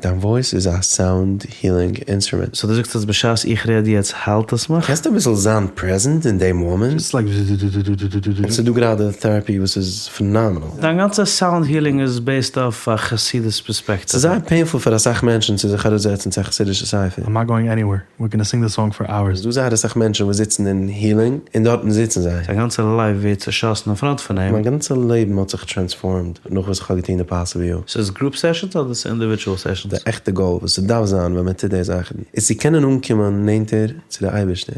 דיין voice איז א sound healing instrument. So דו זאגסט אז בשעת איך רעד יעצט היילט עס מיך? קענסט אביסל זיין present אין די מאמענט? It's like און ס'דא גראדע therapy וואס איז phenomenal. דיין גאנצע sound healing איז based אויף א חסידות פערספעקטיוו. ס'איז זייער painful פאר אסאך מענטשן צו זיך אראפזעצן צו א חסידישע ספר. I'm not going anywhere, we're gonna sing the song for hours. ס'דא זייער אסאך מענטשן וואס זיצן אין healing און דארטן זיצן זיי. זיין גאנצע life ווערט צעשאסן אין front פון אים. מיין גאנצע לעבן האט זיך transformed נאך וואס איך האב געטון די Possible You. ס'איז group sessions אדער ס'איז individual sessions? די עכטע goal וואס ס'דארף זיין ווען מען טוט די זאכן איז צו קענען אנקומען נענטער צו די אייבערשטער.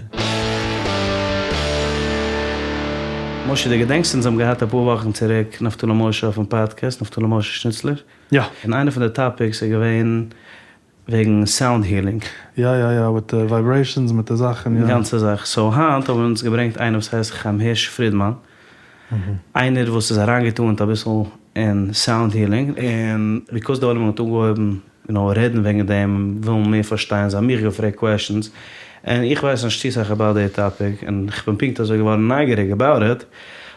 משה דו געדענקסט אונז האבן געהאט אפאר וואכן צוריק נפתלי משה אויפן פאדקעסט, נפתלי משה שניצלער? יא. און איינע פון די topics איז געווען וועגן sound healing. יא יא יא, מיט די vibrations מיט די זאכן יא. גאנצע זאך. So היינט האבן אונז געברענגט איינער וואס הייסט חיים הערש פרידמאן, איינער וואס איז אריינגעטאנט אביסל אין sound healing, און because די עולם האט אנגעהויבן יו נאו רעדן וועגן דעם, ווילן מער פארשטיין, זיי האבן מיך געפרעגט questions, און איך ווייס נישט צו סאך about די topic, און כ'בין פונקט אזוי געווארן נייגעריג about it,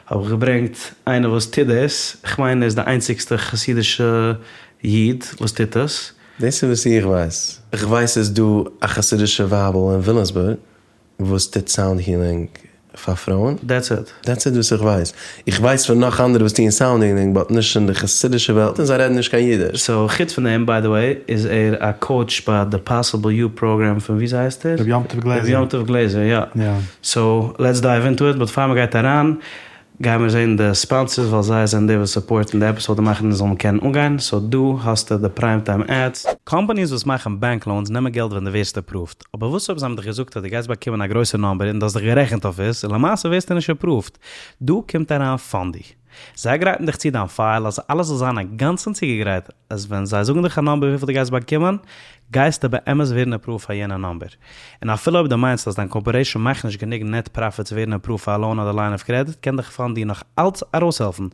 האב איך געברענגט איינער וואס טוט דאס, כ'מיין ער איז די איינציגסטע חסידישע איד וואס טוט עס. דאס איז וואס איך ווייס. איך ווייס ס'איז דא א חסידישע ווייבל אין וויליאמסבורג וואס טוט sound healing פאר פרויען. That's it. That's it וואס איך ווייס. איך ווייס פון נאך אנדערע וואס טוען sound healing but נישט אין די חסידישע וועלט און זיי רעדן נישט קיין אידיש. So חוץ פון דעם by the way איז ער א coach ביי די Possible You program פון וויאזוי הייסט ער? ר' יום טוב גלעזער. ר' יום טוב גלעזער יא. יא. So let's dive into it but פאר מ'גייט אריין גיימיר זעהן די sponsors ווייל זיי זענען די וואס support ן די episode און מאכן עס זאל מען קענען אנגיין, so דא האסטו די prime time ads. Companies וואס מאכן bank loans נעמען געלט ווען דו ווערסט approved, אבער וואס אויב זיי האבן דיך געזאגט אז דו גייסט באקומען א גרויסע number און דו האסט דיך גערעכנט אויף עס און למעשה ווערסטו נישט approved? דא קומט אריין Fundy. זיי גרייטן דיך צו דיין file אז אלעס זאל זיין אינגאנצן צוגעגרייט אז ווען זיי זאגן דיך א number וויפיל דו גייסט באקומען, גייסטו באמת ווערן approved פאר יענע number. און אפילו אויב דו מיינסט אז דיין corporation מאכט נישט גענוג net profit צו ווערן approved פאר א loan אדער line of credit קען דיך Fundy נאך אלץ ארויסהעלפן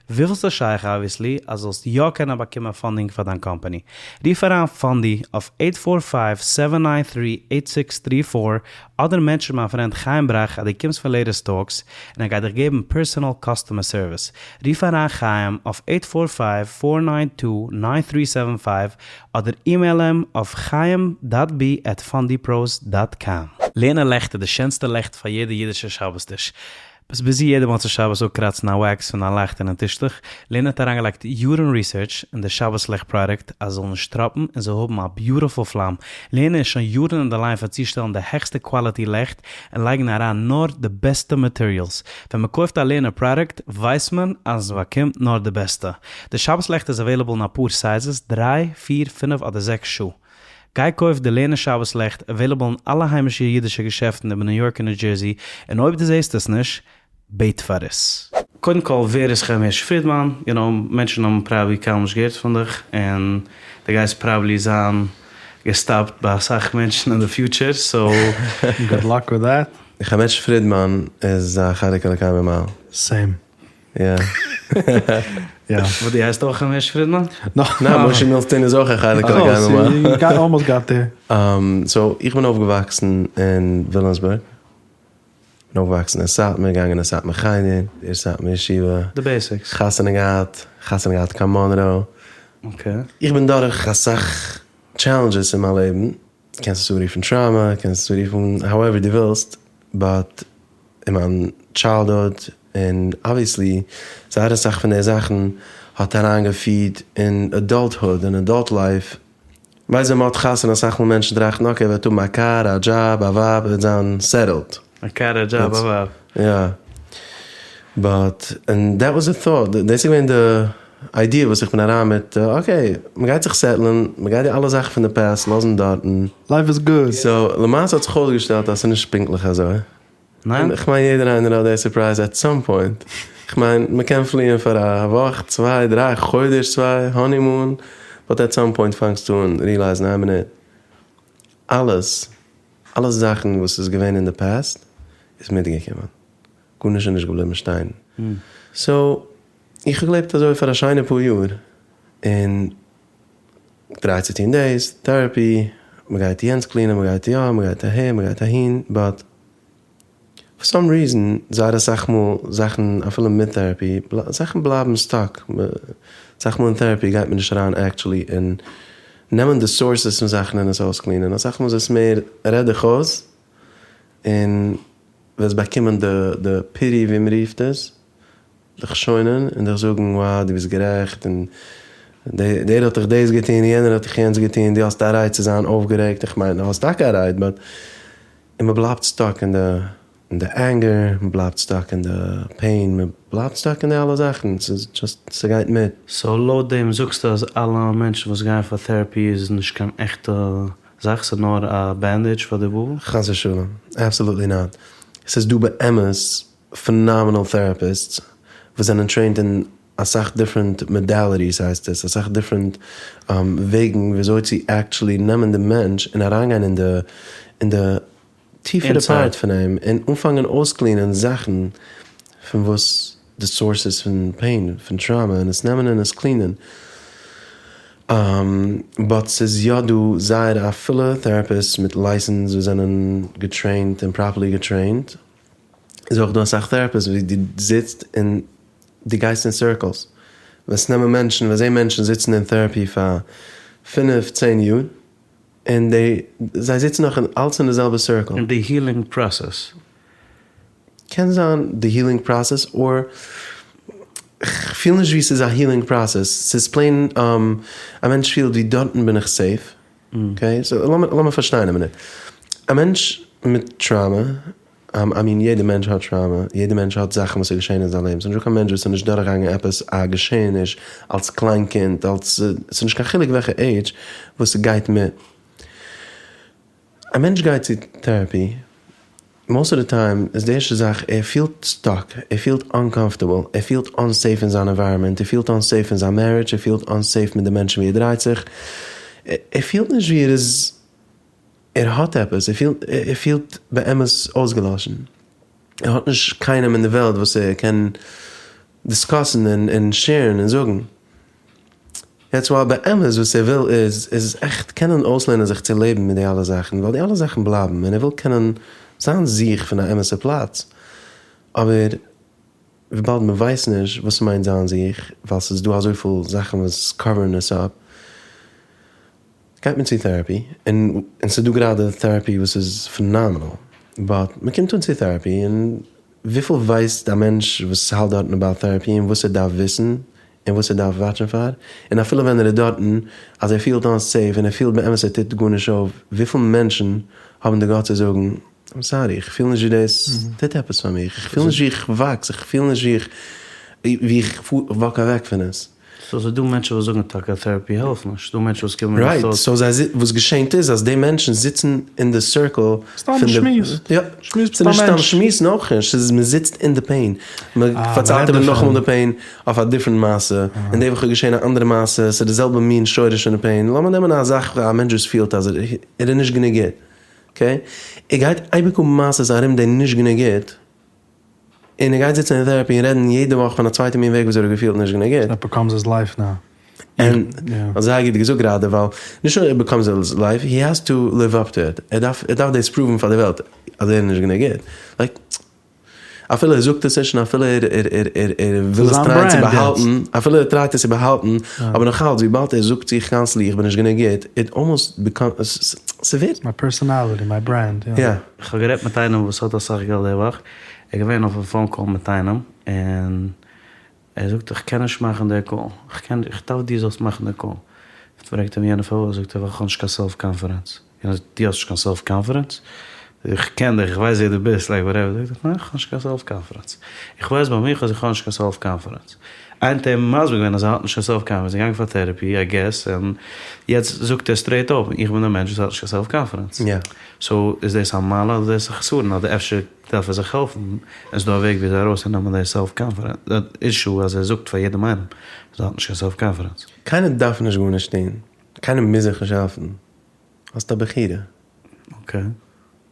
וויפיל ס'איז שייך obviously אז זאלסט יא קענען באקומען funding פאר דיין קאמפאני. רוף אריין Fundy אויף eight four five seven nine three eight six three four אדער mention מיין friend חיים בראך אז דו קומסט פון Latest Talks און ער גייט דיך געבן personal customer service. רוף אריין חיים אויף eight four five four nine two nine three seven five אדער אימעיל אים אויף chaim dot b at fundypros dot com. Lerner לעכט איז די שענסטע לעכט פאר יעדע אידישע שבת טיש. ביסט busy יעדע מוצאי שבת אפקראצן א wax פון דיין לייכט אינעם טישטוך? Lerner האט אריינגעלייגט יארן research אין די שבת לעכט product אז עס זאל נישט טראפן און זאל האבן א beautiful פלאם. Lerner איז שוין יארן אין די line פאר צושטעלן די העכסטע quality לעכט און לייגן אריין נאר די בעסטע materials. ווען מען קויפט א Lerner product ווייסט מען אז מען באקומט נאר די בעסטע. די שבת לעכט איז available אין אפאר sizes, דריי, פיר, פינף אדער זעקס שעה. גיי קויף די Lerner שבת לעכט, available אין אלע היימישע אידישע געשעפטן איבער ניו יארק און ניו דזשערסי, און אויב דו זעסט עס נישט, בעט פאר עס. קודם כל ווער איז חיים הערש פרידמאן? יו נאו, מענטשן האבן probably קיינמאל נישט געהערט פון דיך, און דו גייסט probably זיין געסטאפט ביי אסאך מענטשן אין די future, so. Good luck with that. חיים הערש פרידמאן איז א חלק אלוקי ממעל. Same. יא. יא. וואס דו הייסט אויך חיים הערש פרידמאן? ניין, משה מילסטין איז אויך א חלק אלוקי ממעל. You got almost got there. So איך בין אויפגעוואקסן אין וויליאמסבורג. בין אויפגעוואקסן אין סאטמאר, געגאנגען אין סאטמאר חדר, אין סאטמאר ישיבה. The basics. חתונה געהאט, חתונה געהאט קיין מאנרא. Okay. איך בין דורך אסאך challenges אין מיין לעבן, קענסט עס אנרופן trauma, קענסט עס אנרופן however דו ווילסט, but אין מיין childhood און obviously זייער אסאך פון די זאכן האט אריינגעפירט אין adulthood און adult life, ווייסט ווען מ'האט חתונה אסאך מאל מענטשן טראכטן okay ער וועט האבן א קאר א דזשאב א ווייב ער וועט זיין settled. א קאר א דזשאב א ווייב. יא. But and that was the thought דאס איז געווען די idea וואס איך בין אריין מיט okay מ'גייט זיך settle ן מ'גייט די אלע זאכן פון די past לאזן דארטן. Life is good. So למעשה האט זיך אויסגעשטעלט אז ס'איז נישט פונקטליך אזוי. ניין? כ'מיין יעדער איינער האט די surprise at some point. כ'מיין מ'קען פליען פאר א וואך, צוויי, דריי, חודש צוויי, honeymoon, but at some point פאנגסטו אן realize ן איין מינוט, אלעס, אלע זאכן וואס איז געווען אין די past איז מיטגעקומען. גארנישט איז נישט געבליבן שטיין. So איך האב געלעבט אזוי פאר א שיינע פאר יאר, און try צו טון דאס, therapy, מ'גייט יענץ clean ען, מ'גייט יא, מ'גייט אהער, מ'גייט אהין, but for some reason זייער אסאך מאל זאכן אפילו מיט therapy, זאכן בלייבן stuck, אסאך מאל אין therapy גייט מען נישט אריין actually אין. נעמען די sources פון זאכן און עס אויסקלינען. אסאך מאל איז עס מער רעד דיך אויס און וועסט באקומען די די pity ווי מ'רופט עס, דיך שוינען און דיך זאגן wow דו ביסט גערעכט און דער האט דיך דאס געטון און יענער האט דיך יענץ געטון, דו האסט א right צו זיין אויפגערעגט, איך מיין דו האסט טאקע א right but און מ'בלייבט stuck אין די אין די anger, מ'בלייבט stuck אין די pain, מ'בלייבט stuck אין די אלע זאכן, ס'איז just ס'גייט מיט. So לויט דעם זאגסטו אז אלע מענטשן וואס גייען פאר therapy איז נישט קיין עכטע זאך, ס'איז נאר א bandage פאר די וואונד? חס ושלום, absolutely not. ס'איז דא באמת phenomenal therapists וואס זענען trained אין אסאך different modalities הייסט עס, אסאך different וועגן וויאזוי צו actually נעמען די מענטש און אריינגיין אין די אין די טיפערע part פון אים און אנפאנגען אויסקלינען זאכן פון וואס די sources פון pain פון trauma און עס נעמען און עס קלינען. But ס'איז יא דא זייער א פילע therapists מיט license וואס זענען געטרעינט און properly געטרעינט. איז אויך דא אסאך therapists ווי דו זיצט און דו גייסט אין circles. וועסט נעמען מענטשן, וועסט זען מענטשן זיצן אין therapy פאר פינף צען יאר. און די, זיי זיצן נאך אלץ אין די זעלבע circle. אין די healing process. קען זיין די healing process or כ'פיל נישט ווי ס'איז א healing process, ס'איז plain א מענטש פילט ווי דארטן בין איך safe, okay so לאמיר פארשטיין א מינוט, א מענטש מיט trauma I mean יעדע מענטש האט trauma, יעדע מענטש האט זאכן וואס איז געשען אין זיין לעבן, ס'איז נישטא קיין מענטש וואס איז נישט דורכגעגאנגען עפעס א געשעעניש אלס קליין קינד, אלס, ס'איז נישט קיין חילוק וועלכע עידזש, וואס ס'גייט מיט. א מענטש גייט צו therapy, most of the time איז די ערשטע זאך ער פילט stuck, ער פילט uncomfortable, ער פילט unsafe אין זיין environment, ער פילט unsafe אין זיין marriage, ער פילט unsafe מיט די מענטשן ווי ער דרייט זיך, ער פילט נישט ווי ער איז ער האט עפעס, ער פילט, ער פילט באמת אויסגעלאשן, ער האט נישט קיינעם אין די וועלט וואס ער קען דיסקאסן און און שעירן און זאגן. יעצט ווייל באמת וואס ער וויל איז, איז עכט קענען אויסלערנען זיך צו לעבן מיט די אלע זאכן, ווייל די אלע זאכן בלייבן, און ער וויל קענען זיין זיך פון א אמת'ע פלאץ, אבער וויבאלד מען ווייסט נישט וואס מיינט זיין זיך, ווייל ס'איז דא אזויפיל זאכן וואס קאווערן עס אפ, גייט מען צו therapy, און און ס'איז דא גראדע therapy וואס איז phenomenal, but מען קומט אן צו therapy און וויפיל ווייסט א מענטש וואס האלט דארטן about therapy און וואס ער דארף וויסן און וואס ער דארף וואטשן פאר, און אפילו ווען ער איז דארטן אז ער פילט unsafe און ער פילט באמת ער טוט גארנישט אויף, וויפיל מענטשן האבן די guts צו זאגן I'm sorry איך פיל נישט ווי דאס טוט עפעס פאר מיך, איך פיל נישט ווי איך וואקס, איך פיל נישט ווי איך ווי איך walk אוועק פון עס. So ס'איז דא מענטשן וואס זאגן טאקע אז therapy העלפט נישט, ס'דא מענטשן וואס קומען right, so זיי וואס געשענט איז אז די מענטשן זיצן אין די circle פון די. סתם שמועס. יא. ס'איז נישט סתם שמועסן אויך נישט, ס'איז מ'זיצט אין די pain, מ'פארציילט איבער נאכאמאל די pain אויף א different מעשה, און די וואך איז געשען א אנדערע מעשה, ס'איז די זעלבע מין שורש פון די pain, לאמיר נעמען א זאך א מענטש וואס פילט אז ער איז נישט גענוג גוט, okay? ער גייט אייביג האבן מעשות ארום די נישט גענוג גוט, און ער גייט זיצן אין therapy און רעדן יעדע וואך פון א צווייטע מין וועג וויאזוי ער האט געפילט נישט גענוג גוט. It becomes his life now. און האט זייער גוט געזאגט גראדע, ווייל נישט נאר it becomes his life, he has to live up to it, ער דארף ער דארף דאס פראוון פאר די וועלט אז ער איז נישט גענוג גוט, like אפילו ער זאגט עס נישט און אפילו ער ער ער ער ער וויל עס טרייען צו באהאלטן, אפילו ער טרייט עס צו באהאלטן, אבער נאכאלץ וויבאלד ער זאגט זיך constantly איך בין נישט גענוג גוט, it almost becomes, ס'ווערט. My personality, my brand, יא. יא. כ'האב גערעדט מיט איינעם וואס האט אסאך געלט די וואך, ער איז געווען אויפן phone call מיט איינעם, און ער זאגט איך קען נישט מאכן די call, איך קען איך דארף דו זאלסט מאכן די call, פרעגט אים יענער פארוואס, זאגט ער ווייל כ'האב נישט קיין self confidence, יענער זאגט דו האסט נישט קיין self confidence? איך קען דיך, איך ווייס ווער דו ביסט, like whatever, זאגט ער ניין איך האב נישט קיין self confidence, איך ווייס ביי מיך אז איך האב נישט קיין self confidence, איינער האט אים מסביר געווען אז ער האט נישט קיין self confidence, געגאנגען פאר therapy I guess, און יעצט זאגט ער straight open איך בין דער מענטש וואס האט נישט קיין self confidence. So איז דאס א מעלה אדער דאס א חסרון? אדער אפשר דארף ער זיך העלפן? איז דא א וועג וויאזוי ארויסצונעמען די self confidence issue אז ער זאגט פאר יעדעם איינעם אז ער האט נישט קיין self confidence? קיינער דארף נישט גארנישט טון, קיינער מוז זיך נישט העלפן, האסט א בחירה. Okay.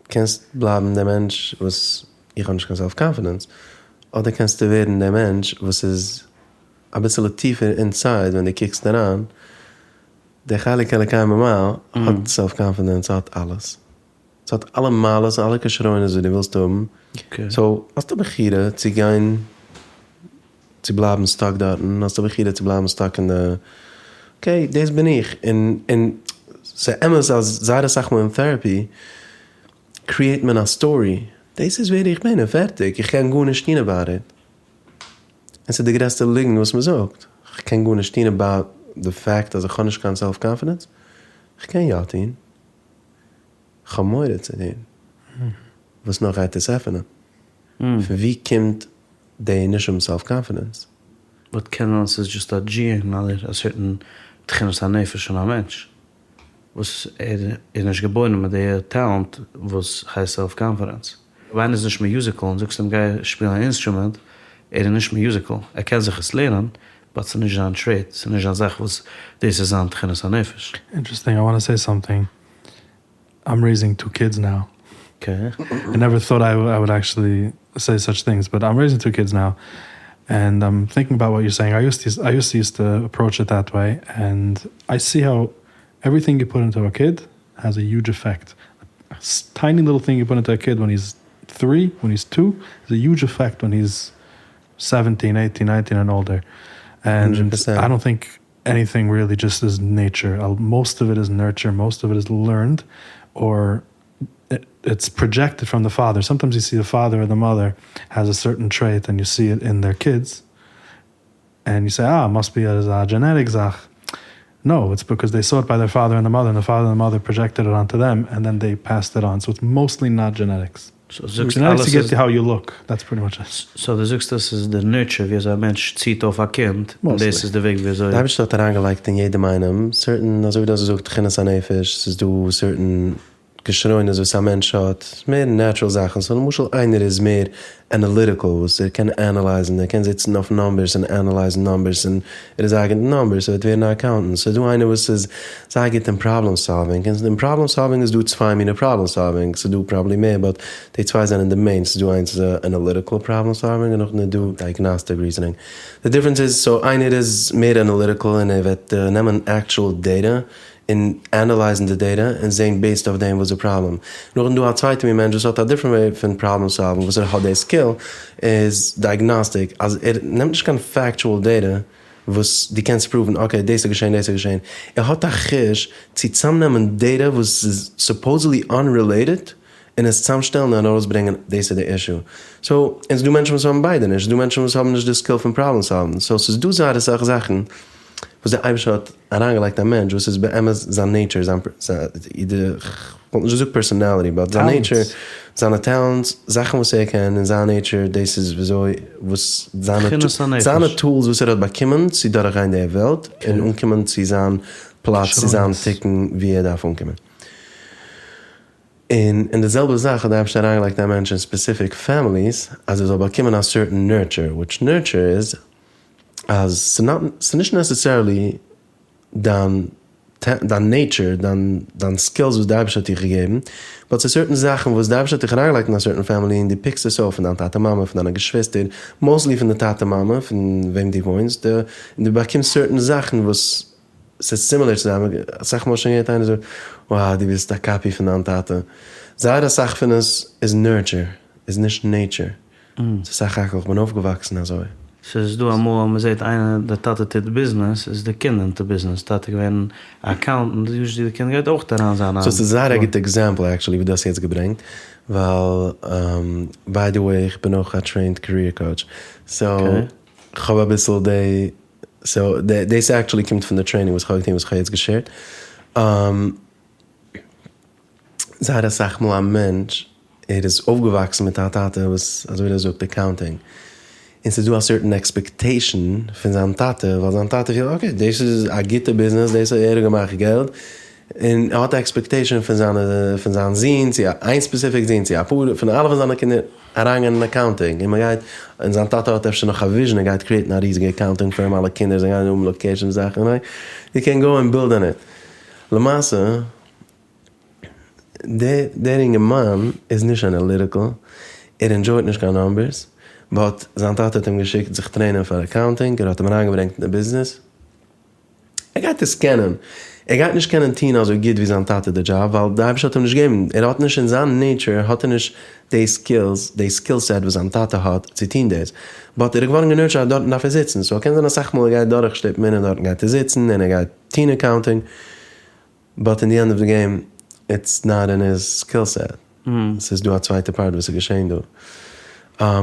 קענסט בלייבן דער מענטש וואס איך האב נישט קיין self confidence, אדער קענסטו ווערן דער מענטש וואס איז אביסעלע טיפער inside ווען דו קוקסט אריין, דער חלק אלוקי ממעל האט self confidence, האט אלעס. ס'האט אלע מעלות און אלע כשרונות וואס דו ווילסט האבן. So האסט א בחירה צו גיין צו בלייבן stuck דארטן, האסט א בחירה צו בלייבן stuck אין די okay דאס בין איך, און און. ס'איז אמת אז זייער אסאך מאל אין therapy create מען א story, דאס איז ווער איך בין און פערטיג, איך קען גארנישט טון about it. און ס'איז די גרעסטע ליגנט וואס מ'זאגט, איך קען גארנישט טון about די fact אז איך האב נישט קיין self confidence, איך קען יא טון, איך האב מורא צו טון. וואס נאך גייט עס עפענען? פון ווי קומט די נישט האבן self confidence? But קען זיין ס'איז just א gene אדער א certain תכונת הנפש פון א מענטש וואס ער איז נישט געבוירן מיט די talent וואס הייסט self confidence. אויב איינער איז נישט musical און זאגסט אים גיי שפילן א instrument, ער איז נישט musical, ער קען זיך עס לערנען, but ס'איז נישט זיין trait, ס'איז נישט זיין זאך וואס דאס איז זיין תכונת הנפש. Interesting, I want to say something. I'm raising two kids now. Okay. I never thought I, I would actually say such things, but I'm raising two kids now. And I'm thinking about what you're saying. I used to, I used to used to approach it that way. And I see how everything you put into a kid has a huge effect. A tiny little thing you put into a kid when he's 3, when he's 2, has a huge effect when he's 17, 18, 19 and older. And 100%. I don't think anything really just is nature. Most of it is nurture. Most of it is learned or it's projected from the father. Sometimes you see the father or the mother has a certain trait and you see it in their kids. And you say, ah, must be a, a genetic zach. No, it's because they saw it by their father and the mother, and the father and the mother projected it onto them, and then they passed it on. So it's mostly not genetics. So זאגסט Genetics אלעס you get איז to how you look. That's pretty much it. So דו זאגסט דאס איז די nurture ווי אזוי א מענטש ציט אויף א קינד, און Mostly. דאס איז די וועג ווי אזוי. דער אייבערשטער האט אריינגעלייגט אין יעדעם איינעם certain, אזוי ווי דו האסט געזאגט, תכונת הנפש, ס'איז דא certain כשרונות וואס א מענטש האט, מער natural זאכן. So למשל איינער איז מער analytical, וואס ער קען analyze ן, ער קען זיצן אויף numbers און analyze ן numbers, און ער איז זייער גוט אין numbers, ער וועט ווערן א accountant. ס'איז דא איינער וואס איז זייער גוט אין problem solving, און אין problem solving איז דא צוויי מיני problem solving, ס'איז דא probably מער, but די צוויי זענען די main. ס'איז דא איינס איז א analytical problem solving און נאכדעם איז דא diagnostic reasoning. די difference איז, so איינער איז מער analytical און ער וועט נעמען actual data און analyze ן די data און זען based אויף דעם וואס די פראבלעם. נאכדעם דא א צווייטע מין מענטש וואס האט א different way פון problem solving, וואס ער האט די skill איז diagnostic, אז ער נעמט נישט קיין factual data וואס דו קענסט prove ן, okay דאס איז געשען, דאס איז געשען. ער האט א חוש צו צאמנעמען data וואס איז supposedly unrelated און עס צאמשטעלן און ארויסברענגען דאס איז די issue. So, און ס'דא מענטשן וואס האבן ביידע נישט, ס'דא מענטשן וואס האבן נישט די skill פון problem solving. So ס'איז דא זייער אסאך זאכן וואס דער אייבערשטער האט אריינגעלייגט א מענטש וואס איז באמת זיין nature, זיין, כ'וואלט נישט געזאגט personality, but זיין nature, זיינע talents, זאכן וואס ער קען אין זיין nature, דאס איז וויאזוי, וואס זיינע זיינע tools וואס ער האט באקומען צו דורכגיין די וועלט און אנקומען צו זיין פלאץ, צו זיין תיקון ווי ער דארף אנקומען. און אין די זעלבע זאך האט די אייבערשטער אריינגעלייגט א מענטש אין specific families אז ער זאל באקומען א certain nurture, which nurture איז אז ס'איז נישט necessarily דיין דיין nature, דיין דיין skills וואס די אייבערשטער האט דיך געגעבן, but ס'איז certain זאכן וואס די אייבערשטער האט דיך אריינגעלייגט אין א certain family און דו pick סט עס אויף פון דיין טאטע מאמע, פון דיינע געשוויסטער, mostly פון די טאטע מאמע פון וועם דו וואוינסט, און דו באקומסט certain זאכן וואס ס'איז similar צו זיי, אסאך מאל שוין געהערט איינער זאגן, wow דו ביסט א copy פון דיין טאטע. זייער אסאך פון עס איז nurture, איז נישט nature. ס'איז סך הכל איך בין אויפגעוואקסן אזוי. ס'איז דא אמאל אז מ'זעט איינער די טאטע טוט ביזנעס איז די קינד into ביזנעס, טאטע געווען א accountant usually די קינד גייט אויך אריין זיין א. So ס'איז זייער א גוטע example actually וואס דו האסט יעצט געברענגט, ווייל by the way איך בין אויך א trained career coach, so כ'האב אביסל די, so דאס actually קומט פון די training וואס כ'האב געטון וואס כ'האב יעצט גע share ט. זייער אסאך מאל א מענטש ער איז אויפגעוואקסן מיט א טאטע וואס אזוי ווי דו זאגט accounting, און ס'איז דא א certain expectation פון זיין טאטע ווייל זיין טאטע פילט okay דאס איז א גוטע ביזנעס דאס האט ער געמאכט געלט, און ער האט א expectation פון זיינע פון זיין זון צו איין specific זון צו אפאר פון אלע פון זיינע קינדער אריינגיין אין accounting און מ'גייט און זיין טאטע האט אפשר נאך א vision ער גייט create ן א ריזיגע accounting firm אלע קינדער זיי גייען האבן location זאכן you can go and build on it למעשה דער אינגערמאן איז נישט analytical, ער enjoy ט נישט קיין numbers, but זיין טאטע האט אים געשיקט זיך train ען פאר accounting, ער האט אים אריינגעברענגט אין די ביזנעס, ער גייט עס קענען, ער גייט נישט קענען טון אזוי גוט ווי זיין טאטע די דזשאב, ווייל די אייבערשטער האט אים נישט געגעבן, ער האט נישט אין זיין nature האט ער נישט די skills, די skill set וואס זיין טאטע האט צו טון דאס, but ער איז געווארן גע nurtured אז דארטן דארף ער זיצן, so קען זיין אסאך מאל ער גייט דורכשטופן און דארטן גייט ער זיצן און ער גייט טון accounting. באט אין די ענד אוו די געים איטס נאט אין היז סקיל סעט, ס'איז דא א צווייטע פארט וואס איז געשען דא,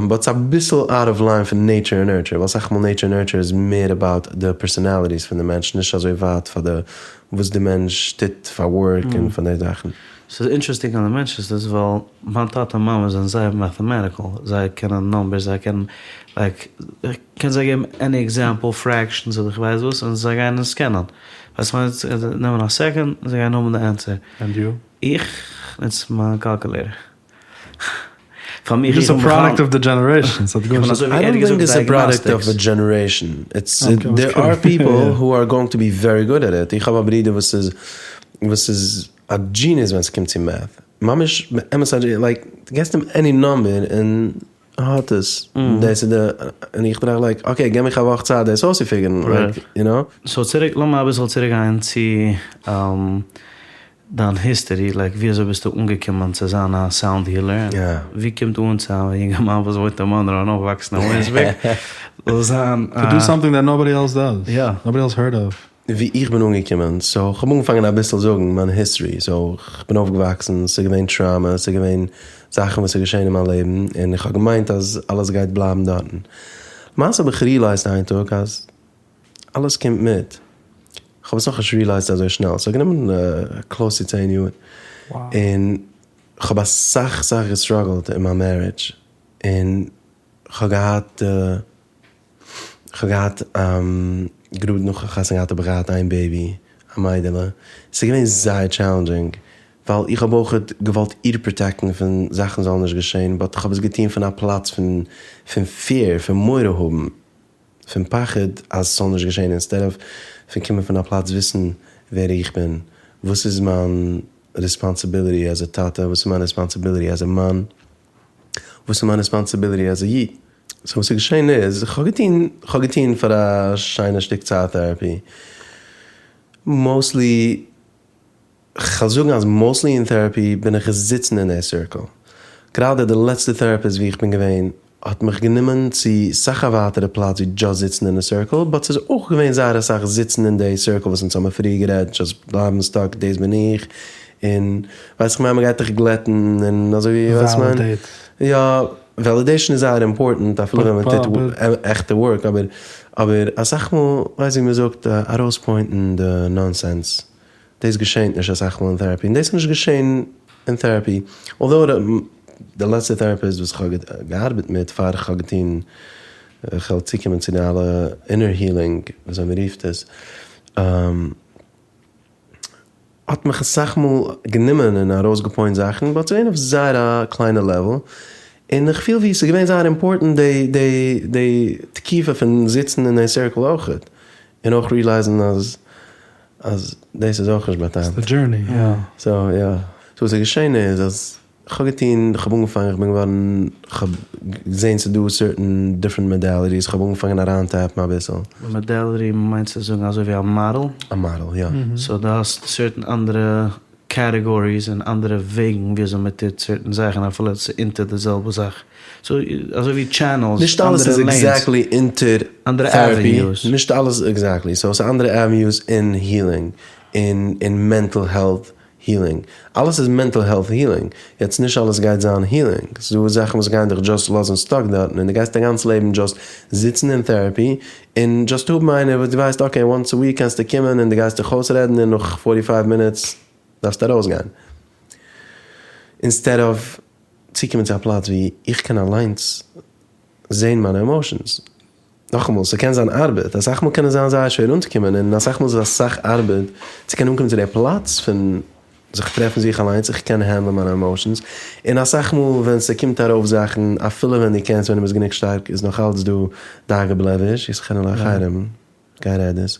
באט ס'איז אביסל אוט אוו ליין פון נעיטשער און נורטשער, ווייל אסאך מאל נעיטשער און נורטשער איז מער אבאוט די פערסאנאליטיס פון די מענטש, נישט אזוי ווייט פאר די וואס די מענטש טוט פאר ווארק און פאר די זאכן. ס'איז אינטערעסטינג אז דו מענשענסט עס ווייל מיין טאטע און מאמע זענען זייער מאטעמאטיקעל, זיי קענען נומבערס, זיי קענען לייק, איך קען זיי געבן עני עקזעמפל, פרעקשאנס אדער כ'ווייס וואס, און זיי גייען עס קענען. ווייסט וואס כ'מיין? נעמען א סעקאנד און זיי גייען האבן די ענסער. ענד יו? איך נוץ מיין קאלקולעיטער. פאר מיך איטס א פראדוקט אוו די דזשענערעישאן. איך בין אזוי ווי ער איי דאנט געזאגט טינק איטס א פראדוקט אוו דייעגנאסטיקס. א דזשענערעישאן. איטס דער אר פיפל הו אר גאוינג טו בי ווערי גוד עט איט. איך האב א ברודער וואס איז וואס איז א דזשיניעס ווען ס'קומט צו מעט. ממש באמת א דזשיניעס. לייק דו געסט אים עני נאמבער און ער האט עס. דאס איז די און איך טראכט לייק אקעי געב מיך א וואך צייט דאס אויסצופיגערן. לייק יו נאו. סאו צוריק לאמיר אביסל צוריק גיין צו דיין היסטערי, לייק ווי אזוי ביסטו אנגעקומען צו זיין א סאונד הילער, און ווי קומט אן צו א יונגערמאן וואס וואוינט אין מאנרא און אויפוואקסן אין וויליאמסבורג זאל זיין א. טו דו סאמטינג דעט נאובאדי עלס דאז, יא. נאובאדי עלס הערד אוו. ווי איך בין אנגעקומען, סאו כ'האב אנגעפאנגען אביסל זאגן מיין היסטערי, סאו כ'בין אויפגעוואקסן, ס'איז געווען טראומא, ס'איז געווען זאכן וואס איז געשען אין מיין לעבן, און איך האב געמיינט אז אלעס גייט בלייבן דארטן. למעשה האב איך ריעלייזט איין טאג אז אלעס קומט מיט. כ'האב עס נאכנישט ריעלייזט אזוי שנעל, ס'האט גענומען קלאוס צו צען יאר, און כ'האב אסאך אסאך געסטראגעלט אין מיין מערידזש, און כ'האב געהאט כ'האב געהאט גראד נאך כ'האב חתונה געהאט האב איך געהאט איין בעיבי, א מיידעלע, ס'איז געווען זייער טשעלענדזשינג, ווייל איך האב אויכעט געוואלט איר פראטעקטן פון זאכן זאלן נישט געשען, באט כ'האב עס געטון פון א פלאץ פון פון פיער, פון מורא האבן. פון פחד אז ס'זאל נישט געשען אינסטעד אוו פון קומען פון א פלאץ וויסן ווער איך בין, וואס איז מיין ריספאנסיביליטי עז א טאטע, וואס איז מיין ריספאנסיביליטי עז א מאן, וואס איז מיין ריספאנסיביליטי עז א איד. סאו וואס איז געשען איז, כ'האב געטון, כ'האב געטון פאר א שיינע שטיק צייט טעראפי, מאוסטלי כ'על זאגן אז מאוסטלי אין טעראפי בין איך געזיצן אין די סירקל. גראדע די לעצטע טעראפיסט ווי איך בין געווען האט מיך גענומען צו סאך א ווייטערע פלאץ ווי דזשאסט זיצן אין די סירקל, באט ס'איז אויך געווען זייער אסאך זיצן אין די סירקל וואס אונז האמיר פריער גערעדט, דזשאסט בלייבן סטאק דאס בין איך, און ווייסט כ'מיין מ'גייט דיך גלעטן און אזוי ווי ווייסט כ'מיין. וועלידעיט. יא, וועלידעישן איז זייער אימפארטענט אפילו ווען מ'טוט עכטע ווארק, אבער אבער אסאך מאל ווייסט ווי מ'זאגט ארויספוינטן די נאנסענס. דאס געשענט נישט אסאך מאל אין טעראפי, און דאס איז נישט געשען אין טעראפי, אלדאו די לעצטע טעראפיסט וואס כ'האב געארבעט מיט פאר כ'האב געטון, כ'וועל צוקומען צו די אלע אינער הילינג וויאזוי מ'רופט עס, האט מיך אסאך מאל גענומען און ארויסגעפוינט זאכן, באט ס'איז געווען אויף זייער א קליינע לעוועל, און איך פיל ווי ס'איז געווען זייער אימפארטענט די די די תקופה פון זיצן אין די סירקל אויכעט, און אויך ריעלייזן אז אז דאס איז אויך נישט בא'טעמ'ט. ס'איז די דזשורני, יא. סאו יא. סאו וואס איז געשען איז אז כ'האב געטון, כ'האב אנגעפאנגען, כ'בין געווארן, כ'האב געזען ס'איז דא סערטען דיפרענט מאדעליטיס, כ'האב אנגעפאנגען אריינטעפן אביסל. מאדעליטי מיינט צו זאגן אזוי ווי א מאדעל? א מאדעל, יא. סאו דו האסט סערטען אנדערע קעטעגאריס און אנדערע וועגן וויאזוי מען טוט סערטען זאכן אפילו ס'איז אונטער די זעלבע זאך. סאו אזוי ווי טשענעלס, נישט אלעס איז אנדערע לעינס, עקזעקטלי אונטער אנדערע טעראפי, עוועניוס. נישט אלעס עקזעקטלי, סאו ס'איז אנדערע עוועניוס אין הילינג, אין אין מענטל העלט הילינג, אלעס איז מענטל העלט הילינג, יעצט נישט אלעס גייט זיין הילינג, ס'איז דא זאכן וואס גייען דיך דזשאסט לאזן סטאק דארטן און דו גייסט דיין גאנץ לעבן דזשאסט זיצן אין טעראפי און דזשאסט האבן איינער וואס דו ווייסט אקעי וואנס א וויק קענסטו קומען און דו גייסט דיך אויסרעדן און נאך פארטי פייוו מינוטס דארפסטו ארויסגיין אינסטעד אוו צוקומען צו א פלאץ ווי איך קען אליינס זעהן מיינע עמאושענס. נאכאמאל, ס'קען זיין ארבעט, אסאך מאל קען עס זיין זייער שווער אנצוקומען, און אסאך מאל איז עס אסאך ארבעט צו קענען אנקומען צו די פלאץ פון זיך טרעפן זיך אליינס, איך קען הענדלען מיינע עמאושענס, און אסאך מאל ווען ס'קומט ארויף זאכן, אפילו ווען דו קענסט, ווען דו ביסט גענוג שטארק, איז נאך אלץ דא דאגה בלב איש, ישחנה לאחרים, גיי רעד עס.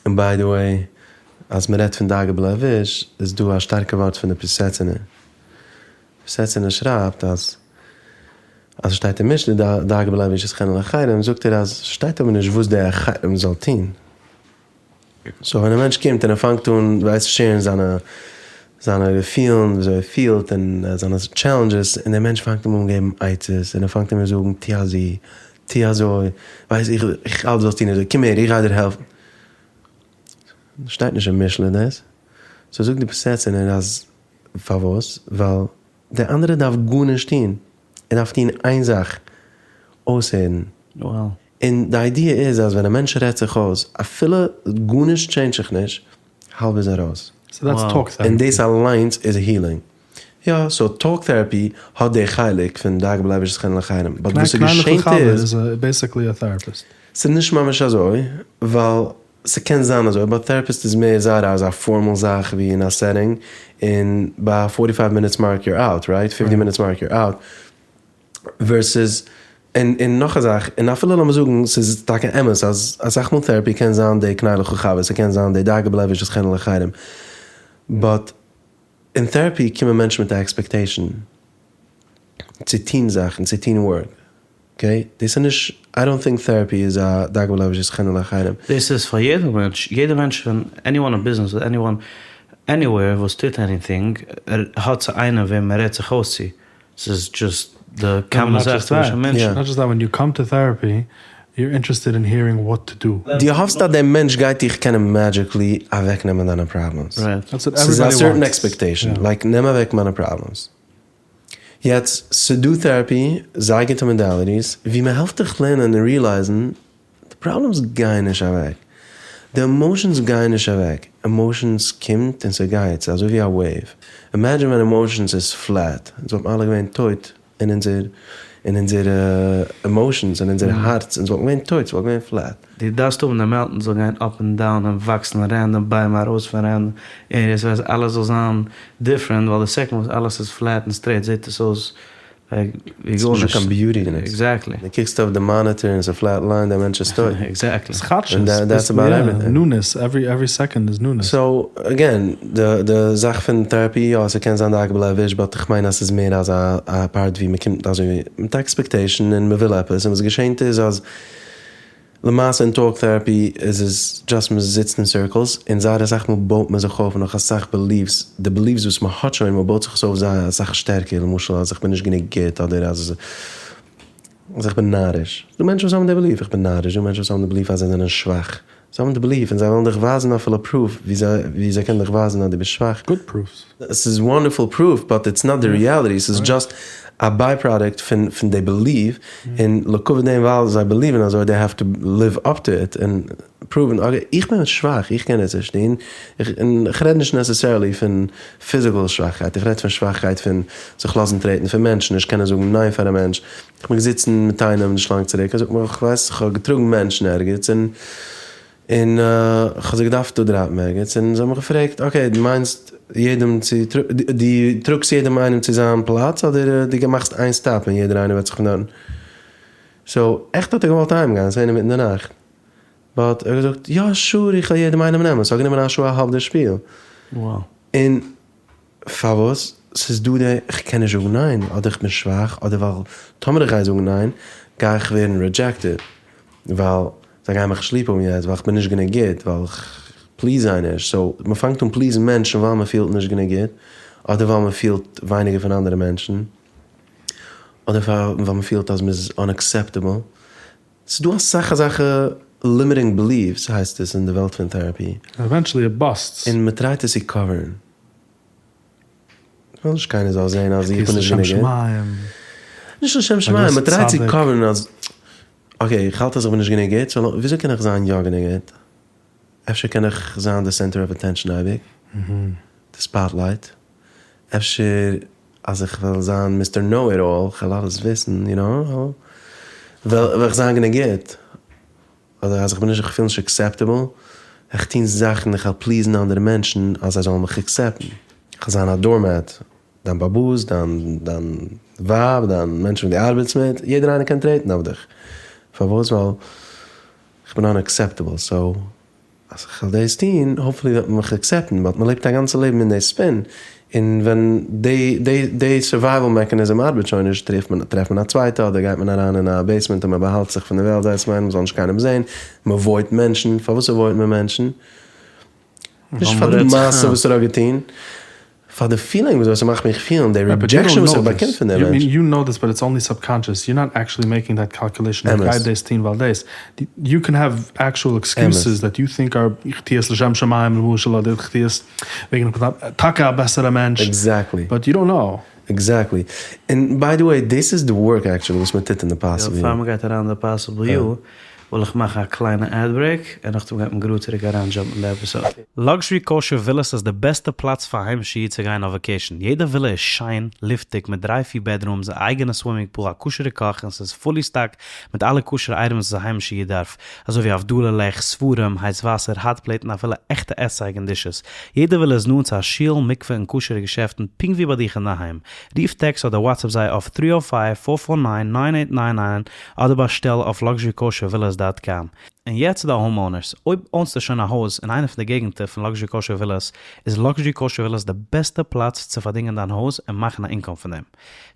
און ביי די וועי, אז מ'רעדט פון דאגה בלב איש, איז דא א שטארקע ווארט פון די פיאסעצנער. פיאסעצנער שרייבט אז אז ס'שטייט אין משלי דאגה בלב איש ישחנה לאחרים, זאגט ער אז ס'שטייט אבער נישט וואס די אחרים זאל טון. סאו ווען א מענטש קומט און ער פאנגט אן ווייסט שעירן זיינע זיינע געפילן וויאזוי ער פילט און זיינע טשעלענדזשעס און דער מענטש פאנגט אים אן געבן עצות און ער פאנגט אים אן זאגן טו אזוי טו אזוי ווייס איך איך האלט זאלסט טון אזוי קום הער איך גיי דיר העלפן. שטייט נישט אין משלי דאס. So זאגט די פיאסעצנער אז פארוואס? ווייל דער אנדערע דארף גארנישט טון. ער דארף טון איין זאך, אויסהערן. און די idea איז אז ווען א מענטש רעדט זיך אויס, אפילו גארנישט change ט זיך נישט, האלב איז ארויס. So that's talk therapy. און דאס אליינס איז healing. יא, so talk therapy האט די חלק פון דאגה בלב איש ישיחנה לאחרים. But וואס ס'געשענט איז. איז basically a therapist. ס'איז נישט ממש אזוי, ווייל ס'קען זיין אזוי, but therapist איז מער זייער אזא formal זאך ווי אין א setting, און ביי forty five minutes mark you're out, right? Fifty minutes mark you're out. Versus, און און נאך א זאך, און אפילו לאמיר זאגן ס'איז טאקע אמת אז אסאך מאל therapy קען זיין די קנה לך חבר, ס'קען זיין די דאגה בלב איש ישיחנה לאחרים, but אין therapy קומען מענטשן מיט א expectation צו טון זאכן, צו טון work, okay? דאס איז נישט, I don't think therapy איז א דאגה בלב איש ישיחנה לאחרים. דאס איז פאר יעדע מענטש, יעדע מענטש פון anyone אין ביזנעס אדער anyone anywhere וואס טוט anything האט צו איינעם וועם מען רעדט זיך אויס צו, ס'איז just די common זאך צווישן מענטשן. Not just that, when you come to therapy, you're interested in hearing what to do. דו האפסט אז דער מענטש גייט דיך קענען magically אוועקנעמען דיינע problems. ס'איז א certain expectation, like נעם אוועק מיינע problems. יעצט, ס'דא therapy, זייער גוטע modalities, ווי מ'העלפט דיך לערנען און realize ן די problems גייען נישט אוועק. די emotions גייען נישט אוועק. Emotions קומט און ס'גייט, ס'איז אזוי ווי א wave. Imagine ווען emotions איז flat, אונז וואלטן אלע געווען טויט אין אונזער אין אונזער emotions, אין אונזער הארץ, אונז וואלטן געווען טויט, ס'וואלט געווען flat. דו דארפסט האבן די mountains זאל גיין up און down און וואקסן random ביימער ארויס פון random areas וואס אלעס זאל זיין different ווייל די second וואס אלעס איז flat און straight זעט עס אויס ווי ס'איז גארנישט. נישט קיין beauty אין עס. Exactly. דו קוקסט אויף די monitor און ס'איז flat line, דער מענטש איז טויט. Exactly. ס'איז חדשות. און that's about everything. Newness, every second איז newness. So, again, די זאך פון therapy, יא, ס'קען זיין דאגה בלב איש, but איך מיין אז ס'איז מער אזא א part ווי מ'קומט אזוי מיט expectation און מ'וויל עפעס, און וואס געשענט איז אז למעשה אין talk therapy איז עס just מ'זיצט אין circles און זייער אסאך מאל בויט מען זיך אויף נאך אסאך beliefs, די beliefs וואס מ'האט שוין, מ'בויט זיך עס אויף זייער אסאך שטערקער, למשל אז איך בין נישט גענוג גוט אדער אז אז איך בין נאריש, ס'דא מענטשן וואס האבן די belief איך בין נאריש, ס'דא מענטשן וואס האבן די belief אז זיי זענען שוואך, זיי האבן די belief און זיי ווילן דיך ווייזן אפילו proof ווי זיי ווי זיי קענען דיך ווייזן אז דו ביסט שוואך. Good proofs. ס'איז wonderful proof but it's not the reality, ס'איז just א byproduct פון פון די belief, און לכבוד דעם ווייל זיי believe ן אזוי they have to live up to it און prove ן okay איך בין שוואך איך קען עס נישט טון, און איך רעד נישט necessarily פון physical שוואכקייט, איך רעד פון שוואכקייט פון זיך לאזן טרעטן פון מענטשן, נישט קענען זאגן ניין פאר א מענטש, איך בין געזיצן מיט איינעם נישט לאנג צוריק ער זאגט מיר איך ווייס איך האב געטראגן מענטשן ערגעץ און און כ'האב זיי געדארפט דא drop ן ערגעץ, און זיי האבן מיך געפרעגט, okay, דו מיינסט יעדעם צו, דו טראגסט יעדעם איינעם צו זיין פלאץ, אדער דו מאכסט איין stop און יעדער איינער וועט זיך פון דארטן. So, עכט האט ער געוואלט אהיים גיין, ס'איז אינמיטן די נאכט. But ער האט געזאגט, יא sure איך וועל יעדעם איינעם נעמען, ס'האט גענומען א שעה א האלב די שפיל. און פארוואס? ס'איז דא די איך קען נישט זאגן ניין, אדער איך בין שוואך, אדער ווייל טאמער איך גיי זאגן ניין גיי איך ווערן rejected, ווייל זיי גייען מיך נישט ליב האבן יעצט, ווייל איך בין נישט גענוג גוט, ווייל איך please זיי נישט, so מ'פאנגט אן please ן מענטשן ווייל מ'פילט נישט גענוג גוט, אדער ווייל מ'פילט ווייניגער פון אנדערע מענטשן, אדער ווייל מ'פילט אז מ'איז unacceptable. ס'איז דא אסאך אזעלכע limiting beliefs הייסט עס אין די וועלט פון therapy. Eventually it busts. און מ'טרייט עס צו cover ן. כ'וויל נישט קיינער זאל זעהן אז איך בין נישט לשם גענוג גוט. שמים. נישט לשם שמים, מ'טרייט צו cover ן אז okay איך האלט אז איך בין נישט גענוג גוט, so וויאזוי קען איך זיין יא גענוג גוט? אפשר קען איך זיין די center of attention אייביג? די spotlight? אפשר אז איך וועל זיין Mister Know It All, כ'וועל אלעס וויסן, you know, וועל איך זיין גענוג גוט, אדער אז איך בין נישט, איך פיל נישט acceptable, איך טון זאכן, איך וועל please ן אנדערע מענטשן אז זיי זאלן מיך accept ן. איך וועל זיין א doormat, דיין באבאס, דיין דיין ווייב, דיין מענטשן וואס דו ארבעטסט מיט, יעדער איינער קען טרעטן אויף דיך, פארוואס? ווייל איך בין unacceptable, so אז איך וועל דאס טון, hopefully וועט מען מיך accept ן, but מען לעבט א גאנצע לעבן אין די spin, און ווען די די די survival mechanism ארבעט שוין נישט, טרעפט מען טרעפט מען א צווייטע, אדער גייט מען אריין אין א basement און מען באהאלט זיך פון די וועלט, זיי עס מיינען מען זאל נישט קיינעם זען, מען avoid ט מענטשן, פארוואס avoid ט מען מענטשן? נישט פאר די מעשה וואס ער האט געטון. פאר די feeling וואס ס'מאכט מיך פילן, די rejection וואס איך באקום פון די מענטש. You know this but it's only subconscious, you're not actually making that calculation, איך גיי דאס טון ווייל דאס, you can have actual excuses that you think are, איך טו עס לשם שמים למשל, אדער איך טו עס וועגן איך בין טאקע א בעסערע מענטש, Exactly. But you don't know. Exactly. און by the way, דאס איז די work actually וואס מען טוט אין די Possible You. פאר מען גייט אריין אין די Possible You, וויל איך מאכן א קליינע ad break, און נאכדעם גייט מען גראד צוריק אריין jump ן אין די episode. Luxury Kosher Villas איז די בעסטע פלאץ פאר היימישע איד צו גיין אויף vacation, יעדע ווילע איז שיין, לופטיג, מיט דריי פיר bedrooms, א אייגענע swimming pool, א כשר'ע קאך, און ס'איז fully stocked מיט אלע כשר'ע items וואס א היימישע איד דארף, אזוי ווי הבדלה לעכט, ספרים, הייס וואסער, hot plate און אפילו עכטע עסצייג און dishes. יעדע ווילע איז נאנט צו א שול, מקווה און כשר'ע געשעפטן, פונקט ווי ביי דיך אינדערהיים. רוף טעקסט אדער WhatsApp זיי אויף three o five, four four nine, nine eight nine nine אדער באשטעל אויף luxurykoshervillas dot com. און יעצט צו די homeowners, אויב own סטו שוין א הויז אין איינע פון די געגנטער פון Luxury Kosher Villas, איז Luxury Kosher Villas די בעסטע פלאץ צו פארדינגען דיין הויז און מאכן א income פון דעם.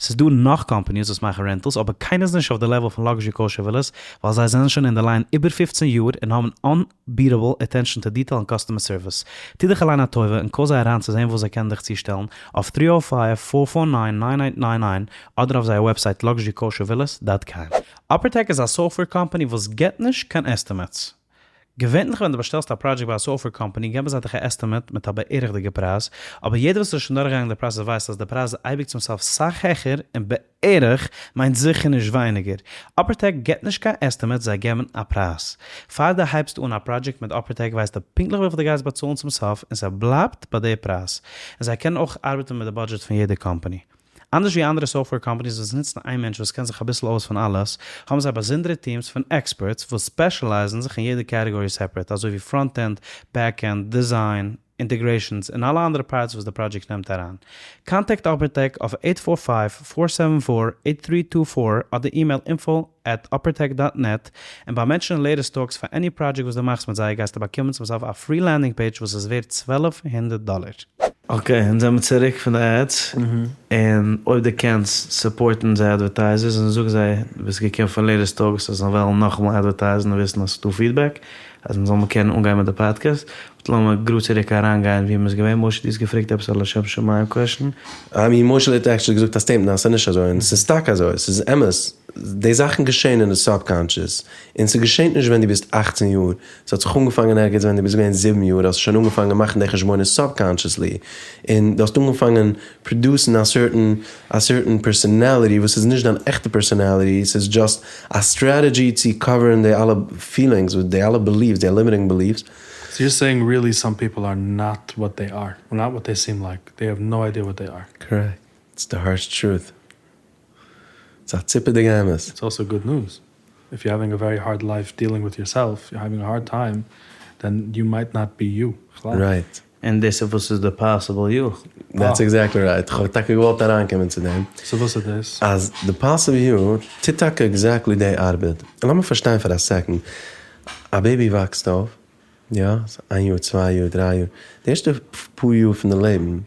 ס'איז דא נאך companies וואס מאכן rentals אבער קיינער איז נישט אויף די level פון Luxury Kosher Villas ווייל זיי זענען שוין אין די line איבער 15 יאר און האבן unbeatable attention to detail און customer service. טו דיך אליין א טובה און call זיי אריין צו זען וואס זיי קענען דיך צושטעלן אויף three o five, four four nine, nine eight nine nine אדער אויף זייער website luxurykoshervillas dot com. UpperTech איז א software company וואס געבט נישט קיין estimates. געווענליך ווען דו באשטעלסט א project ביי א software company געבן זיי דיך א estimate מיט א בערך'דיגע פרייז, אבער יעדער וואס איז שוין דורכגעגאנגען די process ווייסט אז די פרייז איז אייביג צום סוף סאך העכער און בערך מיינט זיכער נישט ווייניגער. UpperTech געבט נישט קיין estimates זיי געבן א פרייז. פאר דו הייבסט אן א project מיט UpperTech ווייסטו פונקטליך וויפיל דו גייסט באצאלן צום סוף און ס'בלייבט ביי די פרייז. און זיי קענען אויך ארבעטן מיט די budget פון יעדע קאמפאני. אנדערש ווי אנדערע software companies וואס נוצן איין מענטש וואס קען זיך אביסל אויס פון אלעס, האבן זיי באזונדערע teams פון experts וואס specialize ן זיך אין יעדע category separate, אזוי ווי front-end, back-end, design, integrations, און אלע אנדערע parts וואס די project נעמט אריין. Contact UpperTech אויף eight four five, four seven four, eight three two four אדער email info at uppertech dot net, און ביי mention Latest Talks פאר any project וואס דו מאכסט מיט זיי גייסטו באקומען צום סוף א free landing page וואס איז ווערט 1200 דאלער. Okay, אונז זעמיר צוריק פון די ads, און אויב דו קענסט support ן זיי advertisers און זאג זיי דו ביסט געקומען פון Latest Talks אז זיי וועלן נאכאמאל advertise ן און וויסן אז ס'איז דא feedback אז מ'זאל מען קענען אנגיין מיט די podcast, but לאמיר גראד צוריק אריינגיין ווי מ'איז געווען, משה דו האסט געפרעגט עפעס א לשם שמים question? I mean משה האט actually געזאגט א statement אז ס'איז נישט אזוי, און ס'איז טאקע אזוי, ס'איז אמת, די זאכן געשען אין די subconscious, און ס'געשענט נישט ווען דו ביסט 18 יאר, ס'האט זיך אנגעפאנגען ערגעץ ווען דו ביסט געווען זיבן יאר, האסטו שוין אנגעפאנגען מאכן די חשבונות subconsciously, און דו האסט אנגעפאנגען produce ן א certain א certain personality וואס איז נישט דיין עכטע personality, ס'איז just א strategy צו cover ן די אלע feelings, די אלע beliefs, די limiting beliefs. So you're saying really some people are not what they are, or not what they seem like, they have no idea what they are. Correct. It's the harsh truth. ס'איז א ציפעדיגע אמת. It's also good news. If you're having a very hard life dealing with yourself, you're having a hard time, then you might not be you. בכלל. Right. און דאס איז וואס איז די possible you. That's exactly right. כ'האב טאקע געוואלט אריינקומען צו דעם. So וואס איז דאס? אז די possible you טוט טאקע exactly די ארבעט. און לאמיר פארשטיין פאר א second. א baby וואקסט אויף, יא, איין יאר, צוויי יאר, דריי יאר, די ערשטע פאר יאר פון די לעבן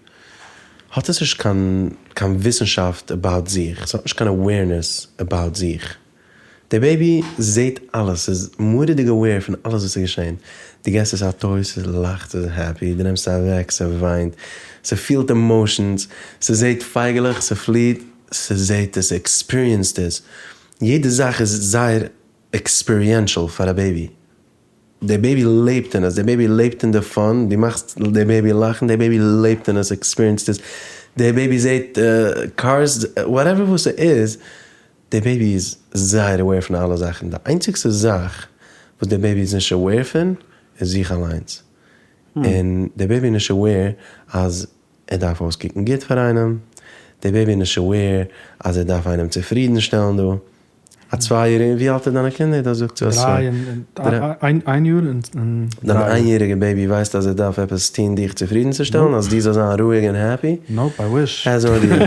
האט עס נישט קיין קיין וויסנשאפט about זיך, עס האט נישט קיין awareness about זיך. די baby זעט אלעס, איז מורא'דיג aware פון אלעס וואס איז געשען. דו געסט עס א toy, ס'לאכט, ס'איז happy, דו נעמסט עס אוועק, ס'וויינט, ס'פילט emotions, ס'זעט פייגעלעך, ס'פליעט, ס'זעט עס, ס' experienced עס. יעדע זאך איז זייער experiential פאר א baby. די baby לעבט אין עס, די baby לעבט אין די fun, דו מאכסט די baby לאכן, די baby לעבט אין עס, experienced עס, די baby זעט cars, whatever וואס ס'איז, די baby איז זייער aware פון אלע זאכן, די איינציגסטע זאך וואס די baby איז נישט aware פון איז זיך אליינס, און די baby איז נישט aware אז ער דארף אויסקוקן גוט פאר איינעם, די baby איז נישט aware אז ער דארף איינעם צופרידן שטעלן דא, א צוויי יעריגע, ווי אלט איז דיינע קינדער? דו זאגסט אז דריי און איין יאר און דיין איין יעריגע baby ווייסט אז ער דארף עפעס טון דיך צופרידן צו שטעלן אז דו זאלסט זיין רואיג און happy? Nope, I wish. Has no idea.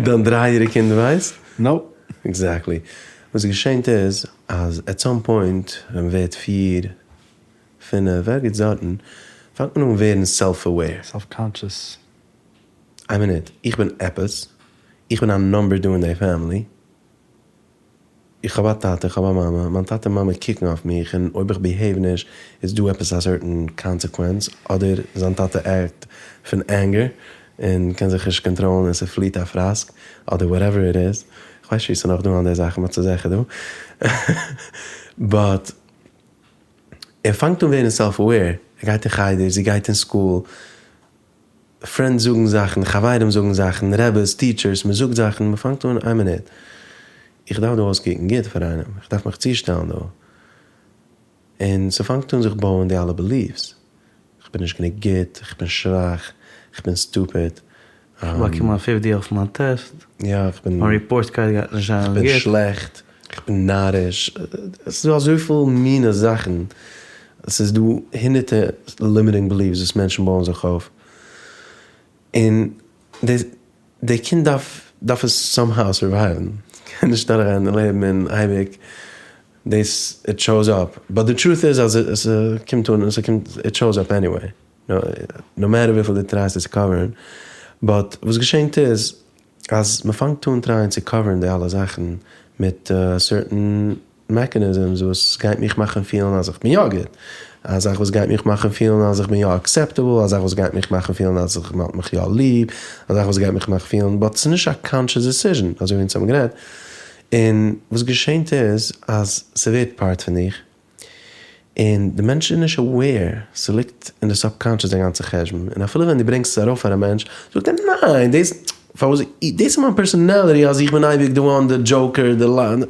דיין דריי יעריג קינד ווייסט? Nope. Exactly. וואס געשענט איז אז at some point ווען מ'ווערט פיר, פינף, ערגעץ דארטן, פאנגט מען אן ווערן self aware. Self conscious. איין מינוט, איך בין עפעס, איך בין א number דא אין די family. איך האב א טאטע, איך האב א מאמע, מיין טאטע און מאמע קוקן אויף מיך און אויב איך behave נישט איז דא עפעס א certain consequence, אדער זיין טאטע act פון anger און קען זיך נישט control ן און ס'פליעט א פראסק, אדער whatever it is, כ'ווייס נישט צו ס'איז נאך דא אנדערע זאכן but ס'איז זיכער דא, but ער פאנגט אן ווערן self aware, ער גייט אין חדר, זי גייט אין school, friends זאגן זאכן, חברים זאגן זאכן, רעבעס, teachers, מען זאגט זאכן, מען פאנגט אן, איין מינוט, איך דארף דא אויסקוקן גוט פאר איינעם, איך דארף מיך צושטעלן דא, און ס'פאנגט אן זיך בויען די אלע beliefs, איך בין נישט גענוג גוט, איך בין שוואך, איך בין stupid. איך באקום א 50 אויף מיין טעסט. יא, איך בין. מיין report card גייט נישט זיין גוט. איך בין שלעכט, איך בין נאריש, עס איז דא אזויפיל מינע זאכן, עס איז דא הונדערטע limiting beliefs וואס מענטשן בויען זיך אויף, און די קינד דארף דארף עס somehow survive ן, קען נישט דורכגיין די לעבן און אייביג דאס it shows up, but די truth איז אז עס קומט אן, עס קומט, it shows up anyway, no matter וויפיל דו try סט עס צו cover ן, but וואס געשענט איז אז מ'פאנגט אן try ען צו cover ן די אלע זאכן מיט certain mechanisms וואס גייט מיך מאכן פילן אז איך בין יא גוט, א זאך וואס גייט מיך מאכן פילן אז איך בין יא acceptable, א זאך וואס גייט מיך מאכן פילן אז איך מ'האט מיך יא ליב, א זאך וואס גייט מיך מאכן פילן, but ס'איז נישט א conscious decision, אזוי ווי אונז האבן גערעדט, און וואס געשענט איז אז ס'ווערט part פון דיך, און די מענטש איז נישט aware, ס'ליגט אין די subconscious די גאנצע חשבון, און אפילו ווען דו ברענגסט עס ארויף פאר א מענטש, זאגט ער ניין, דאס, פארוואס, דאס איז מיין personality אז איך בין אייביג די one, די joker, די ל.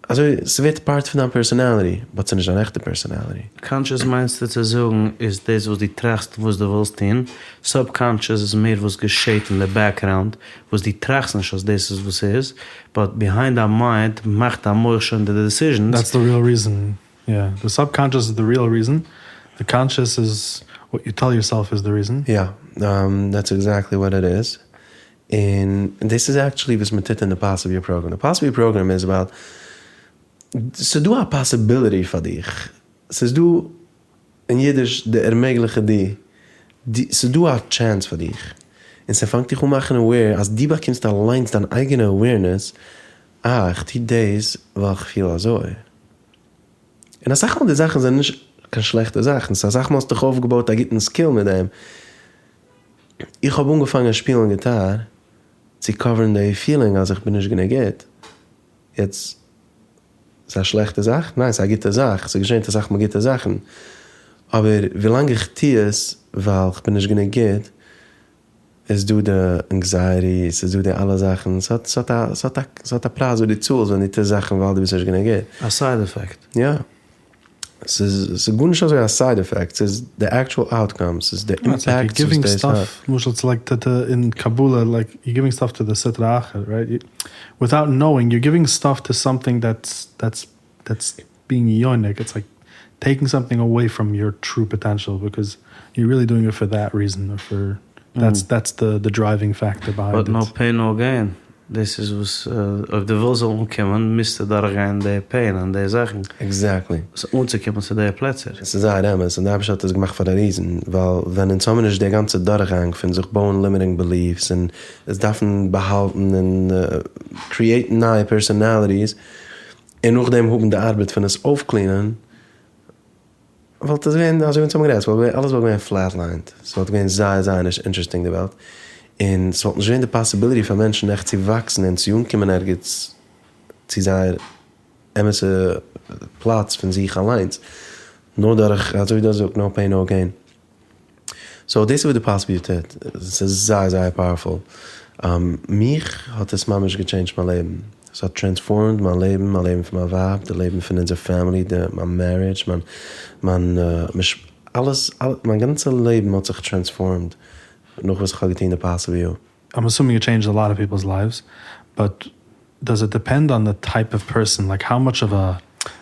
אזוי, ס'ווערט part פון דיין personality, but ס'איז נישט דיין עכטע personality. Conscious מיינסטו צו זאגן איז דאס וואס דו טראכסט וואס דו ווילסט טון, subconscious איז מער וואס געשעט אין די background וואס דו טראכסט נישט אז דאס איז וואס ס'איז, but behind דיין mind מאכט דיין מח שוין די decisions. That's the real reason, yeah, the subconscious is the real reason, the conscious is what you tell yourself is the reason. Yeah, that's exactly what it is, און דאס איז actually וואס מען טוט אין די Possible program, די Possible program איז about ס'איז דא א possibility פאר דיך, ס'איז דא אין אידיש די ערמעגליכע די, ס'איז דא א chance פאר דיך, און ס'פאנגט דיך אן מאכן aware אז דו באקומסט אליינס דיין אייגענע awareness, אה איך טו דאס ווייל איך פיל אזוי. און אסאך מאל די זאכן זענען נישט קיין שלעכטע זאכן, ס'איז אסאך מאל האסטו דיך אויפגעבויט א גוטן skill מיט דעם. איך האב אנגעפאנגען שפילן גיטאר צו cover ן די feeling אז איך בין נישט גענוג גוט. יעצט, ס'איז א שלעכטע זאך? ניין, ס'איז א גוטע זאך, ס'איז געשען אסאך מאל גוטע זאכן. אבער ווילאנג איך טו עס ווייל כ'בין נישט גענוג גוט, איז דא די anxiety, ס'איז דא די אלע זאכן, ס'האט ס'האט א ס'האט א ס'האט א פרייז וואס דו צאלסט ווען דו טוסט זאכן ווייל דו ביסט נישט גענוג גוט. א side effect. יא. ס'איז ס'איז גארנישט אזוי א side effect, ס'איז די actual outcome, ס'איז די impact וואס דאס האט. למשל it's like to אין קבלה like you giving stuff to די סטרא אחרא right without knowing you giving stuff to something that's that's that's being יונק it's like taking something away from your true potential because you really doing it for that reason or for that's that's the driving factor behind it. But no pain no gain, דאס איז וואס אויב דו ווילסט זאל אנקומען מוזטו דורכגיין די pain און די זאכן. Exactly. אנצוקומען צו די פלעצער. עס איז זייער אמת, און די אייבערשטער האט עס געמאכט פאר א reason, ווייל ווען אונז האבן נישט די גאנצע דורכגאנג פון זיך בויען limiting beliefs און עס דארפן באהאלטן און create ן נייע personalities, און נאכדעם האבן די ארבעט פון עס אויפ clean ען, וואלט עס געווען אזוי ווי אונז האבן גערעדט, ס'וואלט געווען אלעס וואלט געווען flatlined, ס'וואלט געווען זייער זייער נישט interesting די וועלט, און ס'וואלט נישט געווען די possibility פאר מענטשן עכט צו וואקסן און צו אנקומען ערגעץ צו זייער אמת'ע פלאץ פון זיך אליינס, נאר דורך אזוי ווי דו האסט געזאגט no pain no gain. So דאס איז וואס די Possible טוט, ס'איז זייער זייער powerful, מיך האט עס ממש גע change ט מיין לעבן, ס'האט transformed מיין לעבן, מיין לעבן פון מיין ווייב, די לעבן פון אונזער family, די מיין marriage, מיין מיין אלעס, מיין גאנצע לעבן האט זיך transformed נאך וואס איך האב געטון די Possible. I'm assuming it changed a lot of people's lives, but does it depend on the type of person, like how much of a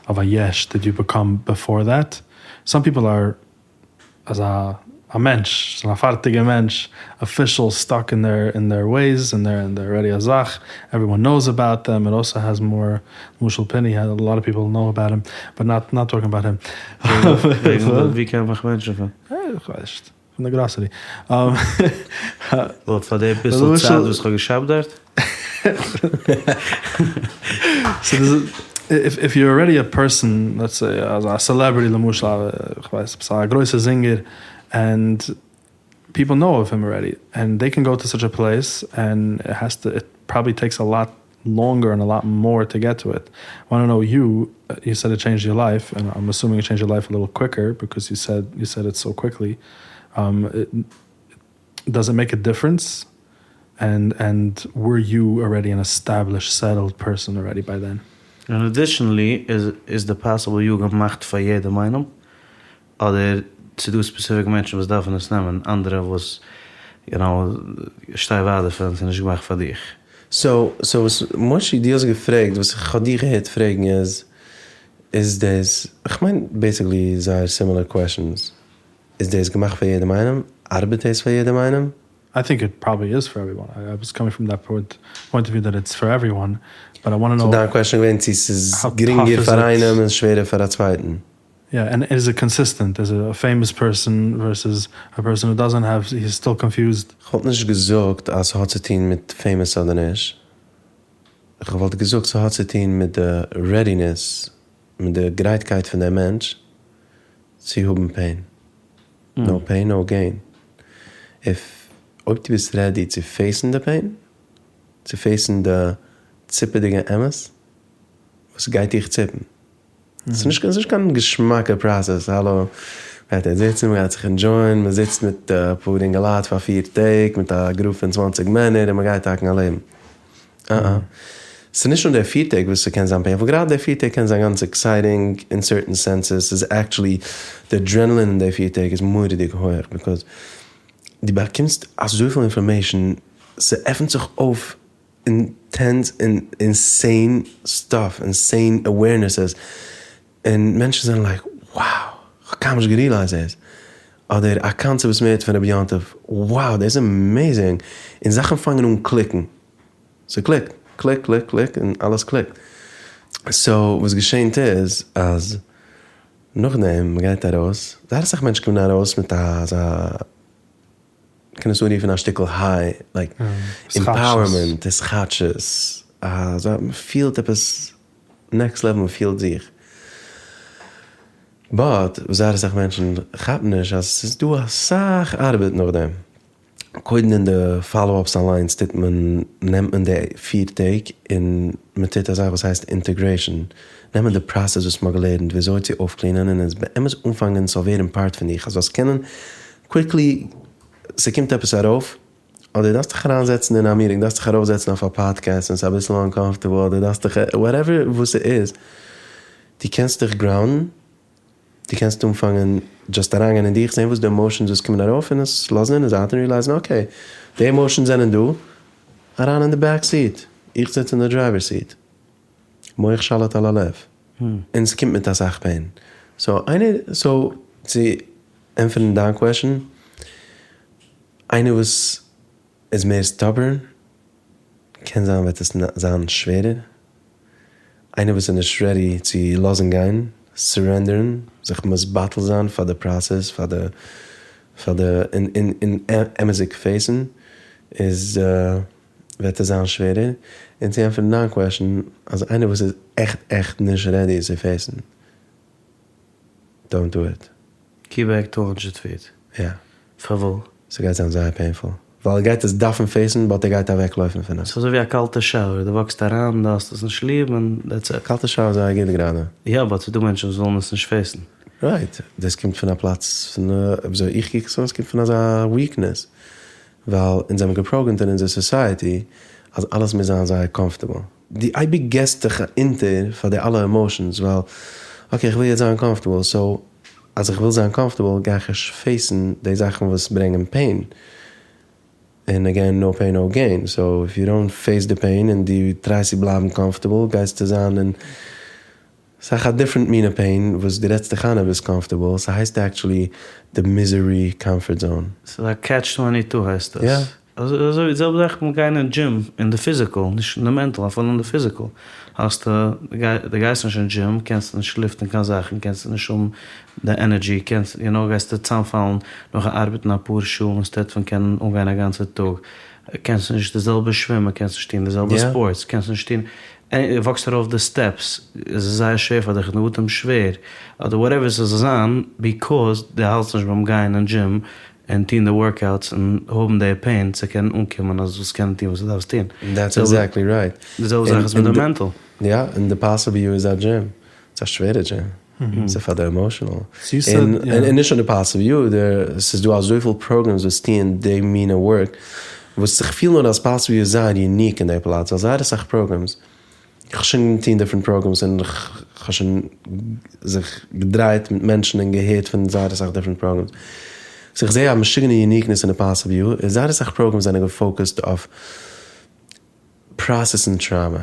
of a יש did you become before that? Some people are אזא א מענטש, ס'איז א פארטיגע מענטש, official stuck in their in their ways and they're they're already א זאך, everyone knows about them, it also has more, למשל פיני a lot of people know about him, but not not talking about him. ווי קען מיך מענטשן פון? איך ווייס נישט, פון די גראסערי. וואלט פאר די ביסל צייט וואס כ'האב געשאפט דארט? So if if you're already a person, let's say a celebrity למשל, איך ווייס, עפעס א גרויסע singer, and people know of him already, and they can go to such a place, and it has to, it probably takes a lot longer and a lot more to get to it. I want to know you, you said it changed your life, and I'm assuming it changed your life a little quicker because you said you said it so quickly. Um, it, does it make a difference? And and were you already an established, settled person already by then? And additionally, איז איז די Possible You געמאכט פאר יעדעם איינעם? אדער ס'דא specific מענטשן וואס דארפן עס נעמען, אנדערע וואס, you know, שטיי ווייט דערפון, ס'איז נישט געמאכט פאר דיך. So, so וואס מושי דו האסט געפרעגט, וואס איך האב דיך געהערט פרעגן איז, איז דאס, איך מיין basically זייער similar questions. איז דאס געמאכט פאר יעדעם איינעם? ארבעט דאס פאר יעדעם איינעם? I think it probably is for everyone. I, I was coming from that point, point of view that it's for everyone, but I want to know. So דיין question געווען, צו ס'איז גרינגער פאר איינעם און שווערער פאר א צווייטן. Yeah, and is it consistent? Is it a famous person versus a person who doesn't have, he's still confused? איך וואלט נישט געזאגט אז ס'האט צו טון מיט famous אדער נישט. איך וואלט געזאגט ס'האט צו טון מיט די readiness, מיט די גרייטקייט פון דער מענטש צו האבן pain. No pain, no gain. If אויב דו ביסט ready צו face ן די pain, צו face ן די ציפעדיגע אמת, וואס גייט דיך ציפן. ס'איז נישט ס'איז נישט קיין געשמאקע process, האלא, מ'גייט יעצט זיצן, מ'גייט זיך enjoy ען, מ'זיצט מיט אפאר אינגעלייט פאר פיר טעג, מיט א group פון צוואנציג מענער און מ'גייט האקן א לעבן. אה אה. ס'איז נישט נאר די פיר טעג וואס ס'קען זיין painful, גראדע די פיר טעג קען זיין גאנץ exciting in certain senses, ס'איז actually די adrenaline אין די פיר טעג איז מורא'דיג הויעך because דו באקומסט אזויפיל information, ס'עפנט זיך אויף intense און insane stuff, insane awarenesses, און מענטשן זענען like wow, כ'האב קיינמאל נישט גע realize ט דאס, אדער א concept וואס מ'הערט פון רבי יום טוב, wow דאס איז amazing, און זאכן פאנגען אן click ן, ס' click ט, click click click און אלעס click ט. So וואס געשענט איז אז נאכדעם מ'גייט ארויס, זייער אסאך מענטשן קומען ארויס מיט אזא, מ'קען עס אנרופן א שטיקל high, like empowerment, התחדשות, אזא מ'פילט עפעס next level, מ'פילט זיך. But וואס זייער אסאך מענטשן כאפן נישט אז ס'איז דא אסאך ארבעט נאכדעם. קודם אין די follow ups אליינס טוט מען, נעמט מען די פיר טעג און מען טוט א זאך וואס הייסט integration, נעמען די process וואס מ'האט געלערנט וויאזוי צו אויפ clean ען און עס באמת אנפאנגען ס'זאל ווערן part פון דיך אז זאלסט קענען quickly ס'קומט עפעס ארויף אדער דארפסט דיך אריינזעצן אין א meeting דארפסט דיך ארויפזעצן אויף א podcast און ס'איז אביסל uncomfortable אדער דארפסט דיך whatever וואס ס'איז דו קענסט דיך ground ן. דו קענסט אנפאנגען just אריינגיין אין דיך, זען וואס די emotions וואס קומען ארויף און עס לאזן אין די זייט און realize ן okay, די emotions זענען דא, אריין אין די back seat, איך זיץ אין די driver seat, מח שליט על הלב, און ס'קומט מיט אסאך pain. So איינער, so צו ענטפערן דיין question, איינער וואס איז מער stubborn, קען זיין וועט עס זיין שווערער. איינער וואס איז נישט ready צו לאזן גיין, surrender ן, זיך מתבטל זיין פאר די process, פאר די פאר די און און אמת'דיג face ן, איז וועט עס זיין שווערער. און צו ענטפערן דיין question, אז איינער וואס איז עכט עכט נישט ready צו face ן, don't do it. Keep back 200 feet. יא. פארוואס? ס'גייט זיין זייער painful. ווייל ער גייט עס דארפן face ן, but ער גייט אוועקלויפן פון עס. ס'איז אזוי ווי א קאלטע shower, דו walk סט אריין, דו האסט עס נישט ליב און that's it. קאלטע shower איז זייער גוט גראדע. יא, but ס'דא מענטשן וואס ווילן עס נישט face ן. Right. דאס קומט פון א פלאץ פון, וויאזוי איך קוק עס אן, עס קומט פון אזא weakness. ווייל אונז זעמיר גע program ט אין אונזער society אז אלעס מוז זיין זייער comfortable. דו אייביג געסט דיך אונטער פאר די אלע emotions ווייל okay איך וויל יעצט זיין comfortable so אז איך וויל זיין comfortable גיי איך נישט face ן די זאכן וואס ברענגען pain און again no pain no gain so if you don't face די pain און דו try סט צו בלייבן comfortable גייסטו זיין אין סאך א different מינע pain וואס דו רעדסט דיך איין אז ביסט comfortable ס'הייסט actually די misery comfort zone. ס'איז א catch 22 הייסט עס. יא. אזוי אזוי די זעלבע זאך מיט גיין אין דזשים, אין די physical, נישט אין די mental, אפילו אין די physical, האסטו, דו גייסט נישט אין דזשים, קענסטו נישט לופטן קיין זאכן, קענסטו נישט האבן די energy, קענסט, you know, גייסטו צאמפאלן נאכן ארבעטן אפאר שעה instead פון קענען אנגיין א גאנצע טאג. קענסט נישט די זעלבע שווימען, קענסט נישט טון די זעלבע ספארטס, קענסט נישט טון, וואקסט ארויף די סטעפס, עס איז זייער שווער פאר דיך, די אטעם שווער, אדער whatever ס'זאל זיין, because דו האלטסט נישט ביים גיין אין דזשים און טון די workouts און האבן די pain צו קענען אנקומען אז זאלסט קענען טון וואס דו דארפסט טון. That's exactly right. די זעלבע זאך איז מיט די mental. יא, און די Possible You איז א דזשים. ס'איז א שווערע דזשים. ס'איז פאר די emotional. און נישט נאר די Possible You, ס'איז דא אזויפיל programs וואס טוען די מינע work, וואס איך פיל נאר אז Possible You איז זייער unique אין די פלאץ, ווייל זייער אסאך programs, איך האב שוין געטון different programs און איך האב שוין זיך געדרייט מיט מענטשן און געהערט פון זייער אסאך different programs, so איך זעה א משוגענע uniqueness אין די Possible You, און זייער אסאך programs זענען גע focused אויף process ן trauma,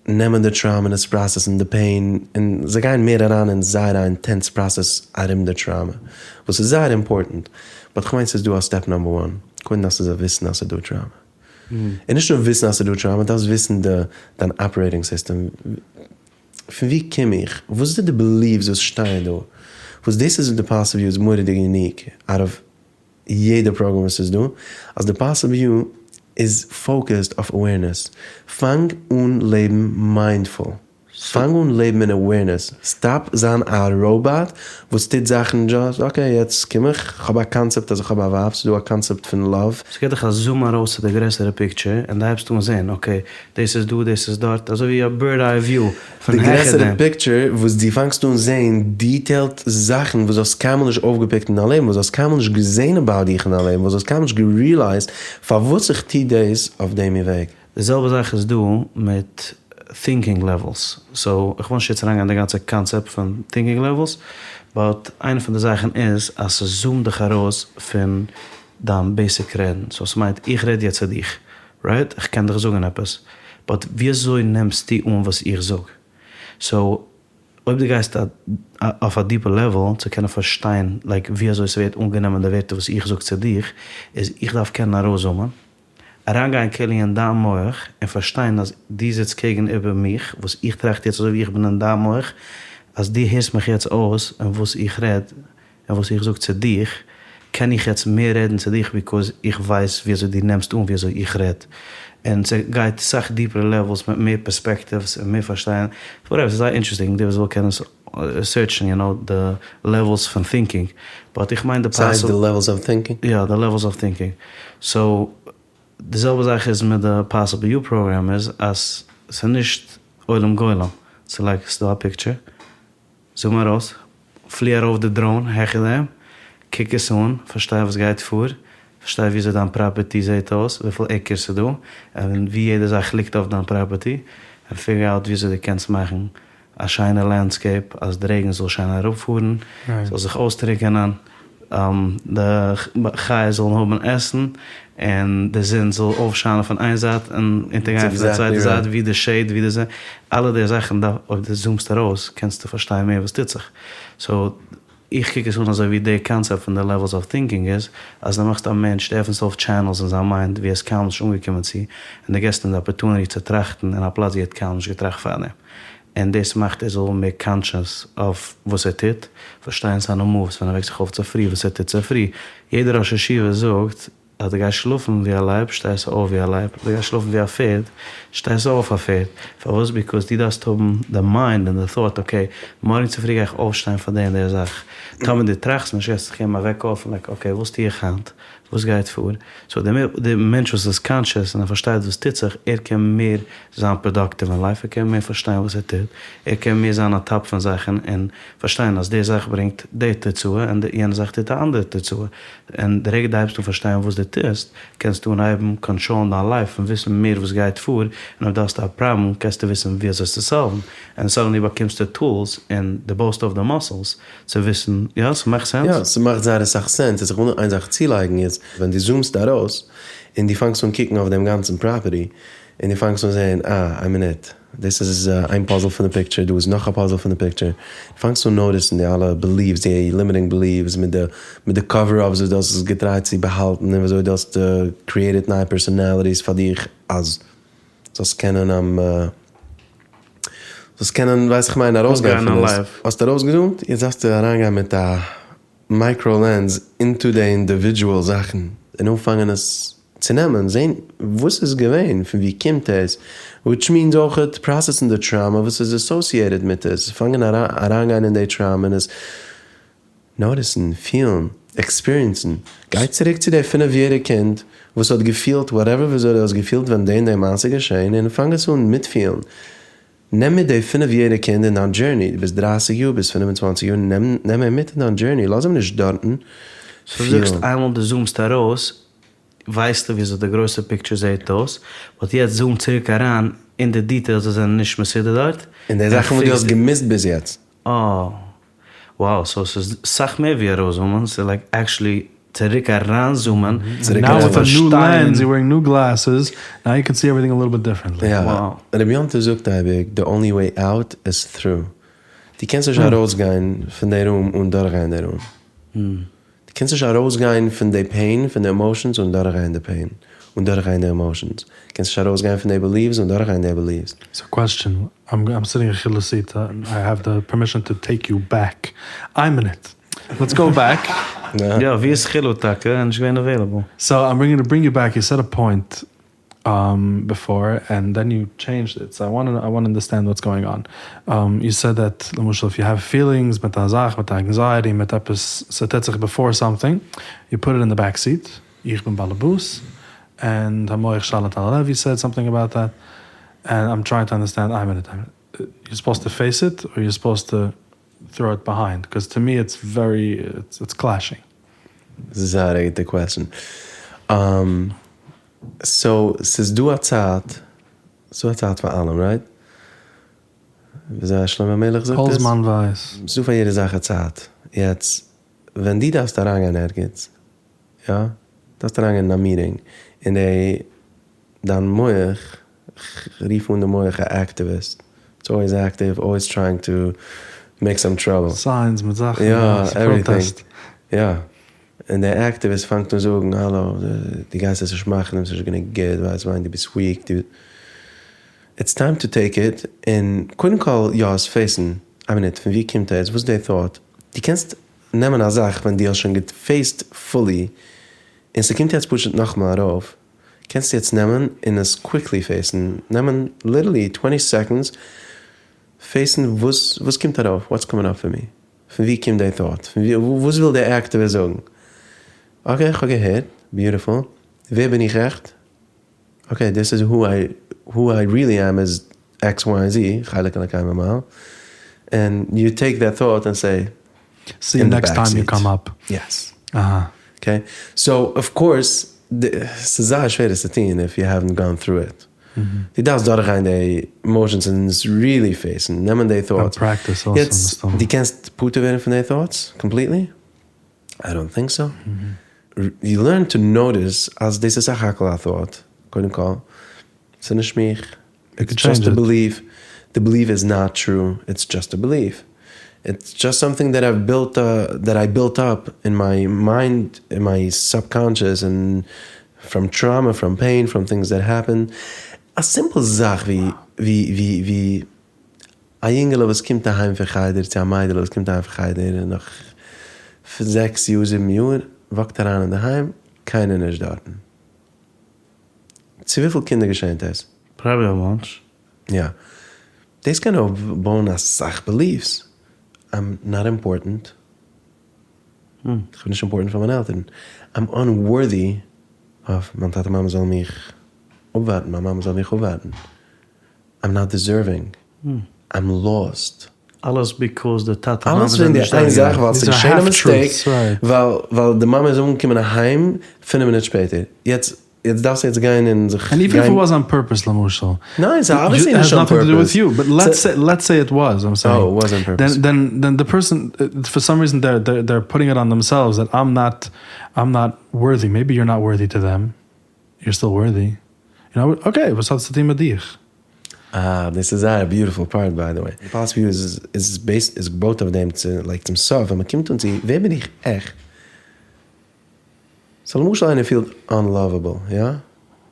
נעמען די trauma און עס process ן די pain, און זיי גייען מער אריין אין זייער א intense process ארום די trauma, וואס איז זייער important, but כ'מיין ס'איז דא א step number one, קודם דארפסטו זיי וויסן אז ס'איז דא trauma. און נישט נאר וויסן אז ס'איז דא trauma, דארפסט וויסן די דיין operating system, פון ווי קום איך, וואס איז די beliefs וואס שטייען דא, וואס דאס איז די Possible You איז מורא'דיג unique out of יעדע פראגראם וואס איז דא, אז די Possible You איז focused אויף awareness, פאנג אן לעבן mindful, פאנג אן לעבן אין awareness, stop זיין א ראבאט וואס טוט זאכן just, okay יעצט קום איך, כ'האב א קאנצעפט אז איך האב א ווייב, ס'איז דא א קאנצעפט פון love. ס'געט דיך א zoom ארויס צו די גרעסערע picture און די הייבסט אן זען okay דאס איז דא דאס איז דארט אזוי ווי א bird eye view פון די העכער גרעסערע דעם. picture וואס דו פאנגסט אן זעהן detailed זאכן וואס דו האסט קיינמאל נישט אויפגע pickט אין דיין לעבן, וואס דו האסט קיינמאל נישט געזעהן about דיך אין דיין לעבן, וואס דו האסט קיינמאל נישט גע realized פארוואס איך טוה דאס אויף דעם וועג. די זעלבע זאך איז דא מיט thinking levels, so איך וויל נישט יעצט אריינגיין אין די גאנצע קאנצעפט פון thinking levels, but איינע פון די זאכן איז אז ס' zoom ט דיך ארויס פון דיין basic רעדן, so ס'מיינט איך רעד יעצט צו דיך, right? איך קען דיך זאגן עפעס, but וויאזוי נעמסטו אן וואס איך זאג? so אויב דו גייסט אויף א deeper level צו קענען פארשטיין like וויאזוי ס'ווערט אנגענומען די ווערטער וואס איך זאג צו דיך, איז איך דארף קענען ארויס zoom ען, אריינגיין כאילו אין דיין מח און פארשטיין אז דו זיצט קעגן איבער מיך, וואס איך טראכט יעצט אזוי ווי איך בין אין דיין מח, אז דו הערסט מיך יעצט אויס און וואס איך רעד, און וואס איך זאג צו דיך, קען איך יעצט מער רעדן צו דיך because איך ווייס וויאזוי דו נעמסט אן וויאזוי איך רעד. און ס'גייט סאך deeper levels מיט מער perspectives און מער פארשטיין. Whatever, ס'איז זייער interesting, די וואס וויל קען עס search ן, you know, די levels פון thinking. But איך מיין די ס'הייסט די levels of thinking? יא, די levels of thinking. So, די זעלבע זאך איז מיט די Possible You program איז אז ס'איז נישט עולם גולם. ס'איז like ס'איז דא א picture, zoom ארויס, פלי ארויף די drone העכער דעם, קוק עס אן, פארשטיי וואס גייט פאר, פארשטיי וויאזוי דיין property זעט אויס, וויפיל acres ס'איז דא, און ווי יעדע זאך ליגט אויף דיין property, און figure out וויאזוי דו קענסט מאכן א שיינע landscape אז די רעגן זאל שיין אראפפארן, זאל זיך אויסטרוקענען, די חיות זאלן האבן עסן, און די זון זאל אויפשיינען פון איין זייט און אונטערגיין פון די צווייטע זייט, ווי די shade ווי די זון, אלע די זאכן דארף, אויב דו zoom סט ארויס קענסטו פארשטיין מער וואס טוט זיך. So איך קוק עס אן אזוי ווי די קאנצעפט פון די levels of thinking איז, אז דו מאכסט א מענטש, דו עפענסט אויף channels אין זיין mind ווי ער איז קיינמאל נישט אנגעקומען צו, און דו געסט אים די opportunity צו טראכטן אין א פלאץ ווי ער האט קיינמאל נישט געטראכט פארדעם. און דאס מאכט ער זאל מער conscious אויף וואס ער טוט, פארשטיין זיינע moves ווען ער וועקט זיך אויף צופרי וואס ער טוט צופרי, יעדער ראש ישיבה זאגט אז דו גייסט שלאפן ווי א לייב שטייסטו אויף ווי א לייב, דו גייסט שלאפן ווי א פערד שטייסטו אויף א פערד, פארוואס? Because דו דארפסט האבן די mind און די thought okay מארגן צופרי גיי איך אויפשטיין פאר די און די זאך, טאמער דו טראכסט נישט גייסטו זיך געבן א וועק אויף און like okay וואס טו איך היינט? וואס גייט פאר? So די מער די מענטש וואס איז conscious און ער פארשטייט וואס טוט זיך, ער קען מער זיין productive אין life, ער קען מער פארשטיין וואס ער טוט, ער קען מער זיין on top פון זאכן און פארשטיין אז די זאך ברענגט די תוצאה און די יענע זאך טוט א אנדערע תוצאה, און די רגע די הייבסט אן פארשטיין וואס די טוסט, קענסטו אנהייבן control ן דיין life און וויסן מער וואס גייט פאר, און אויב די האסט א פראבלעם קענסטו וויסן ווי אזוי עס צו solve ן, און suddenly באקומסטו tools און די בויסט אויף די muscles צו וויסן, יא? ס'מאכט sense? יא, ס'מאכט זייער אסאך sense, יעצט איך וויל נאר איין זאך צולייגן איז, ווען דו zoom סט ארויס, און דו פאנגסט אן קוקן אויף דעם גאנצן property, און דו פאנגסט אן זען, אה, איין מינוט, דאס איז איין puzzle פון די picture, דא איז נאך א puzzle פון די picture, דו פאנגסט אן notice ן די אלע beliefs, די limiting beliefs, מיט די מיט די cover ups וואס דו האסט עס גע try ט צו באהאלטן, און וויאזוי דו האסט created נייע personalities פאר דיך, אז זאלסט קענען זאלסט קענען ווייס איך מיין ארויסגיין פון דאס, האסט ארויסגע zoom ט, יעצט דארפסטו אריינגיין מיט א micro lens into די individual זאכן און אנפאנגען עס. צו נעמען, זען וואס איז געווען, פון ווי קומט עס, which means אויכעט process ן די trauma וואס איז associated מיט עס, פאנגען אריינגיין אין די trauma און עס notice ן, פילן, experience ן. גיי צוריק צו די 5 יעריג קינד וואס האט געפילט whatever וויאזוי דו האסט געפילט ווען די און די מעשה געשען און פאנג עס אן מיטפילן. נעם מיט די 5 יעריג קינד אין דיין journey, דו ביסט 30 יאר, ביסט 25 יאר, נעם אים מיט אין דיין journey, לאז אים נישט דארטן. So זאגסט איינמאל דו zoom סט ארויס, ווייסטו וויאזוי די גרויסע picture זעט אויס, but יעצט zoom צוריק אריין אין די details וואס זענען נישט מסודר דארט. און די זאכן וואס דו האסט געמיסט ביז יעצט. אה, wow, so ס'איז סאך מער ווי ארויסzoom ען, ס'איז like actually צוריק אריינzoom ען. צוריק Now with a new פארשטיין. lens, you're wearing new glasses, now you can see everything a little bit differently. יא, Wow. רבי יום טוב זאגט אייביג, the only way out is through. דו קענסט נישט ארויסגיין פון די room אן דורכגיין די room. דו קענסט נישט ארויסגיין פון די pain, פון די emotions אן דורכגיין די pain, אן דורכגיין די emotions. קענסט נישט ארויסגיין פון די beliefs אן דורכגיין די beliefs. So question, I'm sitting in Chilus seat, and I have the permission to take you back. I'm in it. Let's go back. יא, ווי איז חילו טאקע? נישט געווען available. So I'm to bring you back. You said a point before, and then you changed it. So I want to understand what's going on. You said that, למשל, if you have feelings, מיט א זאך, מיט anxiety, מיט עפעס, ס'טוט זיך before something, you put it in the back seat. איך בין באלעבאס. And המוח שליט על הלב, you said something about that. And I'm trying to understand, I'm in it. You're supposed to face it, or you're supposed to throw it behind? Because to me it's clashing. This is a good question. So, ס'איז דא א צייט, ס'איז דא א צייט פאר אלעם, right? וויאזוי שלמה המלך זאגט כל עס? זמן ווייס. ס'איז דא פאר יעדע זאך א צייט. יעצט, ווען דו דארפסט אריינגיין ערגעץ, יא? דארפסט אריינגיין אין א meeting, און דיין מוח, רוף אן די מוח א activist. It's always active, always trying to make some trouble. Signs מיט זאכן, יא, yeah, everything. protest. יא. און דער activist פאנגט אן זאגן, האלא, דו גייסט עס נישט מאכן, דו ביסט נישט גענוג גוט, ווייסט וואס, דו ביסט weak. דו It's time to take it and קודם כל, יא, עס face ן. א מינוט, פון ווי קומט עס? וואס איז די thought? דו קענסט נעמען א זאך, ווען דו האסט שוין גע face ט fully, און ס'קומט יעצט פשוט נאכאמאל ארויף, קענסטו יעצט נעמען און עס quickly face ן, נעמען literally 20 seconds, face ן וואס קומט ארויף, what's coming up for me? פון ווי קומט די thought? פון ווי, וואס וויל דער activist זאגן? Okay, איך האב געהערט, beautiful. ווער בין איך עכט? Okay, this is who I really am is X, Y, and Z, חלק אלוקי ממעל. And you take that thought and say, See you in the next time you backseat. come up. Yes. Okay. So, of course, ס'איז זייער שווער עס צו טון if you haven't gone through it. דו דארפסט דורכגיין די emotions and it's really face ן, נעמען די thoughts. And practice also, יעצט, מסתמא. דו קענסט פטור ווערן פון די thoughts completely? I don't think so. You learn to notice אז דאס איז סך הכל א thought, קודם כל. ס'איז נישט מיך. You It's can just change a it. belief. The belief is not true. It's just a belief. It's just something that I've built, that I built up in my mind, in my subconscious, and from trauma, from pain, from things that happen. A simple זאך ווי א יונגעלע וואס קומט אהיים פון חדר, צו א מיידעלע וואס קומט אהיים פון חדר, און נאך 6 יאר, 7 יאר, walk ט אריין אין דער היים, קיינער נישט דארטן. צו וויפיל קינדער געשענט עס? Probably a bunch. יא. דאס קען אויך בויען א סאך beliefs. I'm not important. איך בין נישט important פאר מיינע עלטערן. I'm unworthy of מיין טאטע מאמע זאל מיך אפווארטן, מיין מאמע זאל מיך אפווארטן. I'm not deserving. I'm lost. אלעס because די טאטע מאמע אלעס זענען וועגן די נישט איין דא זאך, געווען. ווייל ס'איז These are געשען א half mistake, truths, right. ווייל די מאמע איז אנגעקומען אהיים 5 מינוט שפעטער. יעצט דארפסטו יעצט גיין און זיך And even if it גיין was on purpose, למשל. ניין, it's obviously It has נישט on nothing to do with purpose. you, but So let's say it was, I'm saying. Oh, it was on purpose. Then the person, for some reason, they're putting it on themselves that I'm not worthy. Maybe you're not worthy to them. You're still worthy. You know, okay, וואס האט עס צו טון מיט דיך? Ah, this is a beautiful part, by the way. The philosophy is based, is both of them צו, like, צום סוף, ווען מען קומט און צו, ווער בין איך עכט? So, למשל איינער פילט unlovable, יא?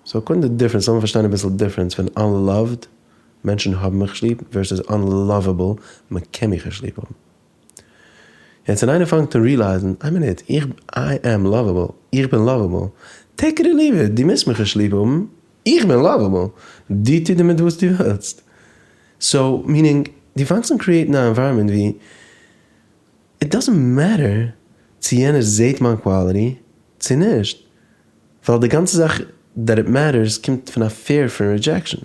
So, קודם די difference, לאמיר פארשטיין אביסל difference פון unloved, מענטשן האבן מיך ליב, versus unlovable, מען קען מיך נישט ליב האבן. יעצט ווען איינער פאנגט אן realize ן, איין מינוט, איך, I am lovable, איך בין lovable, take it or leave it, דו מוזט מיך נישט ליב האבן, איך בין lovable, דו טו דערמיט וואס דו ווילסט. So, meaning, דו פאנגסט אן create ן א environment ווי it doesn't matter צו יענער זעהט מיין quality צו נישט, ווייל די גאנצע זאך that it matters קומט פון א fear פון rejection.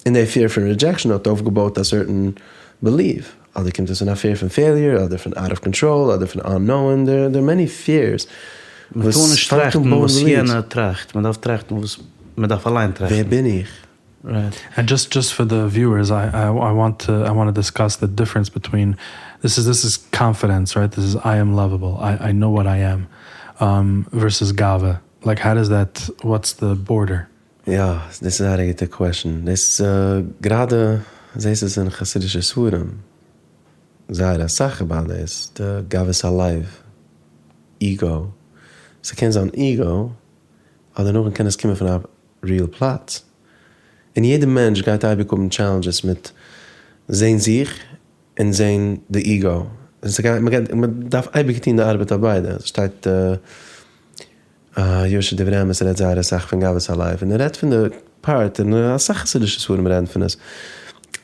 און די fear פון rejection האט אויפגעבויט א certain belief, אדער קומט עס פון א fear פון failure, אדער פון out of control, אדער פון unknown, there are many fears מען טאר נישט טראכטן וואס יענער טראכט, מען דארף טראכטן וואס מען דארף אליין טראכטן. ווער בין איך? Right. And just just for the viewers, I I I want to I want to discuss the difference between this is this is confidence, right? This is I am lovable, I I know what I am, versus גאווה. Like how does that, what's the border? יא, דאס איז זייער א גוטע question. דאס גראדע זעהסט עס אין חסידישע ספרים זייער אסאך about דאס, די גאוות הלב, ego. ס'קען זיין ego, אדער נאכדעם קען עס קומען פון א real פלאץ. און יעדע מענטש גייט אייביג האבן challenges מיט זעהן זיך און זעהן די ego. און ס'גייט, מ'גייט, מ'דארף אייביג טון די ארבעט אויף ביידע. ס'שטייט יושר דברי אמת רעדט זייער אסאך פון גאוות הלב, און ער רעדט פון די part, און אסאך חסידישע ספרים רעדן פון עס,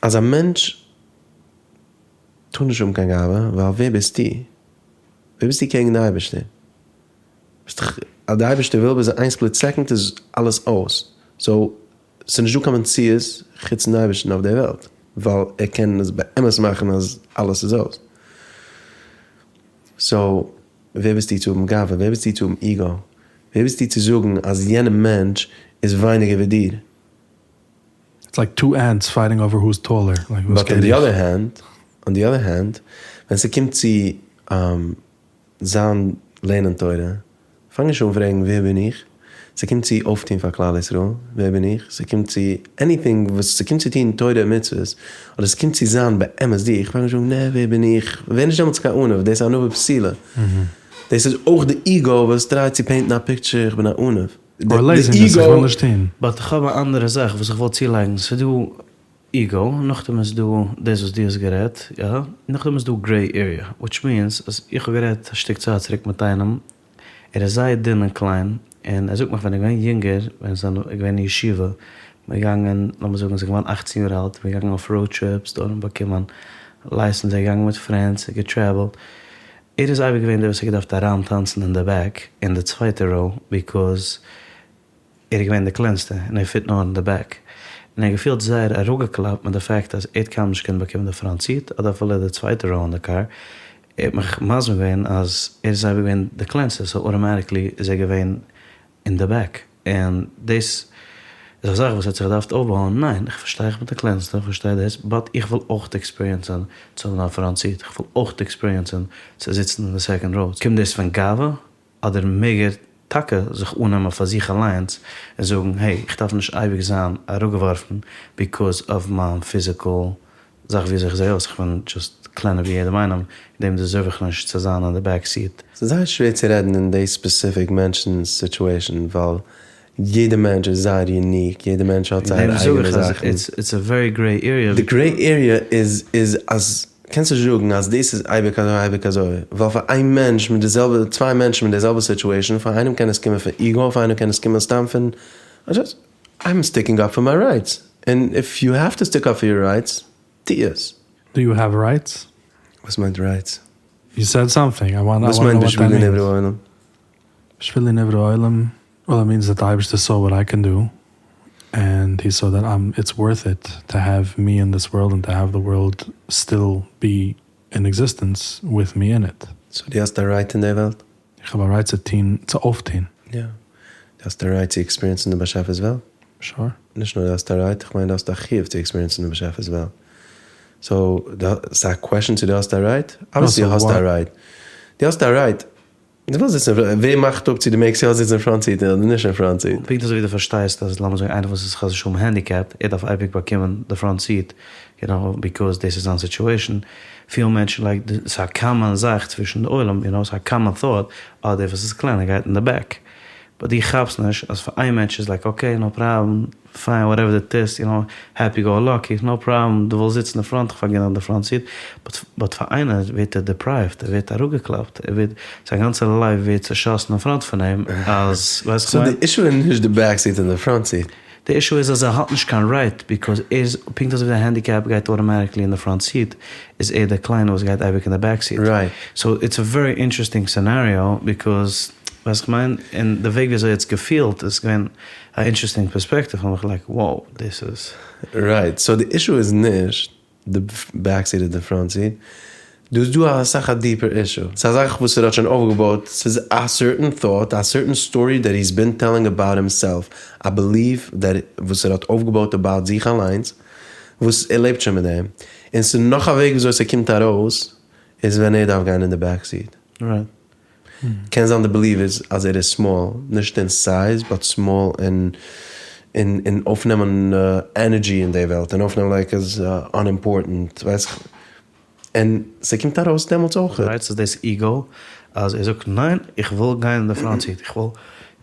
אז א מענטש טאר נישט האבן קיין גאווה, ווייל ווער ביסטו? ווער ביסטו קעגן די אייבערשטער? ביסט דאך, אז די אייבערשטער וויל ביז איין split second איז אלעס אויס, so ס'איז נישט דא קיין מציאות חוץ פון אייבערשטן אויף די וועלט, ווייל ער קען עס באמת מאכן אז אלעס איז אויס. So ווער ביסטו צו האבן גאווה? ווער ביסטו צו האבן ego? ווער ביסטו צו זאגן אז יענער מענטש איז ווייניגער ווי דיר? It's like two ants fighting over who's taller, like וואס But on גייט the איך? other hand, on the other hand, ווען ס'קומט צו זיין לערנען תורה, פאנג נישט אן פרעגן ווער בין איך, ס'קומט צו אויפטון פאר כלל ישראל, ווער בין איך, ס'קומט צו anything וואס ס'קומט צו טון תורה און מצוות, אדער ס'קומט צו זיין באמת דיך, פאנג נישט אן נע ווער בין איך, ווער נישט דעמאלטס קיין עניו, דאס איז ענווה פסולה, דאס איז אויך די ego וואס try ט צו paint ן א picture איך בין א עניו, Or די laziness, איך וויל ego. נישט טון. But איך האב א אנדערע זאך וואס איך וואלט צולייגן, ס'איז דא ego, נאכדעם איז דא דאס וואס דו האסט גערעדט, יא, נאכדעם איז דא gray area, which means אז איך האב גערעדט א שטיק צייט צוריק מיט איינעם, ער איז זייער דין און קליין, און ער זאגט מיך ווען ער איז געווען יונגער, ווען ער איז געווען אין ישיבה, מען איז געגאנגען, לאמיר זאגן ער איז געווארן 18 יאר אלט, מען איז געגאנגען אויף road trips, דארט באקומען license, ער איז געגאנגען מיט friends, ער האט גע travel ט, ער איז אייביג געווען דער וואס האט געדארפט אריינטאנצן אין די back, אין די צווייטע row, because ער איז געווען די קלענסטע און ער fit נאר אין די back, און ער האט געפילט זייער אראפגעקלאפט מיט די fact אז ער האט קיינמאל נישט געקענט באקומען די front seat אדער אפילו די צווייטע row אין די קאר, ער האט מיך מסביר געווען אז ער איז אייביג געווען די קלענסטע so automatically איז ער געווען אין די back, און דאס איז א זאך וואס ער האט זיך געדארפט אויפבויען, ניין איך פארשטיי איך בין די קלענסטע איך פארשטיי דאס but איך וויל אויך experience ען צו האבן א front seat, איך וויל אויך experience ען צו זיצן אין די second row, קומט דאס פון גאווה אדער מעג ער טאקע זיך אננעמען פאר זיך אליינס און זאגן hey איך דארף נישט אייביג זיין אראפגעווארפן because of מיין physical זאך וויאזוי איך זעה אויס, איך בין just קלענער ווי יעדעם איינעם, אין דעם deserve איך נישט צו זיין אין די back seat. ס'איז זייער שווער צו רעדן אין די specific מענטשנ'ס situation ווייל יעדע מענטש איז זייער unique, יעדע מענטש האט וועגן זייערע דעם זאג אייגענע איך אז זאכן. It's a very gray area. די gray area איז איז אז קענסט נישט זאגן אז דאס איז אייביג אזוי אייביג אזוי, ווייל פאר איין מענטש מיט די זעלבע, צוויי מענטשן מיט די זעלבע situation, פאר איינעם קען עס קומען פון ego, פאר איינעם קען עס קומען סתם פון just I'm sticking up for my rights, און if you have to stick up for your rights, טו עס. Do you have rights? וואס מיינט rights? You said something, I want וואס to מיינט know what that בשבילי means. נברא העולם? בשבילי נברא העולם, well it means that the אייבערשטער saw what I can do, and he saw that I'm, it's worth it to have me in this world and to have the world still be in existence with me in it. So דו האסט א right אין די וועלט? איך האב א right צו טון, צו אויפטון. יא. דו האסט א right צו experience ן די באשעפער'ס וועלט? Sure. נישט נאר דו האסט א right, איך מיין דו האסט א חיוב צו experience ן די באשעפער'ס וועלט. So, ס'איז א question צו דו האסט א right? Obviously האסטו א right. דו האסט א right. דו ווילסט זיצן, ווער מאכט אפ צו דו מעגסט יא זיצן אין front seat אדער נישט אין front seat? פונקט אזוי ווי דו פארשטייסט אז לאמיר זאגן איינער וואס איז חס ושלום handicapped, ער דארף אייביג באקומען די front seat, you know, because דאס איז זיין situation, פיל מענטשן like, ס'איז א common זאך צווישן די עולם, you know, ס'איז א common thought, אה דער וואס איז קליין ער גייט אין די back. But דו כאפסט נישט אז פאר איין מענטש איז like okay no problem, fine whatever דו טוסט, you know, happy go lucky, no problem, דו ווילסט זיצן אין front איך פארגין דיך די front seat, but פאר איינער ווערט ער deprived, ער ווערט אראפגעקלאפט, ער ווערט, זיין גאנצע life ווערט צעשאסן אין front פון אים, אז, ווייסט So די issue איז נישט די back seat און די front seat. די issue איז אז ער האט נישט קיין right because ער איז פונקט אזוי ווי די handicap גייט automatically אין די front seat איז ער דער קליינער וואס גייט אייביג אין די back seat. So it's a very interesting scenario because ווייסט איך מיין און די וועג ווי אזוי ער האט עס געפילט איז געווען א interesting perspective האב איך like wow דאס איז. Right, so די issue איז נישט די back seat אדער די front seat, דא איז דא אסאך א deeper issue, ס'איז א זאך וואס ער האט שוין אויפגעבויט, ס'איז א certain thought, א certain story that he's been telling about himself, א belief that וואס ער האט אויפגעבויט about זיך אליינס, וואס ער לעבט שוין מיט דעם, און ס'איז נאך א וועג וויאזוי ס'קומט ארויס, איז ווען ער דארף גיין אין די back seat. קען זיין די belief איז אז ער איז small, נישט אין size, but small אין אין אויפנעמען energy אין די וועלט, און אויפנעמען like איז unimportant, ווייס איך, און ס'קומט ארויס דעמאלטס אויך. Right, ס'איז דאס ego אז ער זאגט ניין איך וויל גיין אין די front seat, איך וויל,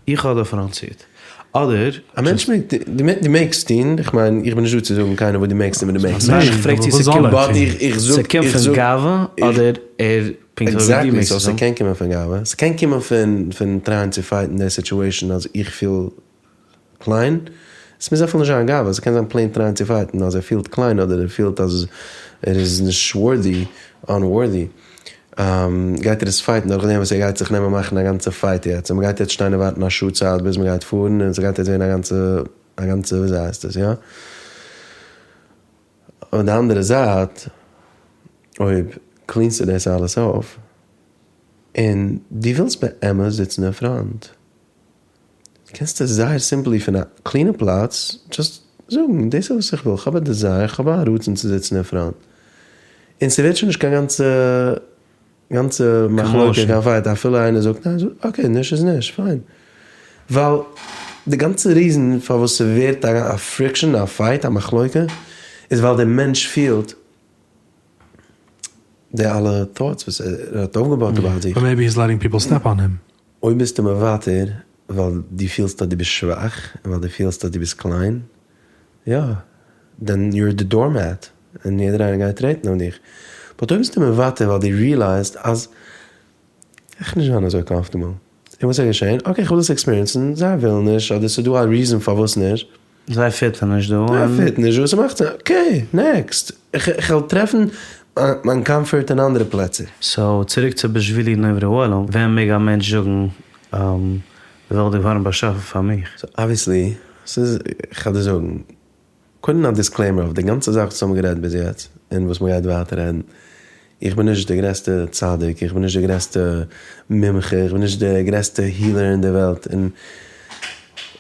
איך האב די front seat, אדער. א מענטש מעג, דו מעגסט טון, איך מיין איך בין נישט דא צו זאגן קיינעם וואס דו מעגסט און וואס דו מעגסט ניין נישט, איך פרעג צו ס'קומט ס'קומט פון גאווה אדער ער פונקט אזוי ווי דו מעגסט Exactly, so ס'קען קומען פון גאווה, ס'קען קומען פון פון try ען צו fight ן די situation אז איך פיל קליין, ס'מוז אפילו נישט זיין גאווה, ס'קען זיין plain try ען צו fight ן אז ער פילט קליין אדער ער פילט אז ער איז נישט worthy, unworthy, גייט ער עס fight ן דורך דעם וואס ער גייט זיך נעמען מאכן א גאנצע fight יעצט, און מ'גייט יעצט שטיין און ווארטן א שעה צייט ביז מ'גייט פארן, און ס'גייט יעצט ווערן א גאנצע א גאנצע וויאזוי הייסט עס יא? און די אנדערע זייט אויב clean סטו דאס אלעס אויף און דו ווילסט באמת זיצן אין front קענסטו זייער simply פון א clean ע פלאץ just זאגן דאס איז וואס איך וויל, כ'האב א desire, כ'האב א רצון צו זיצן אין front, און ס'ווערט שוין נישט קיין גאנצע גאנצע מחלוקה קיין fight, אפילו איינער זאגט ניין, okay נישט איז נישט, fine. ווייל די גאנצע reason פארוואס ס'ווערט א friction, א fight, א מחלוקה, איז ווייל דער מענטש פילט די אלע thoughts וואס ער האט אויפגעבויט about זיך. But maybe he's letting people step on him. אויב ביסטו מוותר ווייל דו פילסט אז דו ביסט שוואך און ווייל דו פילסט אז דו ביסט קליין, יא, then you're the doormat און יעדער איינער גייט טרעטן אויף דיך. But אויב ביסטו מוותר ווייל דו realize ט אז איך נישט זיין אזוי comfortable, און וואס איז געשען? Okay איך וויל עס experience ן, זיי ווילן נישט, אדער ס'איז דא א reason פארוואס נישט. זיי fit ן נישט דא. זיי fit ן נישט דא, ס'מאכט sense, okay next, איך וועל טרעפן מיין comfort אין אנדערע פלעצער. So צוריק צו בשבילי נברא העולם, ווען מעג א מענטש זאגן די וועלט איז געווארן באשאפן פאר מיך? So obviously, ס'איז, כ'וועל דיר זאגן, קודם א disclaimer אויף די גאנצע זאך וואס האבן גערעדט ביז יעצט, און וואס מ'גייט ווייטער רעדן. איך בין נישט די גרעסטע צדיק, איך בין נישט די גרעסטע מומחה, איך בין נישט די גרעסטע healer אין די וועלט, און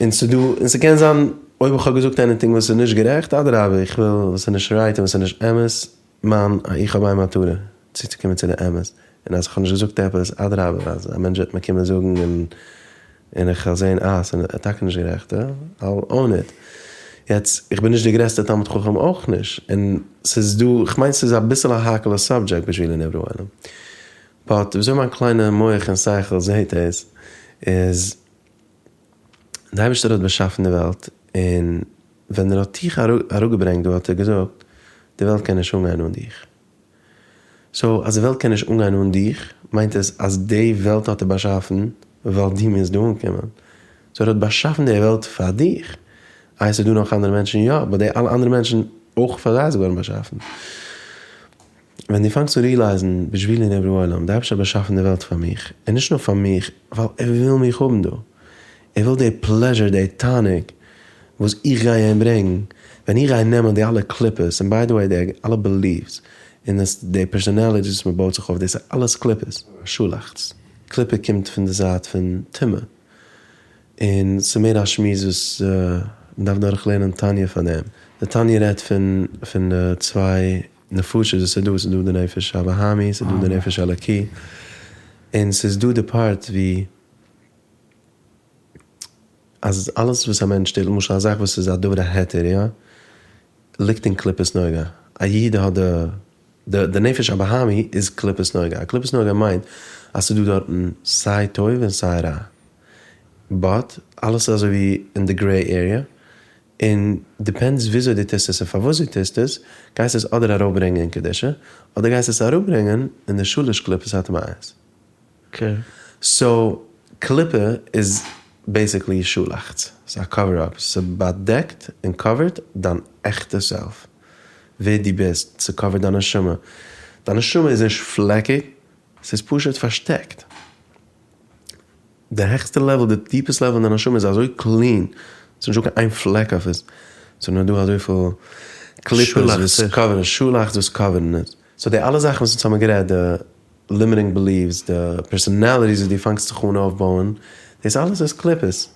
און ס'דא, און ס'קען זיין אויב איך האב געזאגט anything וואס איז נישט גערעכט, אדרבה איך וויל, וואס איז נישט right און וואס איז נישט אמת, מיין איך האב איין מטרה, צוצוקומען צו די אמת, און אז איך האב נישט געזאגט עפעס, אדרבה, אז א מענטש וועט מיר קומען זאגן און און איך וועל זען אה ס'איז טאקע נישט גערעכט, I'll own it. יעצט, איך בין נישט די גרעסטע תלמיד חכם אויך נישט, און ס'איז דא, כ'מיין ס'איז אביסל א האקעלע subject בשבילי נברא העולם. But וויאזוי מיין קליינע מח און שכל זעהט עס, איז, די אייבערשטער האט באשאפן די וועלט, און ווען ער האט דיך אראפגעברענגט דא האט ער געזאגט, די וועלט קען נישט אנגיין אן דיך. So אז די וועלט קען נישט אנגיין אן דיך, מיינט עס אז די וועלט האט ער באשאפן ווייל דו מוזט דא אנקומען. So ער האט באשאפן די וועלט פאר דיך. איי ס'איז דא נאך אנדערע מענטשן? יא, but די אלע אנדערע מענטשן אויך פאר זיי איז געווארן באשאפן. ווען דו פאנגסט אן realize ן בשבילי נברא העולם, די אייבערשטער האט באשאפן די וועלט פאר מיך, און נישט נאר פאר מיך, ווייל ער וויל מיך האבן דא. ער וויל די pleasure, די תענוג וואס איך גיי אים ברענגן, ווען איך גיי נעמען די אלע קליפות, און by the way די אלע beliefs, און די personalities וואס מען בויט זיך אויף, דאס איז אלעס קליפות, שאלאכץ. קליפה קומט פון די זייט פון טומאה, און ס'איז מער א שמועס וואס מען דארף דורך לערנען תניא פאר דעם. די תניא רעדט פון פון די צוויי נפשות וואס איז דא, ס'איז דא די נפש הבהמי, ס'איז דא די נפש האלוקי, און ס'איז דא די part ווי אז אלעס וואס א מענטש טוט, למשל א זאך וואס איז א דבר ההיתר יא, ליגט אין קליפת נוגה, א איד האט די, די נפש הבהמי איז קליפת נוגה, א קליפת נוגה מיינט אז ס'איז דא דארטן סיי טוב און סיי רע. But אלעס איז אזוי ווי אין די gray area, און depends וויאזוי דו טוסט עס און פארוואס דו טוסט עס, גייסטו עס אדער ארויפברענגען אין קדושה, אדער גייסטו עס אראפברענגען אין די שלש קליפות הטמאות. So קליפה איז basically שאלאכץ, ס'איז א cover up, ס'באדעקט און cover ט דיין עכטע self, ווער דו ביסט, ס' cover ט דיין נשמה, דיין נשמה איז נישט פלעקיג, ס'איז פשוט פארשטעקט. די העכסטע level, די deepest level אין די נשמה איז אזוי clean, ס'איז נישטא קיין איין פלעק אויף עס, ס'איז נאר דא אזויפיל קליפות וואס cover ן, שאלאכץ וואס cover ן עס. So די אלע זאכן וואס אונז האבן גערעדט, די limiting beliefs, די personalities וואס דו פאנגסט זיך אן אויפבויען, דאס אלעס איז קליפות.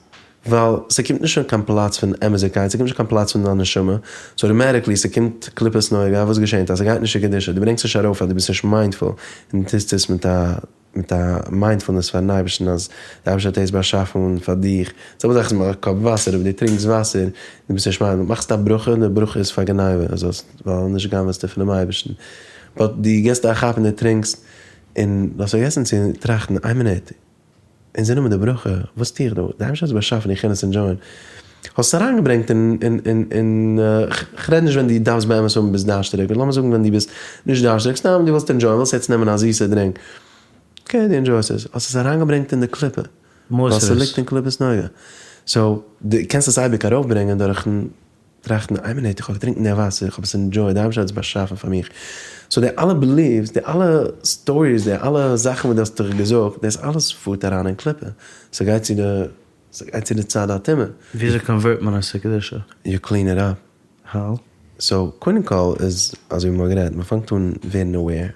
ווייל ס'קומט נישט פון קיין פלאץ פון אמת'דיגקייט, ס'קומט נישט קיין פלאץ פון דיין נשמה, so automatically ס'קומט קליפת נוגה, וואס געשענט אז ס'גייט נישט צו קדושה, דו ברענגסט נישט ארויף אז דו ביסט נישט mindful און דו טוסט עס מיט א מיט א mindfulness פארן אייבערשטן אז דער אייבערשטער האט דאס באשאפן פאר דיך, זעלבע זאך איז מיט א cup וואסער, אויב דו טרינקסט וואסער און דו ביסט נישט mindful, מאכסט א ברכה און די ברכה איז פאר גניבה, אז ווייל נישט גנב'סטו פונעם אייבערשטן, but דו גיבסט א כאפ און דו טרינקסט און דו האסט פארגעסן צו טראכטן איין מינוט, אין זין האבן די ברכה, וואס טו איך דא? די אייבערשטער האט עס באשאפן, איך קען עס enjoy ען. האסט עס אריינגעברענגט אין אין אין אין, כ'רעד נישט ווען דו דארפסט באמת האבן ביסט דארשטעריג, but לאמיר זאגן ווען דו ביסט נישט דארשטעריג, סתם דו ווילסט enjoy ען, ווילסט יעצט נעמען א זיסע drink, okay דו enjoy סט עס, האסט עס אריינגעברענגט אין די קליפה, ווייל ס'ליגט אין קליפת נוגה. So, דו קענסט עס אייביג ארויפברענגען דורכן טראכטן, איין מינוט, איך האב געטרינקן די וואסער, איך האב עס enjoyed, די אייבערשטער האט עס באשאפן פאר מיך. So די אלע beliefs, די אלע stories, די אלע זאכן וואס דו האסט דיך געזאגט, דאס אלעס פארט אריין אין קליפה. ס'גייט צו די, ס'גייט צו די צד הטומאה. וויאזוי convert מען עס צו קדושה? You clean it up. How? So קודם כל איז אזוי ווי מ'האט גערעדט, מ'פאנגט אן ווערן aware,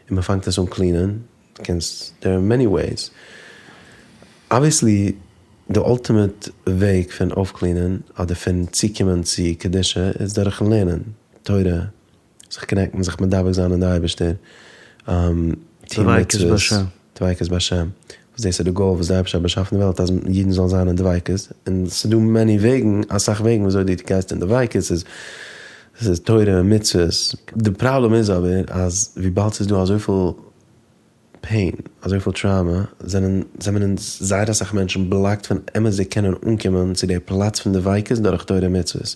און מ'פאנגט עס אן clean ען, קענסט, there are many ways. Obviously די ultimate וועג פון אויפ clean ען אדער פון צוקומען צו קדושה איז דורכן לערנען תורה, זיך connect ן, זיך מדבק זיין אין די אייבערשטער, טון מצוות, דביקות בהשם, וואס דאס איז די goal וואס די אייבערשטער האט באשאפן די וועלט אז אידן זאלן זיין אין דביקות, און ס'איז דא many וועגן, אסאך וועגן ווי אזוי דו גייסט אין דביקות, ס'איז ס'איז תורה און מצוות, די פראבלעם איז אבער אז וויבאלד ס'איז דא אזויפיל pain, אזויפיל trauma, זענען זענען אונז זייער אסאך מענטשן blocked פון אמת'דיג קענען אנקומען צו די פלאץ פון דביקות דורך תורה און מצוות.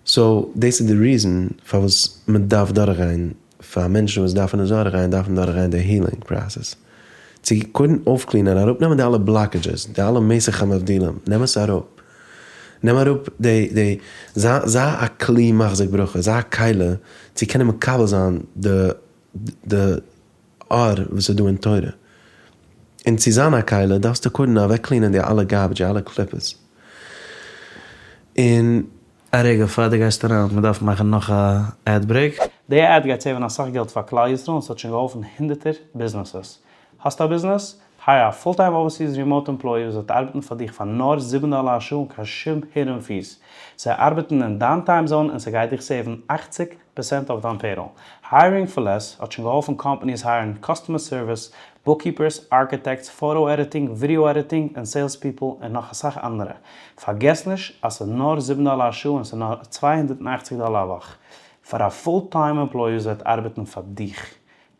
So דאס איז די reason פארוואס מען דארף דורכגיין, פאר מענטשן וואס דארפן עס דורכגיין דארפן דורכגיין די healing process, צו קודם אויפ clean ען, אראפנעמען די אלע blockages, די אלע מסך המבדילים, נעם עס אראפ, נעם אראפ די די, זיי זיי א כלי מחזיק ברכה, זיי א כלי צו קענען מקבל זיין די די אור וואס איז דא אין תורה. און צו זיין א כלי דארפסטו קודם אוועק clean ען די אלע garbage, די אלע קליפות. און. א רגע פאר דו גייסט אריין, מען דארף מאכן נאך א ad break. די ad גייט save ן אסאך געלט פאר כלל ישראל און ס'האט שוין געהאלפן הונדערטער ביזנעסעס. האסט א ביזנעס? Hire א full time overseas remote employee וואס וועט ארבעטן פאר דיך פאר נאר זיבן דאלער א שעה אן קיין שום hidden fees. זיי ארבעטן אין דיין time zone און ס'גייט דיך save ן אכציג פערסענט אויף דיין payroll. Hiring for Less האט שוין געהאלפן companies hire ן customer service, bookkeepers, architects, photo editing, video editing, און sales people, און נאך אסאך אנדערע. פארגעס נישט אז ס'איז נאר זיבן דאלער א שעה און ס'איז נאר 280 דאלער א וואך פאר א full time employee וואס וועט ארבעטן פאר דיך.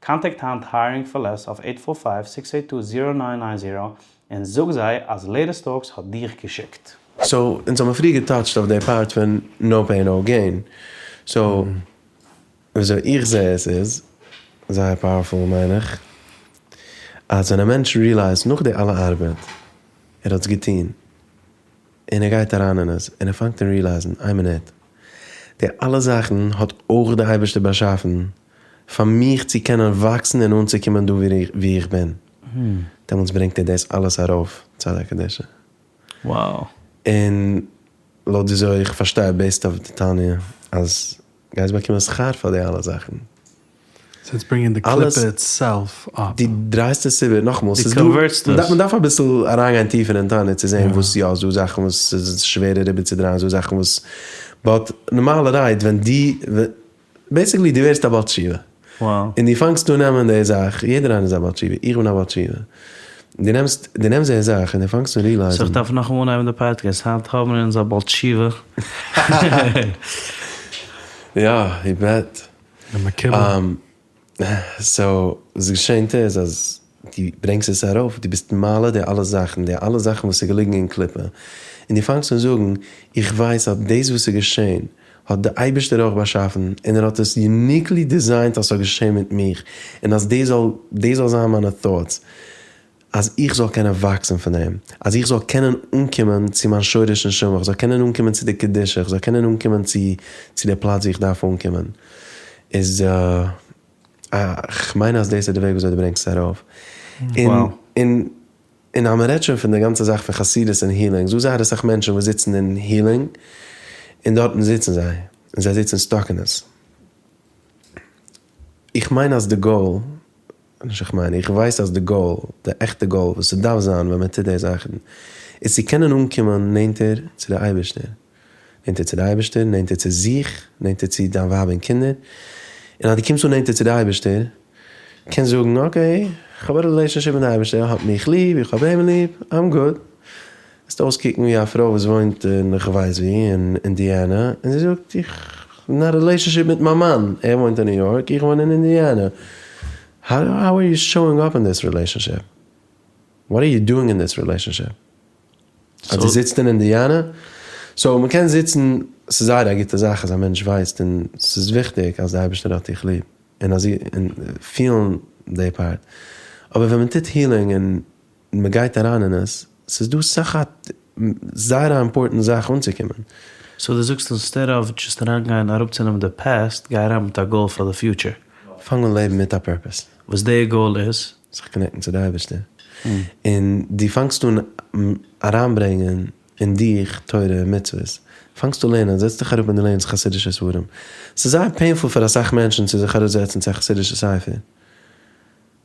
Contact היינט Hiring for Less אויף eight four five, six eight two, zero nine nine zero און זאג זיי אז Latest Talks האט דיך געשיקט. So אונז האבן פריער גע touch ט אויף די part פון no pain no gain, so וויאזוי איך זע עס איז זייער powerful מיין איך, אז ווען א מענטש realize ט נאך די אלע ארבעט ער האט עס געטון און ער גייט אריין אין עס און ער פאנגט אן realize ן איין מינוט די אלע זאכן האט אויך די אייבערשטער באשאפן פאר מיך צו קענען וואקסן און אנצוקומען דא וואו איך בין, דעמאלטס ברענגט ער דאס אלעס ארויף צד הקדושה. Wow. און לויט וויאזוי איך פארשטיי based אויף די תניא אז גייסט באקומען שכר פאר די אלע זאכן. So it's bringing די קליפה itself up. דו דרייסט עס איבער, נאכאמאל, דו ס'איז דא, convert סט עס. מ'דארף אביסל אריינגיין טיפער אין תניא צו זען וואס יא, ס'דא זאכן וואס ס'איז שווערער איבערצודרייען, ס'דא זאכן וואס, but נארמאלערהייט ווען דו, basically דו ווערסט א בעל תשובה. און דו פאנגסט אן נעמען די זאך, יעדער איינער איז א בעל תשובה, איך בין א בעל תשובה. דו נעמסט, דו נעמסט די זאך און דו פאנגסט אן realize ן. So איך דארף נאכאמאל אנהייבן די פאדקעסט, היינט האבן מיר אונז א בעל תשובה. יא, you bet. א מקובל. So וואס געשענט איז אז. דו ברענגסט עס ארויף, דו ביסט מעלה די אלע זאכן, די אלע זאכן וואס איז געליגן אין קליפה, און דו פאנגסט אן זאגן, איך ווייס אז דאס וואס איז געשען האט די אייבערשטער אויך באשאפן, און ער האט עס uniquely designed אז ס'זאל געשען מיט מיך, און אז דאס זאל דאס זאל זיין מיינע thoughts, אז איך זאל קענען וואקסן פון דעם, אז איך זאל קענען אנקומען צו מיין שורש נשמה, איך זאל קענען אנקומען צו די קדושה, איך זאל קענען אנקומען צו צו די פלאץ וואו איך דארף אנקומען, איז כ'מיין אז דאס איז די וועג וויאזוי דו ברענגסט עס ארויף. און און און אז מ'רעדט שוין פון די גאנצע זאך פון חסידות און healing, ס'דא זייער אסאך מענטשן וואס זיצן אין healing, און דארטן זיצן זיי, און זיי זיצן stuck אין עס. איך מיין אז די goal, נישט איך מיין, איך ווייס אז די goal, די עכטע goal וואס ס'דארף זיין ווען מ'טוט די זאכן, איז צו קענען אנקומען נענטער צו די אייבערשטער. נענטער צו די אייבערשטער, נענטער צו זיך, נענטער צו דיין ווייב און קינדער, און אז דו קומסט אן נענטער צו די אייבערשטער, קענסט זאגן okay, איך האב א relationship מיט די אייבערשטער, ער האט מיך ליב, איך האב אים ליב, I'm good. וועסט אויסקוקן ווי א פרוי וואס וואוינט אין כ'ווייס וואו, אין אינדיאנע, און זי זאגט איך בין אין א relationship מיט מיין מאן, ער וואוינט אין ניו יארק, איך וואוין אין אינדיאנע. How are you showing up in this relationship? What are you doing in this relationship? אז דו זיצט אין אינדיאנע, so מ'קען זיצן, ס'איז זייער א גוטע זאך אז א מענטש ווייסט און ס'איז וויכטיג אז די אייבערשטער האט דיך ליב און אז און פילן די part, אבער ווען מ'טוט healing און מ'גייט אריין אין עס, ס'איז דא סאך א זייער א important זאך אנצוקומען. So דו זאגסט instead of just אריינגיין אראפצונעמען די past, גיי אריין מיט א goal פאר די future. פאנג אן לעבן מיט א purpose. וואס די goal איז? זיך connect ן צו די אייבערשטער, און דו פאנגסט אן אריינברענגען אין דיך תורה און מצוות, פאנגסטו לערנען, זעץ דיך אראפ און דו לערנסט חסידישע ספרים, ס'איז זייער painful פאר אסאך מענטשן צו זיך אראפזעצן צו א חסידישע ספר,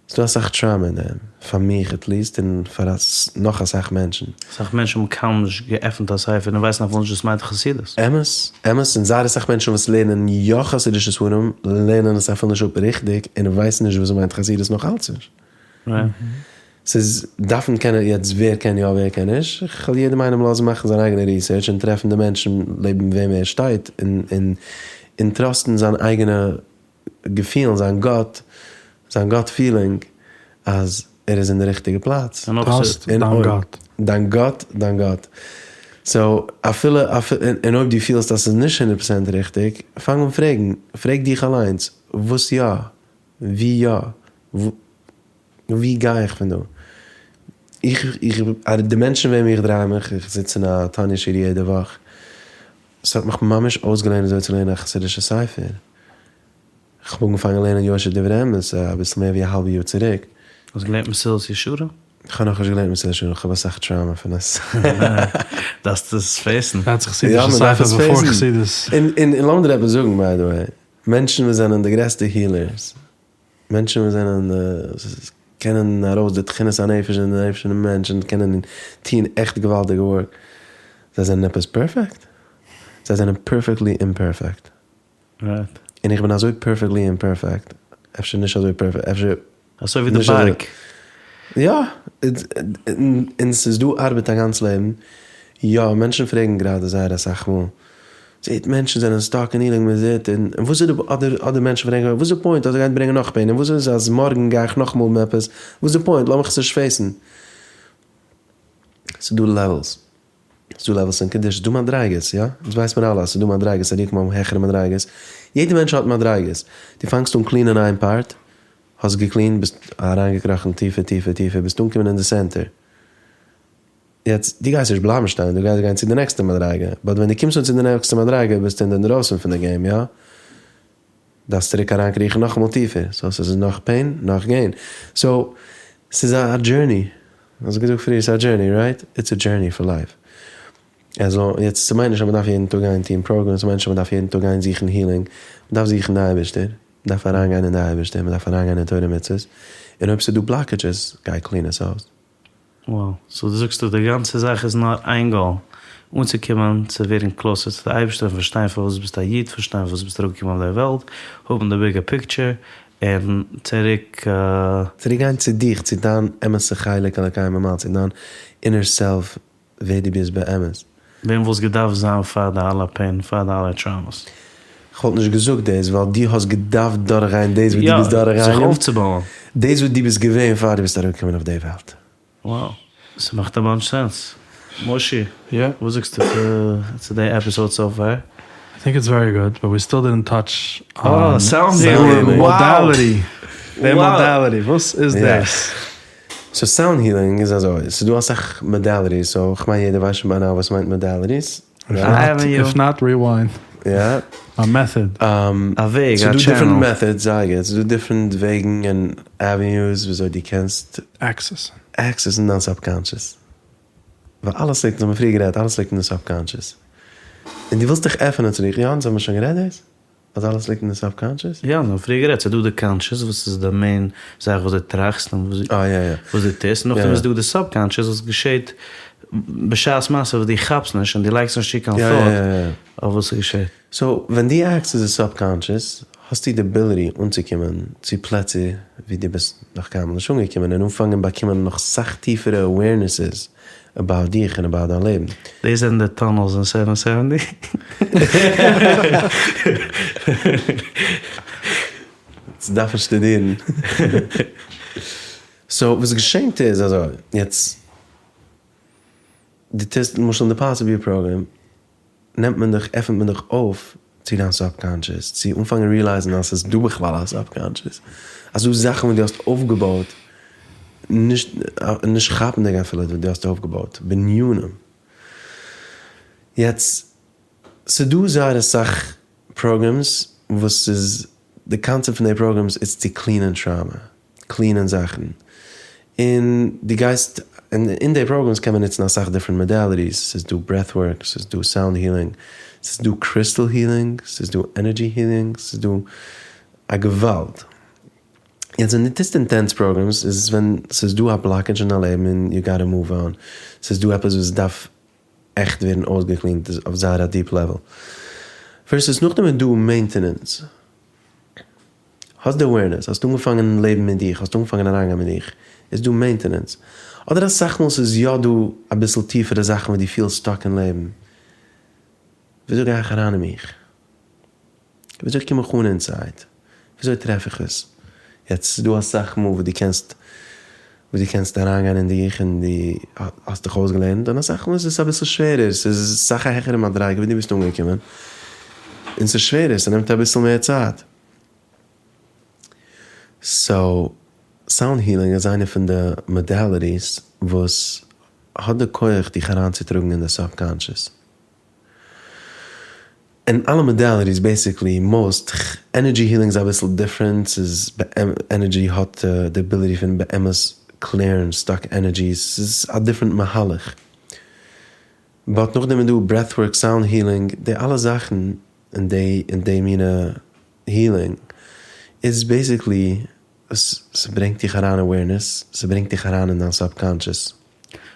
ס'איז דא אסאך trauma אין דעם, פאר מיך at least און פאר נאך אסאך מענטשן. אסאך מענטשן האבן קיינמאל נישט געעפנט א ספר און ווייסן אפילו נישט וואס מיינט חסידות. אמת, אמת, און זייער אסאך מענטשן וואס לערנען יא חסידישע ספרים לערנען עס אפילו נישט אפ ריכטיג און ווייסן נישט וואס מיינט חסידות נאך אלץ נישט. ס'איז דארפן קענען יעצט ווער קען יא ווער קען נישט, איך וועל יעדעם איינעם לאזן מאכן זיין אייגענע research און טרעפן די מענטשן לעבן וועם ער שטייט און און און trust ן זיין אייגענע געפילן, זיין gut, זיין gut feeling אז ער איז אין די ריכטיגע פלאץ. Trust דיין gut. דיין gut, דיין gut. So אפילו, און אויב דו פילסט אז ס'איז נישט הונדערט פראצענט ריכטיג, פאנג אן פרעגן, פרעג דיך אליינס, וואס יא? ווי יא? ווי גיי איך פון דא? איך, איך, די מענטשן וועם איך דריי מיך, איך זיץ אין א תניא שיעור יעדע וואך, ס'האט מיך ממש אויסגעלערנט וויאזוי צו לערנען א חסידישע ספר. כ'האב אנגעפאנגען לערנען יושר דברי אמת אביסל מער ווי א האלבע יאר צוריק. האסט געלערנט מסילת ישרים? כ'האב נאכנישט געלערנט מסילת ישרים, כ'האב אסאך trauma פון עס. דארפסט עס face ן. That's חסידישע ספר before חסידות. און לאמיר דיר עפעס זאגן by the way, מענטשן וואס זענען די גרעסטע healers, מענטשן וואס זענען קענען ארויס די תכונת הנפש און די נפש פונעם מענטש און קענען טוהן עכט געוואלדיגע work, זיי זענען עפעס perfect? זיי זענען perfectly imperfect. און איך בין אזוי perfectly imperfect, אפשר נישט אזוי perfect, אפשר. אזוי ווי די בארג. יא, און ס'איז דא ארבעט א גאנץ לעבן, יא, מענטשן פרעגן גראדע זייער אסאך מאל, זעט מענטשן זענען stuck אין healing מען זעט און וואס איז די אדער אדער מענטשן פרעגן וואס איז די point אז ער גייט ברענגען נאך pain און וואס איז אז מארגן גיי איך נאכאמאל האבן עפעס וואס איז די point לאמיך עס נישט face ן. ס'איז דא levels. ס'איז דא levels אין קדושה, ס'איז דא מדריגות, יא? אונז ווייסט מיר אלע אז ס'איז דא מדריגות, צדיקים האבן העכערע מדריגות, יעדע מענטש האט מדריגות, דו פאנגסט אן clean ען איין part, האסט גע clean ט, ביסט אריינגעקראכן טיפער טיפער טיפער, ביסט אנגעקומען אין די center, יעצט דו גייסט נישט בלייבן שטיין, דו גייסט גיין צו די נעקסטע מדריגה, but ווען דו קומסט אן צו די נעקסטע מדריגה ביסטו אינדערדרויסן פון די game, יא? דארפסט צוריק אריינקריכן נאכאמאל טיפער, so ס'איז נאך pain נאך gain, so ס'איז א journey, האסט געזאגט פריער ס'איז א journey right? It's a journey for life. אלזא יעצט ס'מיינט נישט אז מ'דארף יעדן טאג גיין טון programs, ס'מיינט נישט אז מ'דארף יעדן טאג גיין זוכן healing, מ'דארף זוכן די אייבערשטער, מ'דארף אריינגיין אין די אייבערשטער, מ'דארף אריינגיין אין תורה ומצוות, און אויב ס'איז דא blockages, גיי clean עס אויס. Wow, so דו זאגסט אז די גאנצע זאך איז נאר איין goal, אנצוקומען צו ווערן closer צו די אייבערשטער און פארשטיין פארוואס ביסטו א איד, פארשטיין פארוואס ביסטו אראפגעקומען אויף די וועלט, האבן די bigger picture, און צוריק. צוריק גיין צו דיך, צו דיין אמת'ע חלק אלקי ממעל, צו דיין inner self, ווער דו ביסט באמת. וועם וואלסט געדארפט זיין פאר די אלע pain, פאר די אלע traumas? כ'וואלט נישט געזאגט דאס ווייל דו האסט געדארפט דורכגיין דאס וואס דו ביסט דורכגעגאנגען. זיך אויפצובויען. דאס וואס דו ביסט געווען פאר דו ביסט אראפגעקומען אויף די וועלט. Wow. ס'מאכט א bunch sense. מושי, וואס זאגסטו צו די episode so far? I think it's very good, but we still didn't touch on sound healing modality. די modality, וואס איז דאס? So sound healing איז אזוי, ס'איז דא אסאך modalities, so כ'מיין יעדער ווייסט שוין by now וואס מיינט modalities. If not rewind. יא. א method. א וועג, א ס'איז דא channel. different methods, זייער גוט, ס'איז דא different וועגן און avenues וויאזוי דו קענסט. Access. Access אין דיין subconscious. ווייל אלעס ליגט, אונז האבן פריער גערעדט, אלעס ליגט אין די subconscious. און דו ווילסט דיך עפענען צו דיך, יא אונז האבן שוין גערעדט דאס? אז אלעס ליגט אין די subconscious? יא, אונז האבן פריער גערעדט, ס'איז דא די conscious וואס איז די main זאך וואס דו טראכסט און וואס דו טוסט, נאכדעם איז דא די subconscious וואס געשעט בשעת מעשה וואס דו כאפסט נישט און דו לייגסט נישט צו קיין thought אויף וואס ס'געשעט. So ווען דו access די subconscious האסטו די ability אנצוקומען צו פלעצער ווי דו ביסט נאך קיינמאל נישט אנגעקומען און אנפאנגען באקומען נאך סאך טיפערע awarenesses about דיך און about דיין לעבן. דאס זענען די tunnels אין seven seventy. דארף מען שטודירן. So וואס געשענט איז אזוי, יעצט דו טוסט למשל אין די Positive program נעמט מען דיך עפענט מען דיך אויף צו דיין subconscious, צו אנפאנגען realize ן אז ס'איז דא בכלל א subconscious, אז ס'דא זאכן וואס דו האסט אויפגעבויט נישט נישט כאפנדיג אפילו וואס דו האסט אויפגעבויט, בנינים. יעצט ס'דא זייער אסאך programs וואס איז די קאנצעפט פון די programs איז צו clean ען trauma, clean ען זאכן, און דו גייסט, און אין די programs קען מען נוצן אסאך different modalities, ס'איז דא breath work, ס'איז דא sound healing, ס'איז דא crystal healing, ס'איז דא energy healing, ס'איז דא א געוואלד. יעצט ווען דו טוסט intense programs איז עס ווען ס'איז דא א blockage אין דיין לעבן און you gotta move on, ס'איז דא עפעס וואס דארף עכט ווערן אויסגע clean ט אויף זייער א deep level, versus נאכדעם איז דא maintenance. האסט די awareness, האסט אנגעפאנגען לעבן מיט דיך, האסט אנגעפאנגען אריינגיין מיט דיך, איז דא maintenance. אדער אסאך מאל ס'איז יא דא אביסל טיפערע זאכן וואס דו פילסט stuck אין לעבן. וויאזוי גיי איך אריין אין מיך? וויאזוי קום איך אן inside? וויאזוי טרעף איך עס? יעצט ס'איז דא אסאך מאל וואס דו קענסט וואס דו קענסט אריינגיין אין דיך און דו האסט דיך אויסגעלערנט, און אסאך מאל איז עס אביסל שווערער, ס'איז אסאך א העכערע מדריגה ווי דו ביסט אנגעקומען, און ס'איז שווערער, ס'נעמט אביסל מער צייט. So, sound healing איז איינע פון די modalities וואס האט די כח דיך אריינצוטראגן אין די subconscious. און אלע modalities basically most energy healing איז אביסל different, ס'איז energy האט די ability פון באמת clear ן stuck energies, ס'איז א different מהלך. But נאכדעם איז דא breathwork, sound healing, די אלע זאכן און די און די מינע healing איז basically ס'ברענגט דיך אריין awareness, ס'ברענגט דיך אריין אין דיין subconscious.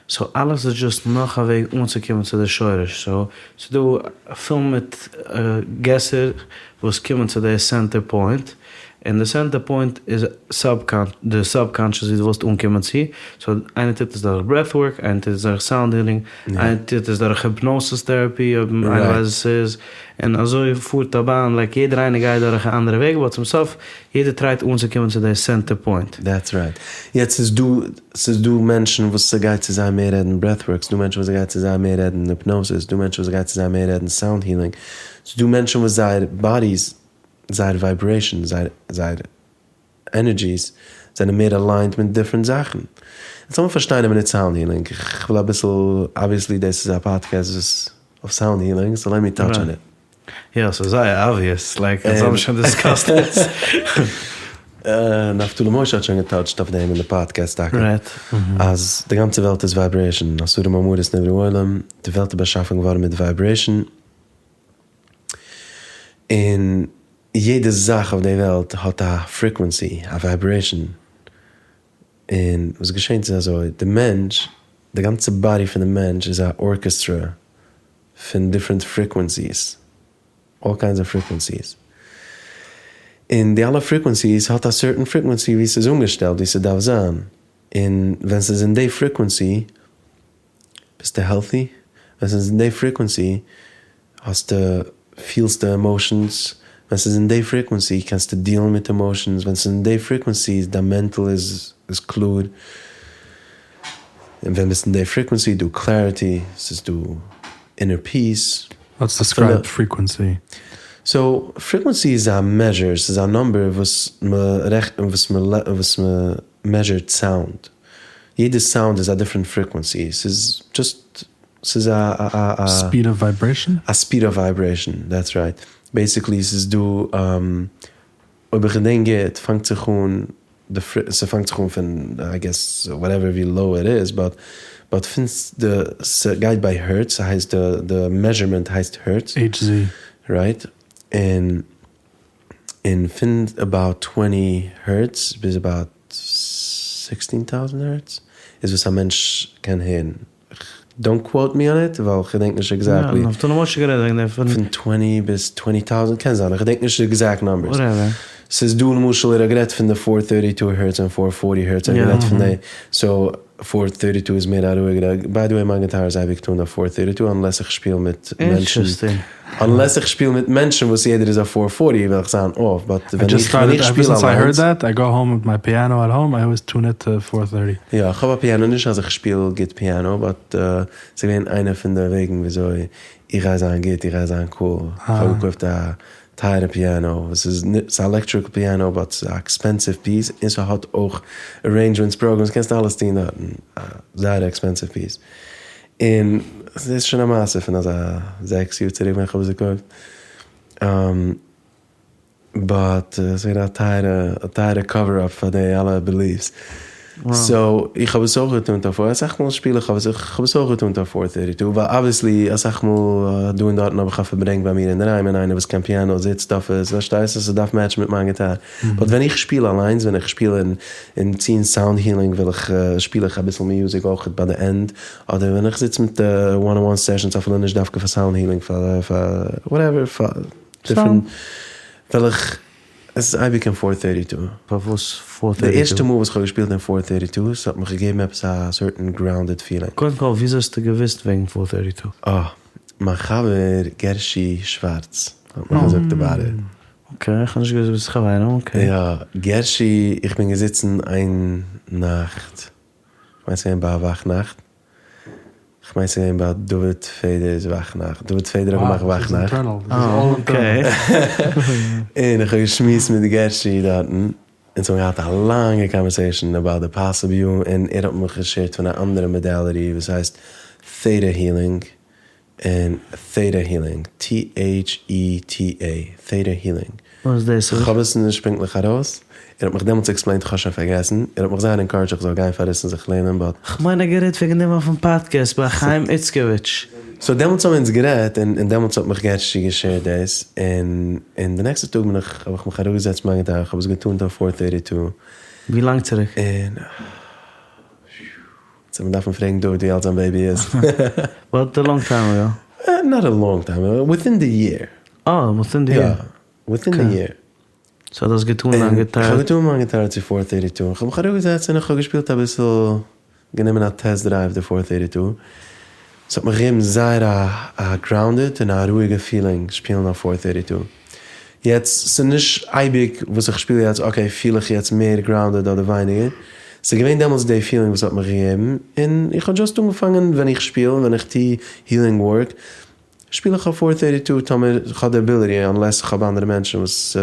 So אלעס איז just נאך א וועג אנצוקומען צו די שורש, so ס'דא פול מיט געסער וואס קומען צו די center point, און די center point איז די subconscious ווי דו ווילסט אנקומען צו, so איינער טוט עס דורך breath work, איינער טוט עס דורך sound healing, איינער טוט עס דורך hypnosis therapy אויב איינער ווייסט וואס ס'איז, און אזוי פארט א באן, like יעדער איינער גייט דורך א אנדערע וועג, but צום סוף יעדער try ט אנצוקומען צו די center point. That's right. יעצט איז דא, ס'איז דא מענטשן וואס ס'גייט צו זיי מער רעדן breathwork, ס'דא מענטשן וואס ס'גייט צו זיי מער רעדן hypnosis, ס'דא מענטשן וואס ס'גייט צו זיי מער רעדן sound healing, ס'דא מענטשן וואס זייער bodies, זייער vibration, זייער זייער energies זענען מער aligned מיט different זאכן. יעצט לאמיר פארשטיין א מינוט sound healing, כ'וויל אביסל, obviously דאס איז א פאדקעסט וואס אויף sound healing, so let me touch on it. יא, ס'איז זייער obvious, like אונז האבן שוין discussed עס. נפתלי משה האט שוין גע touch ט אויף דעם אין די פאדקעסט טאקע, אז די גאנצע וועלט איז vibration, עשרה מאמרות נברא העולם, די וועלט איז באשאפן געווארן מיט vibration, און יעדע זאך אויף די וועלט האט א frequency, א vibration, און וואס געשענט איז אזוי, די מענטש, די גאנצע body פון די מענטש איז א ארקעסטרא פון different frequencies, all kinds of frequencies, און די אלע frequencies האט א certain frequency ווי ס'איז אנגעשטעלט ווי ס'דארף זיין, און ווען ס'איז אין די frequency ביסטו healthy, ווען ס'איז אין די frequency האסטו פילסטו emotions. ווען ס'איז אין די frequency קענסטו deal ן מיט emotions, ווען ס'איז אין די frequency דיין mental איז איז קלאר, און ווען ביסט אין די frequency איז דא clarity, ס'איז דא inner peace. Let's describe frequency. So, frequency איז א measure, ס'איז א number וואס מ'רעכנט וואס וואס מ'measure ט sound. יעדע sound איז א different frequency, ס'איז just ס'איז א א א. Speed of vibration? א speed of vibration, that's right. Basically ס'איז דא, אויב איך געדענק גוט פאנגט זיך אן די ס'פאנגט זיך אן פון I guess whatever ווי low it is but but פון די ס'גייט ביי hertz ס'הייסט די די measurement הייסט hertz. HZ. Right? און און פון about twenty hertz ביז about sixteen thousand hertz איז וואס א מענטש קען הערן. Don't quote me on it ווייל כ'געדענק נישט exactly. יא, האסטו למשל גערעדט וועגן דעם פון. פון twenty ביז twenty thousand, קען זיין, כ'געדענק נישט די exact numbers. Whatever. ס'איז דא למשל ער האט גערעדט פון די four thirty two hertz און four forty hertz, ער האט גערעדט פון די, so four thirty two איז מער א רואיגערע, by the way מיין גיטאר איז אייביג tuned אויף four thirty two unless איך שפיל מיט מענטשן, unless איך שפיל מיט מענטשן וואס יעדער איז אויף four forty וועל איך זיין off, but ווען איך ווען איך שפיל אליינס. יא, איך האב א piano, נישט אז איך שפיל גוט piano, but ס'איז געווען איינע פון די וועגן וויאזוי איך גיי זיין גוט, איך גיי זיין cool, איך האב געקויפט א טייערע piano, וואס איז ס'איז א electrical piano but ס'איז א expensive piece, און ס'האט אויך arrangements programs, קענסט אלעס טון דארטן, א זייער expensive piece, און ס'איז שוין א מעשה פון אזא זעקס יאר צוריק ווען כ'האב עס געקויפט, but ס'איז געווען א טייערע א טייערע cover up פאר די אלע beliefs. So איך האב עס אויך געטונט אויף four, אסאך מאל שפיל איך אויף, איך האב עס אויך געטונט אויף four thirty two, ווייל obviously אסאך מאל דא און דארטן האב איך א פארברענג ביי מיר אינדערהיים און איינער וואס קען piano זיצט אויף עס, פארשטייסט? ס'דארף match ן מיט מיין גיטאר. But ווען איך שפיל אליינס, ווען איך שפיל אין אין טוהן sound healing וויל איך שפיל איך אביסל music אויך ביי די end, אדער ווען איך זיץ מיט one on one sessions אפילו נישט דווקא פאר sound healing פאר פאר whatever פאר different וויל איך עס איז אייביג אין four thirty two. פארוואס four thirty two? די ערשטע מאל וואס כ'האב געשפילט אין four thirty two ס'האט מיך געגעבן עפעס א certain grounded feeling. קודם כל וויאזוי האסטו געוואוסט וועגן four thirty two? אה, מיין חבר גערשי שווארץ האט מיך געזאגט about it. Okay, איך האב נישט געוואוסט ביסט חברים, okay. יא, גערשי, איך בין געזיצן איין נאכט, כ'מיין ס'געווען ביי א וואכנאכט, כ'מיין ס'געווען ביי דוד פעדער'ס וואכנאכט, דוד פעדער האט געמאכט וואכנאכט. Okay. און איך האב געשמועסט מיט גערשי דארטן, אונז האבן געהאט א לאנגע conversation about די possible, און ער האט מיך גע share ט פון א אנדערע modality וואס הייסט Theta Healing, און Theta Healing, T-H-E-T-A, Theta Healing. וואס איז דאס? כ'האב עס נישט פונקטליך ארויס, ער האט מיך דעמאלטס explained, כ'האב שוין פארגעסן, ער האט מיך זייער encouraged איך זאל גיין פאר עס און זיך לערנען but. כ'מיין ער האט גערעדט וועגן דעם אויפן פאדקעסט ביי חיים איצקאוויטש. So דעמאלטס האבן אונז גערעדט און און דעמאלטס האט מיך גערשי גע share ט דאס, און און די נעקסטע טאג בין איך האב איך מיך אראפגעזעצט מיין גיטאר, כ'האב עס געטונט אויף four thirty two. ווי לאנג צוריק? און. So מ'דארף אים פרעגן דוד ווי אלט זיין baby איז. But a long time ago. Not a long time ago, within the year. אה, within the year. יא, within the year. So דו האסט געטון דיין גיטאר. איך האב געטון מיין גיטאר צו four thirty two, איך האב מיך אראפגעזעצט און איך האב געשפילט אביסל, גענומען א test drive די four thirty two, ס'האט מיך געגעבן זייער א א grounded און א רואיגע feeling שפילן אויף four thirty two. יעצט, ס'נישט אייביג וואס איך שפיל יעצט, okay פיל איך יעצט מער grounded אדער ווייניגער, ס'איז געווען דעמאלטס די feeling וואס האט מיך געגעבן, און איך האב just אנגעפאנגען ווען איך שפיל, ווען איך טו healing work, שפיל איך אויף four thirty two טאמער איך האב די ability, unless איך האב אנדערע מענטשן וואס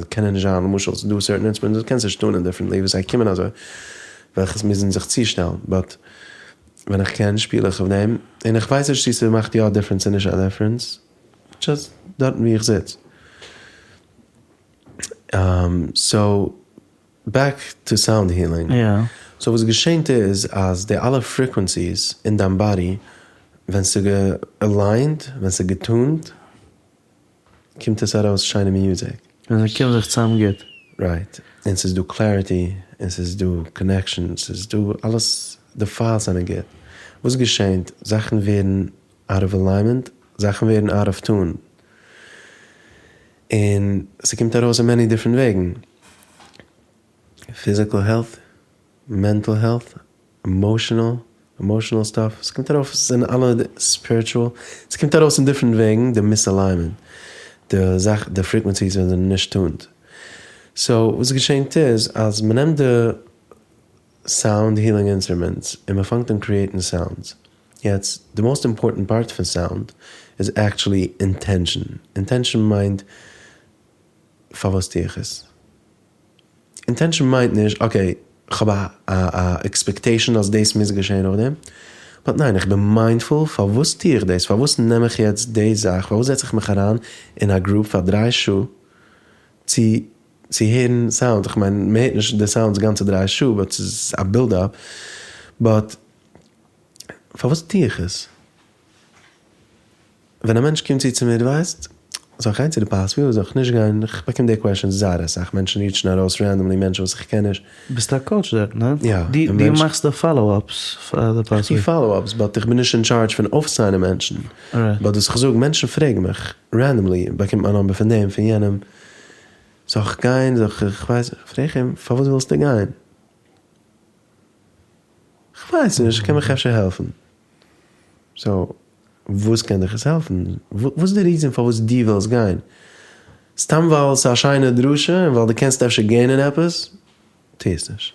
קענען נישט זיין, למשל ס'איז דא certain instruments וואס קענסט נישט טונען differently וואס זיי קומען אזוי, וועלכע מוזן זיך צושטעלן, but ווען איך קען שפיל איך אויף דעם, און איך ווייס נישט צו ס'מאכט יא א difference און נישט א difference, just דארטן ווי איך זיץ. So back to sound healing. So וואס געשענט איז אז די אלע frequencies אין דיין body ווען ס'איז aligned, ווען ס'איז געטונט, קומט עס ארויס שיינע music. ווען זיי קומען זיך צוזאם גוט. Right. און ס'איז דא clarity, און ס'איז דא connection, ס'איז דא אלעס, די files זענען גוט. וואס געשענט? זאכן ווערן out of alignment, זאכן ווערן out of tune. און ס'קומט ארויס אין many different וועגן. Physical health, mental health, emotional, emotional stuff, ס'קומט ארויף אין אלע spiritual, ס'קומט ארויס אין different וועגן די misalignment. די זאך די frequencies זענען נישט tuned. So וואס געשענט איז אז מ'נעמט די sound healing instruments און מ'פאנגט אן create ן sounds. יעצט, די most important part פון sound איז actually intention. Intention מיינט פארוואס טו איך עס? Intention מיינט נישט okay כ'האב א א expectation אז דאס מוז געשען נאכדעם, but ניין איך בין mindful פארוואס טו איך דאס? פארוואס נעם איך יעצט די זאך? פארוואס זעץ איך מיך אריין אין א group פאר דריי שעה צו צו הערן sound? איך מיין מ'הערט נישט די sounds גאנצע דריי שעה but ס'איז א build up, but פארוואס טו איך עס? ווען א מענטש קומט צו צו מיר, דו ווייסט, זאל איך גיין צו די פאסט זאל איך נישט גיין, איך באקום די questions זייער אסאך, מענטשן reach ן ארויס randomly מענטשן וואס איך קען נישט. ביסט א coach דארט, ניין? יא. דו מאכסט די follow ups פאר די פאסט? איך טו follow ups, but איך בין נישט אין טשארדזש פון אויפ sign ען מענטשן. But וואס איך זאג, מענטשן פרעגן מיך randomly, באקומט מיין number פון דעם פון יענעם, זאל איך גיין, זאל איך, איך ווייס, פרעג איך אים, פארוואס ווילסטו גיין? כ'ווייס נישט, קען מיך אפשר העלפן. So, וואס קען דיך עס העלפן? וואס איז די reason פארוואס דו ווילסט גיין? סתם ווייל ס'איז א שיינע דרשה און ווייל דו קענסט אפשר gain ען עפעס? טו עס נישט.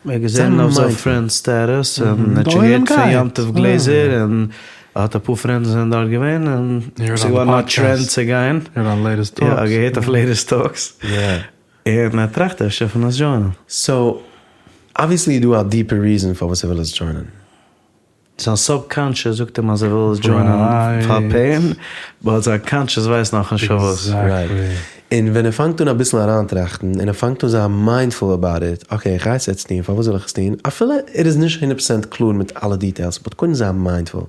מ'האט געזען אויף זיין friend status און ער האט שוין געהערט פון יום טוב גלעזער און ער האט אפאר friends זענען דארט געווען און ס'איז געווארן א trend צו גיין. יא, געהערט אויף Latest Talks. און ער טראכט אפשר פון עס join ען. So, obviously איז דא א deeper reason פארוואס ער וויל עס join ען. זיין subconscious זאגט אים אז ער וויל עס join ען פאר pain, but זיין conscious ווייסט נאכנישט פארוואס. Right. און ווען ער פאנגט אן אביסל אריינטראכטן, און ער פאנגט אן זיין mindful about it, okay איך גיי עס יעצט טון, פארוואס זאל איך עס טון, אפילו ער איז נישט הונדערט פראצענט קלאר מיט אלע details, but קודם זיין mindful.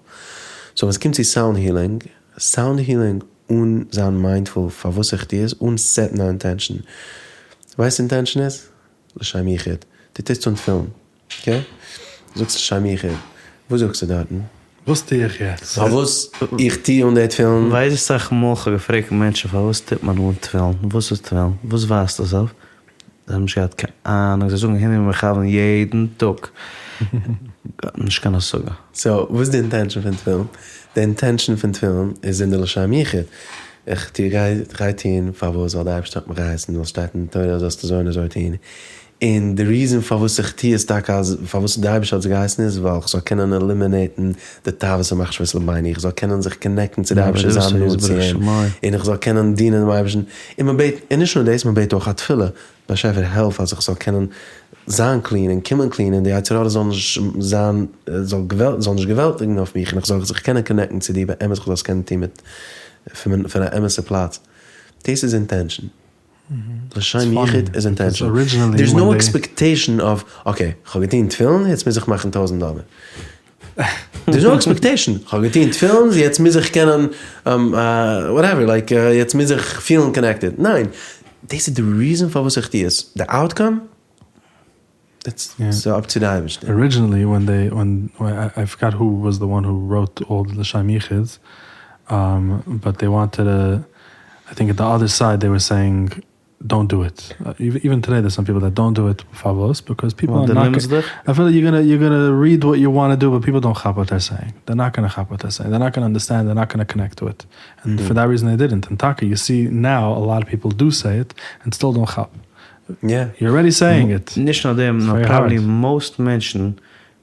So ווען עס קומט צו sound healing, sound healing אן זיין mindful פארוואס איך טו עס, אן set ן א intention. ווייסט intention איז? לשם יחוד. דו טוסט אן תפילין. Okay? זאגסט לשם יחוד. וואס זאגסטו דארטן? וואס טו איך יעצט? פארוואס איך טו אן די תפילין? ווייסט אסאך מאל כ'האב געפרעגט מענטשן פארוואס טוט מען אן תפילין? וואס איז תפילין? וואס ווייזט עס אויף? זיי האבן נישט געהאט קיין אהנונג, זיי זאגן הנני מכוון יעדן טאג, נישט קיין השגה. So וואס איז די intention פון תפילין? די intention פון תפילין איז אין די לשם יחוד. איך טו גיי גיי טון פארוואס ווייל די אייבערשטער האט מיך געהייסן ווייל סשטייט אין די תורה זאלסטו אזוי און אזוי טון, און די reason פארוואס איך טו עס טאקע אז פארוואס די אייבערשטער האט עס געהייסן איז ווייל איך זאל קענען eliminate ן די תאוות ומחשבות לביני, איך זאל קענען זיך connect ן צו די אייבערשטער זיין נאנט צו אים, און איך זאל קענען דינען דעם אייבערשטן, און מען בעט, און נישט נאר דאס, מען בעט אויך א תפילה, באשעפער העלף אז איך זאל קענען זיין clean און קומען clean און די יצר הרע זאל נישט זיין, זאל נישט געוועלטיגן אויף מיך און איך זאל זיך קענען connect ן צו דיר באמת, איך זאל עס קענען טון מיט פון א אמת'ע פלאץ, דאס איז intention. לשם יחוד איז intention. There איז no expectation אוו, okay, כ'האב געטון תפילין, יעצט מוז איך מאכן טויזנט דאלער. There איז no expectation, כ'האב געטון תפילין, יעצט מוז איך קענען whatever, like יעצט מוז איך פילן connected. ניין, דאס איז די reason פארוואס איך טו עס. די outcome? איטס up צו די אייבערשטער. Originally when they when I forgot who was the one who wrote all די לשם יחוד'ס but they wanted I think the other side they were saying don't do it even today there's some people that don't do it פארוואס because people are not אפילו you gonna you gonna read what you want do but people don't כאפ וואט they're saying they're not gonna כאפ what they're saying they're not gonna understand they're not gonna connect to it and for that reason they didn't און טאקע you see now a lot of people do say it and still don't כאפ. You're already saying it. נישט נאר דעם, נאר probably most מענטשן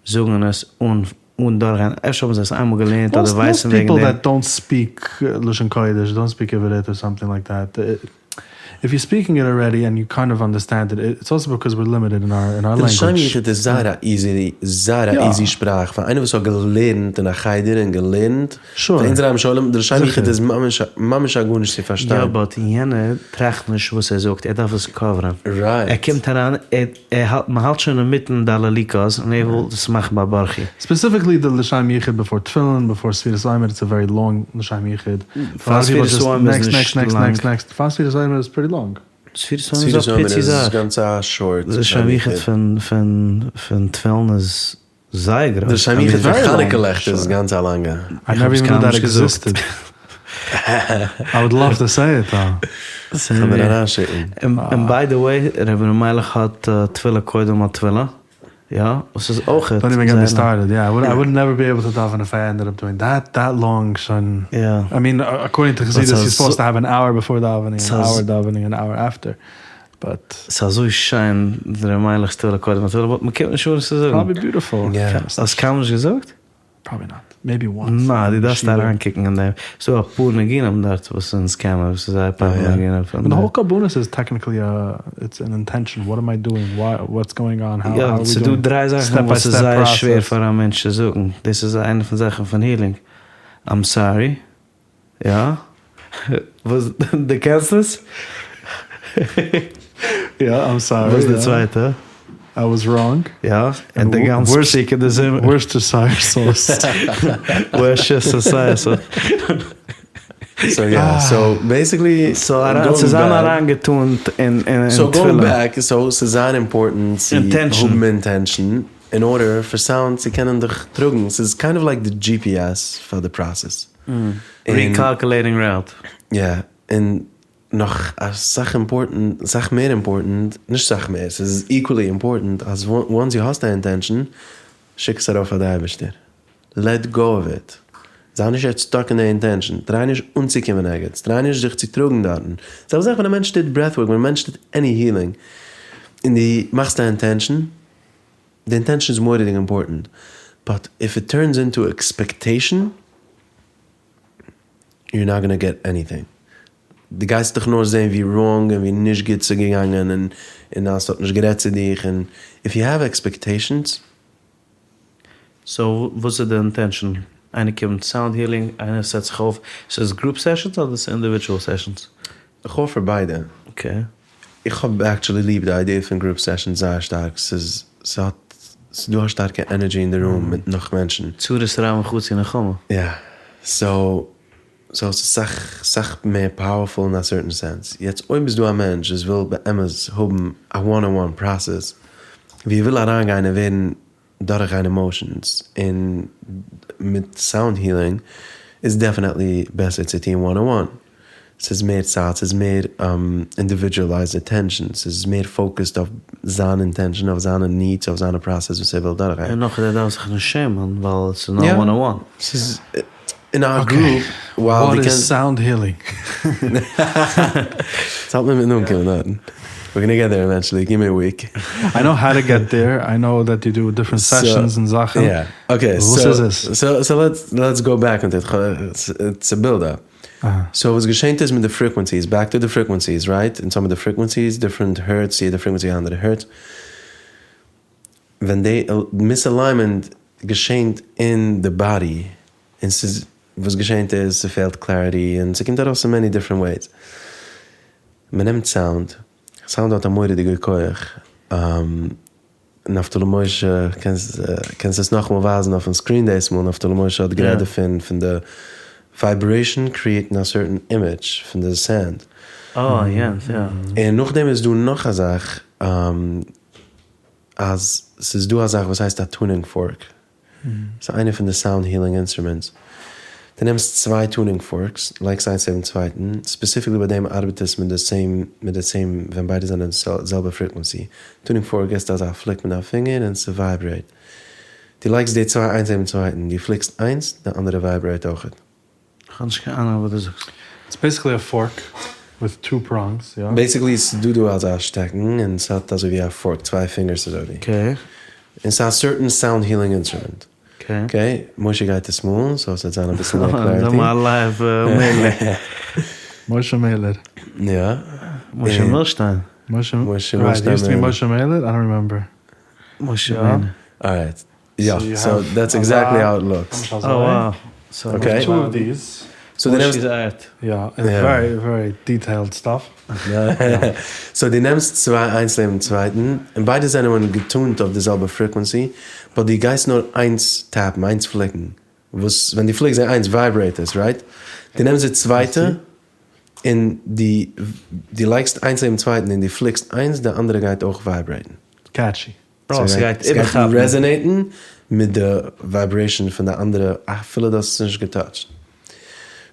זאגן עס אן אן דורכגיין, אפשר האבן זיי עס איינמאל געלערנט אדער ווייסן וועגן דעם. Most people that don't speak לשון קודש, don't speak עברית or something like that, if you're speaking it already and you kind of understand it, it's also because we're limited in our language. די לשם יחוד איז זייער א easy, זייער א easy שפראך, פאר איינער וואס האט געלערנט אין א חדר און געלערנט, פאר אונזער היימישע עולם, די לשם יחוד איז ממש ממש א גארנישט צו פארשטיין. יא but יענער טראכט נישט וואס ער זאגט, ער דארף עס cover ען. Right. ער קומט אריין, ער האלט, מען האלט שוין אינמיטן די הללוקה'ס און ער וויל עס מאכן ביי ברכי. Specifically די לשם יחוד before תפילין, before ספירת העומר, it's a very long לשם יחוד. פאר ספירת העומר איז נישט לאנג. פאר ספירת העומר איז pretty long. ספירת העומר איז א פיצי זאך. גאנץ א short. לשם יחוד פון פון פון תפילין איז זייער גרויס. די לשם יחוד פון חנוכה לעכט איז גאנץ א לאנגע. I never even knew that existed. I would love to say it though. כ'וועל דיר אריינשיקן. און by the way, רבי ר' מיילעך האט תפילה קודם התפילה. יא, וואס איז אויכעט Don't even get me started, yeah, I would never be able to daven if I ended up doing that that long שוין, I mean according to חסידות you're supposed to have an hour before davening, an hour davening, an hour after, but. ס'איז אזוי שיין ר' מיילעך'ס תפלה קודם התפלה but מ'קומט נישט אן עס צו זאגן. Probably beautiful. האסט קיינמאל נישט געזאגט? Probably not. Maybe once. נא, דו דארפסט אריינקוקן אין דעם. ס'דא אפאר ניגונים דארט וואס אונז קען מיר, וואס איז זייער popular ניגונים פון די. The whole קרבנות איז technically א, it's an intention, what am I doing, why, what's going on, how are we doing. יא, ס'דא דריי זאכן וואס איז זייער שווער פאר א מענטש צו זאגן, דאס איז איינע פון זאכן פון healing, I'm sorry, יא? וואס, דו קענסט עס? יא, I'm sorry. וואס איז די צווייטע? I was wrong. יא, און די גאנצע פסוק איז די זעלבע. Worcestershire sauce. Worcestershire sauce. So yeah, so basically. So צו זיין אריינגעטונט אין תפילה. So going back, so ס'איז זייער important צו האבן intention in order פאר sound צו קענען דיך טראגן. ס'איז kind of like די GPS פאר די process. Recalculating route. יא, און נאך אסאך important, אסאך מער important, נישט סאך מער, ס'איז equally important אז once דו האסט א intention, שיק עס ארויף פאר די אייבערשטער. Let go of it. זיי נישט יעצט stuck אין די intention, try נישט אנצוקומען ערגעץ, try נישט זיך צו טראגן דארטן. זעלבע זאך ווען א מענטש טוט breathwork, ווען א מענטש טוט any healing, און דו מאכסט א intention, די intention איז מורא'דיג important, but if it turns into expectation, you're not gonna get anything. דו גייסט דיך נאר זעהן ווי wrong און ווי נישט גוט ס'איז געגאנגען און און אז ס'האט נישט גערעדט צו דיך און if you have expectations. So וואס איז די intention? איינער קומט sound healing, איינער set זיך אויף, ס'איז group sessions אדער ס'איז individual sessions? איך האף פאר ביידע. Okay. איך האב actually ליב די idea פון group sessions זייער שטארק, ס'איז ס'האט ס'איז דא א שטארקע energy אין די room מיט נאך מענטשן. צרת רבים חצי נחמה. יא, so so ס'איז סאך סאך מער powerful אין א certain sense. יעצט אויב איז דא א מענטש וואס וויל באמת האבן א one on one process ווי ער וויל אריינגיין און ווערן דורכגיין emotions און מיט sound healing איז definitely בעסער צו טון one on one. ס'איז מער צייט, ס'איז מער individualized attention, ס'איז מער focused אויף זיין intention, אויף זיינע needs, אויף זיינע process וואס ער וויל דורכגיין. און נאך ער דארף זיך נישט שעמען ווייל ס'איז נאר one on one. ס'איז אין א group ווייל דו קענסט. What is sound healing? ס'האלט מיר מיטן אנקומען דארטן. We're gonna get there eventually, give me a week. I know how to get there, I know that you do different sessions און זאכן. Yeah, okay. וואס איז עס? So let's go back into it, it's a build up. So וואס געשענט איז מיט די frequencies, back to די frequencies, right? אונז האבן די frequencies, different hertz, יעדע frequency א אנדערע hertz. ווען די misalignment געשענט אין די body, און ס'איז, וואס געשענט איז ס'פעלט clarity און ס'קומט ארויס אין many different ways. מ'נעמט sound, sound האט א מורא'דיגע כח, נפתלי משה, קענסט קענסט עס נאכאמאל ווייזן אויפן screen דאס מאל, נפתלי משה האט גערעדט דערפון, פון די vibration create ן א certain image פון די sand. אה, יענץ, יא. און נאכדעם איז דא נאך א זאך, אז ס'איז דא א זאך וואס הייסט א tuning fork, ס'איז איינע פון די sound healing instruments. דו נעמסט צוויי tuning forks, לייגסט איינס נעבן צווייטן, specifically ביי דעם ארבעט עס מיט די same מיט די same ווען ביידע זענען די זעלבע frequency. Tuning fork געסטו אזא flick מיט דיין פינגער און ס' vibrate. דו לייגסט די צוויי איינס נעבן צווייטן, דו flick סט איינס, די אנדערע vibrate אויכעט. כ'האב נישט קיין אהנונג וואס דו זאגסט. It's basically a fork with two prongs, יא? Basically ס'איז דא דא אזא שטעקן און ס'האט אזוי ווי א fork, צוויי פינגערס אזוי ווי. Okay. און ס'איז א certain sound healing instrument. Okay. Okay, משה גייט עס מאלן so ס'וועט זיין אביסל מער clarity. זאג מיר א live מעלער. משה מעלער. יא. משה מילשטיין. משה מילשטיין. Used to be משה מעלער? I don't remember. משה מעלער. Alright. יא, so that's exactly how it looks. אה wow. Okay. Two of these. So דו נעמסט. מושי'ס art. יא, very very detailed stuff. So דו נעמסט צוויי איינס לעבן צווייטן, און ביידע זענען גע tune ט אויף די זעלבע frequency, but דו גייסט נאר איינס tap ן, איינס flick ן, וואס ווען דו flick סט די איינס vibrate עס, right? דו נעמסט די צווייטע, און דו דו לייגסט איינס לעבן צווייטן און דו flick סט איינס, די אנדערע גייט אויך vibrate ן. Catchy. ס'גייט איבערכאפן. Resonate ן מיט די vibration פון די אנדערע אפילו דו האסט עס נישט גע touch ט.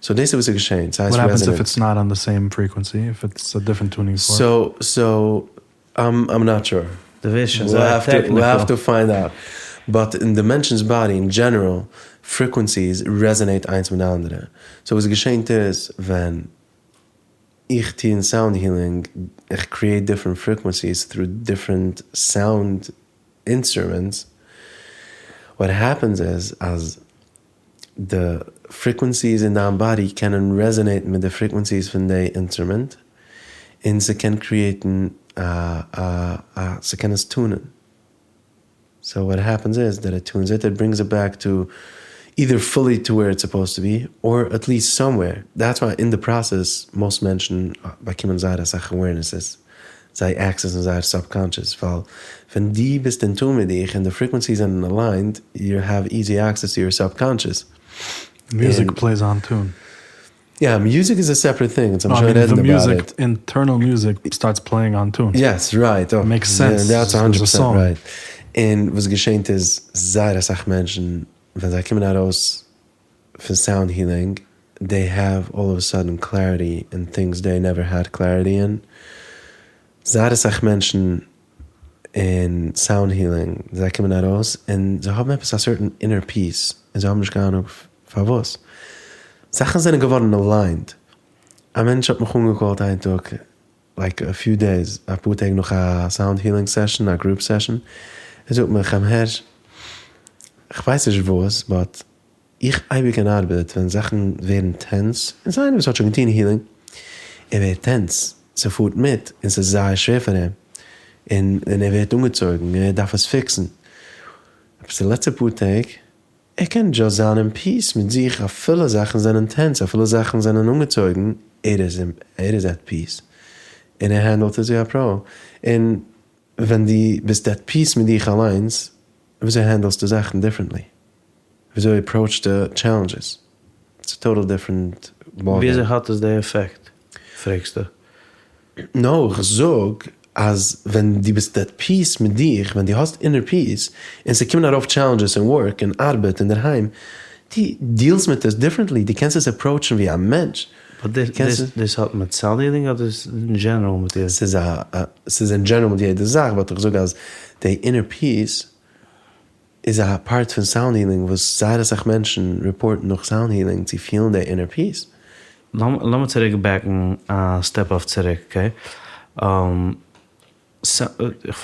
So דאס איז וואס איז געשען, ס'הייסט What happens resonance. if it's not on the same frequency, if it's a different tuning fork? So so I'm not sure. דו ווערסט שוין זייער technical. We'll have to find out. But אין די מענטשנ'ס body in general, frequencies resonate איינס מיט די אנדערע. So וואס געשענט איז, ווען איך טוה אין sound healing, איך create different frequencies through different sound instruments, what happens איז אז די frequencies אין דיין body קענען resonate ן מיט די frequencies פון די instrument, און ס'קען create ן א א א ס'קען עס tune ען. So what happens is that it tunes it, it brings it back to either fully to where it's supposed to be, or at least somewhere. That's why in the process, most מענטשן באקומען זייער אסאך awarenesses. זיי access ן זייער subconscious, ווייל ווען דו ביסט in tune מיט דיך און די frequencies זענען aligned, you have easy access to your subconscious. Music And- plays on tune. Yeah, music is a separate thing. It's, I'm No, I sure mean, reading the about music, it. internal music starts playing on tune. Yes, right. Oh, Makes yeah, sense. that's There's a 100% song. right. און וואס געשענט איז, זייער אסאך מענטשן, ווען זיי קומען ארויס פון sound healing, they have all of a sudden clarity in things they never had clarity in. זייער אסאך מענטשן אין sound healing, זיי קומען ארויס און זיי האבן עפעס a certain inner peace, און זיי האבן נישט קיין אהנונג פארוואס. זאכן זענען געווארן aligned. א מענטש האט מיך אנגע call ט איין טאג, like a few days, א פאר טעג נאך א sound healing session, א group session. ער זאגט מיר, חיים הערש, איך ווייס נישט וואס, but איך אייביג אין ארבעט, ווען זאכן ווערן tense, און ס'איז איינער וואס האט שוין געטון healing, ער ווערט tense, ס'פארט מיט, און ס'איז זייער שווער פאר אים. און ער ווערט אנגעצויגן, ער דארף עס fix ן. אבער די לעצטע פאר טעג, ער קען just זיין in peace מיט זיך, אפילו זאכן זענען tense, אפילו זאכן זענען אנגעצויגן, ער איז at peace. און ער handle ט עס ווי א pro. און ווען דו ביסט at peace מיט דיך אליינס, וויאזוי handle סטו זאכן differently? וויאזוי approach סטו challenges? It's a total different ballgame. וויאזוי האט עס די effect, פרעגסטו? No, איך זאג, אז ווען דו ביסט at peace מיט דיך, ווען דו האסט inner peace, און ס'קומען ארויף challenges אין work, אין ארבעט, אין דערהיים, דו deal סט מיט עס differently, דו קענסט עס approach ן ווי א מענטש. But this, קענסט this, דאס האט מיט sound healing אדער איז in general מיט דיר? ס'איז in general מיט יעדע זאך, but איך זאג אז די inner peace איז א part פון sound healing, וואס זייער אסאך מענטשן report ן נאך sound healing צו פילן די inner peace. לאמיר צוריק back ן א step אויף צוריק, okay? איך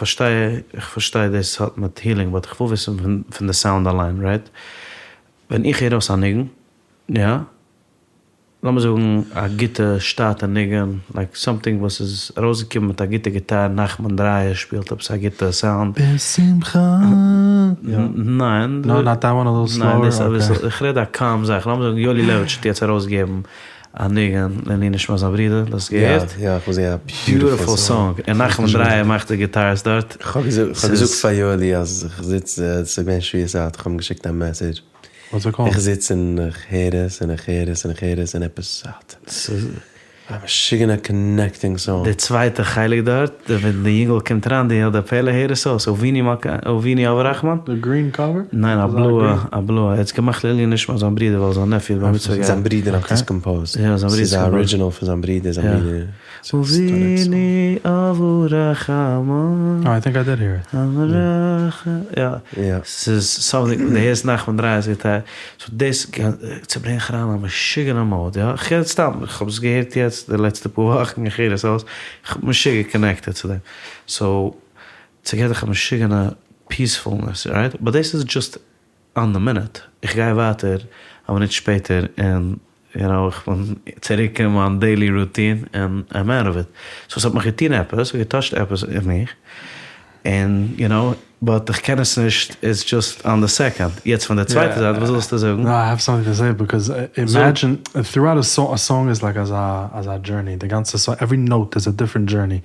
פארשטיי דאס האט מיט healing, but איך וויל וויסן פון די sound אליין, right? ווען איך הער אויס א ניגון, יא, לאמיר זאגן א גוטע שטאטע ניגון, like something וואס איז ארויסגעקומען מיט א גוטע גיטאר, נחמן דרייער שפילט עפעס א גוטע sound. בשמחה. ניין. No, not that one, a little ניין, slower. דאס איז אביסל, Okay. איך רעד א calm זאך. לאמיר זאגן, יואלי לעוויטש האט יעצט ארויסגעגעבן א ניגון, לעילוי נשמת זיין ברודער, דאס געהערט? יא, איך מוז זאגן, א Beautiful beautiful song. און נחמן דרייער מאכט די guitars דארט. איך האב געזאגט פאר יואלי, אז איך זיץ, עס איז געווען שבועות, איך האב אים געשיקט א message. What's it called? איך זיץ און איך הער עס, און איך הער עס, און איך הער עס, און עפעס האט. ס'איז א משוגענע connecting song. די צווייטע חלק דארט, ווען די יונגל קומט אריין, די פעלע הער עס אויס, אבינו מלכא, אבינו אב הרחמן? The green cover? ניין, א איז that בלויע, green? א בלויע. ער האט עס געמאכט לעילוי נשמת זיין ברודער, ווייל זיין nephew בר מצוה געהאט. זיין ברודער האט Okay. עס composed. יא, זיין ברודער ס'איז האט עס composed. original פון זיין ברודער, זיין יא. ברודער. אבינו אב הרחמן. Oh, I think I did hear it. יא. יא. ס'איז something, די הערסט נחמן דרייער'ס גיטאר. So דאס צוברענגט אריין א משוגענע mood, יא. איך הער סתם, איך האב עס געהערט יעצט די לעצטע פאר וואכן, איך הער עס אויס. איך בין משוגע connected צו דעם. So, ס'געט דיך א משוגענע peacefulness, right? But this is just on the minute. איך גיי ווייטער, א מינוט שפעטער, און, איך בין צוריק אין מיין daily routine, and I'm out of it. So, עס האט מיך געטון עפעס, עס האט גע touch ט עפעס אין מיך. And, but איך קען עס נישט, it's just on the second. יעצט פון דער צווייטער זייט, וואס זאלסטו זאגן? No, I have something to say, because imagine, throughout a song, a song is like as a journey. The ganze song, every note is a different journey.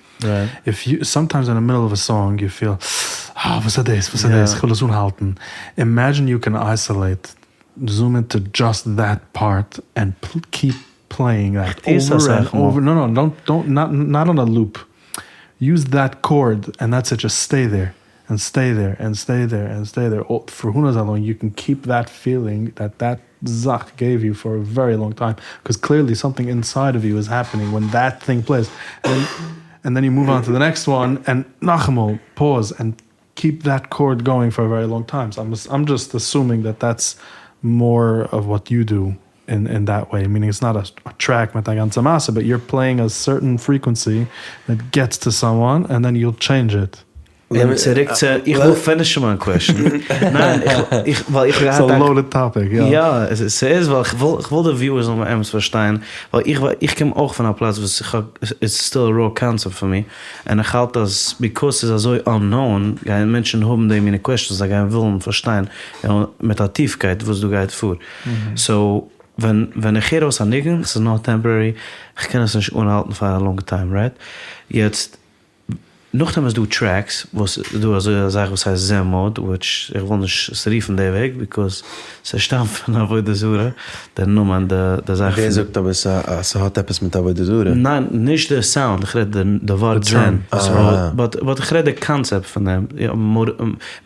If you, sometimes in the middle of a song, you feel, וואס איז דאס, וואס איז דאס, איך וויל עס אנהאלטן. Imagine you can isolate, zoom into just that part and keep playing that Is over das and einfach mal? over. No, no, don't, don't, not, not on a loop. Use that chord and that's it. Just stay there and stay there and stay there and stay there. Oh, for who knows how long you can keep that feeling that that זאך gave you for a very long time, because clearly something inside of you is happening when that thing plays. And and then you move on to the next one, and נאכאמאל, pause, and keep that chord going for a very long time. So I'm, I'm just assuming that that's more of what you do in, in that way. Meaning it's not a, a track מיט א גאנצע מעשה, but you're playing a certain frequency that gets to someone, and then you'll change it. און צוריק צו, איך וויל finish ן מיין question. ניין, איך, איך, ווייל איך האב געהאט א loaded topic, יא. יא, עס איז ווייל איך וויל, איך וויל די viewers זאלן באמת פארשטיין, ווייל איך, איך קום אויך פון א פלאץ וואס איך האב, it's still a raw concept פאר מיר, און איך האלט אז because ס'איז אזוי unknown, גייען מענטשן האבן די מינע questions, זיי גייען ווילן פארשטיין מיט א טיפקייט וואס דא גייט פאר. So, ווען, ווען איך הער אויס א ניגון, ס'איז נאר temporary, איך קען עס נישט אנהאלטן פאר א long time, right? יעצט, נאכדעם איז דא tracks וואס איז דא אזוי א זאך וואס הייסט Zen mode, which איך וויל נישט עס רופן די וועג because ס'שטאמט פון עבודה זרה, די נאמען, די זאך. ווער זאגט אבער אז ס'האט עפעס מיט עבודה זרה? ניין, נישט די sound, איך רעד די ווארט Zen, but איך רעד די קאנצעפט פון דעם,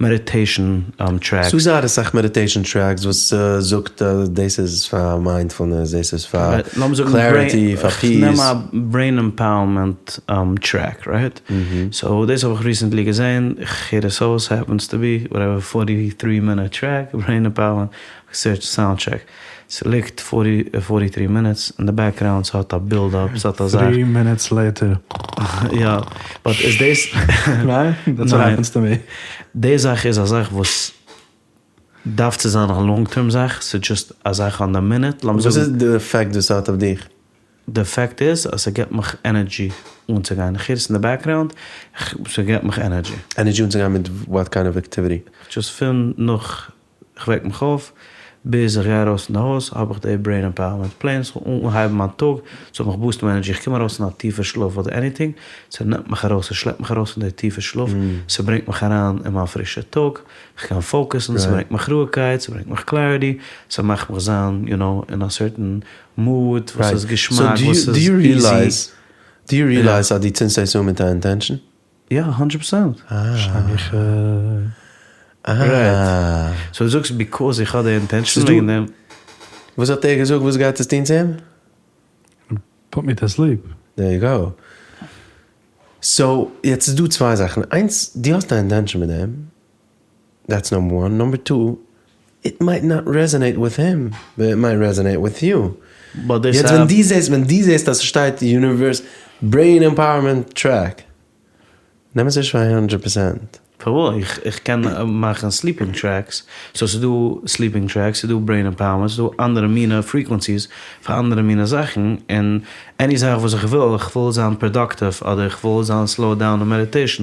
meditation tracks. ס'דא זייער אסאך meditation tracks וואס זאגט אז דאס איז פאר mindfulness, דאס איז פאר clarity, פאר peace. נעם א brain empowerment track, right? So דאס האב איך recently געזען, איך הער עס אויס, happens to be, whatever, forty three minute track, brain empowerment, search soundtrack, ס'ליגט forty three minutes אין די background, ס'האט א build up, ס'האט א זאך. Three minutes later. יא, but איז דאס. ניין? That's what happens to me. די זאך איז א זאך וואס דארף צו זיין א long term זאך, ס'איז just א זאך on the minute, לאמיר וואס זאגן. איז די עפעקט וואס ס'האט אויף דיך? די עפעקט איז אז ס'געבט מיך energy אנצוגיין, איך הער עס אין די background, ס'געבט מיך energy. Energy אנצוגיין מיט what kind of activity? Just פון נאך כ'וועק מיך אויף, ביז איך גיי ארויס פון די הויז האב איך די brain empowerment plan, ס'זאל אנהייבן מיין טאג, ס'זאל מיך boost ן מיין energy, איך קום ארויס פון א טיפע שלאף אדער anything, ס'נעמט מיך ארויס, ס'שלעפט מיך ארויס פון די טיפע שלאף, ס'ברענגט מיך אריין אין מיין פרישע טאג, כ'קען focus ן, ס'ברענגט מיך רואיגקייט, ס'ברענגט מיך clarity, ס'מאכט מיך זיין you know אין א certain mood וואס איז געשמאק, וואס איז easy. Do you realize אז דו צינדסט עס אן מיט א intention? יא, hundred percent. אה. So דו זאגסט because איך האב די intention וועגן דעם. וואס האט ער געזאגט וואס גייט עס טון צו אים? Put me to sleep. There you go. So יעצט איז דא צוויי זאכן, איינס דו האסט א intention מיט דעם, that's number one, number two, it might not resonate with him, but it might resonate with you. יעצט ווען דו זעסט, ווען דו זעסט אז ס'שטייט universe brain empowerment track, נעם עס נישט פאר הונדרעט פערסענט. פארוואס? איך קען מאכן sleeping tracks, so ס'איז דא sleeping tracks, ס'איז דא brain empowerment, ס'איז דא אנדערע מינע frequencies פאר אנדערע מינע זאכן, און any זאך וואס איך וויל, איך וויל זיין productive אדער איך וויל זיין slow down אין meditation,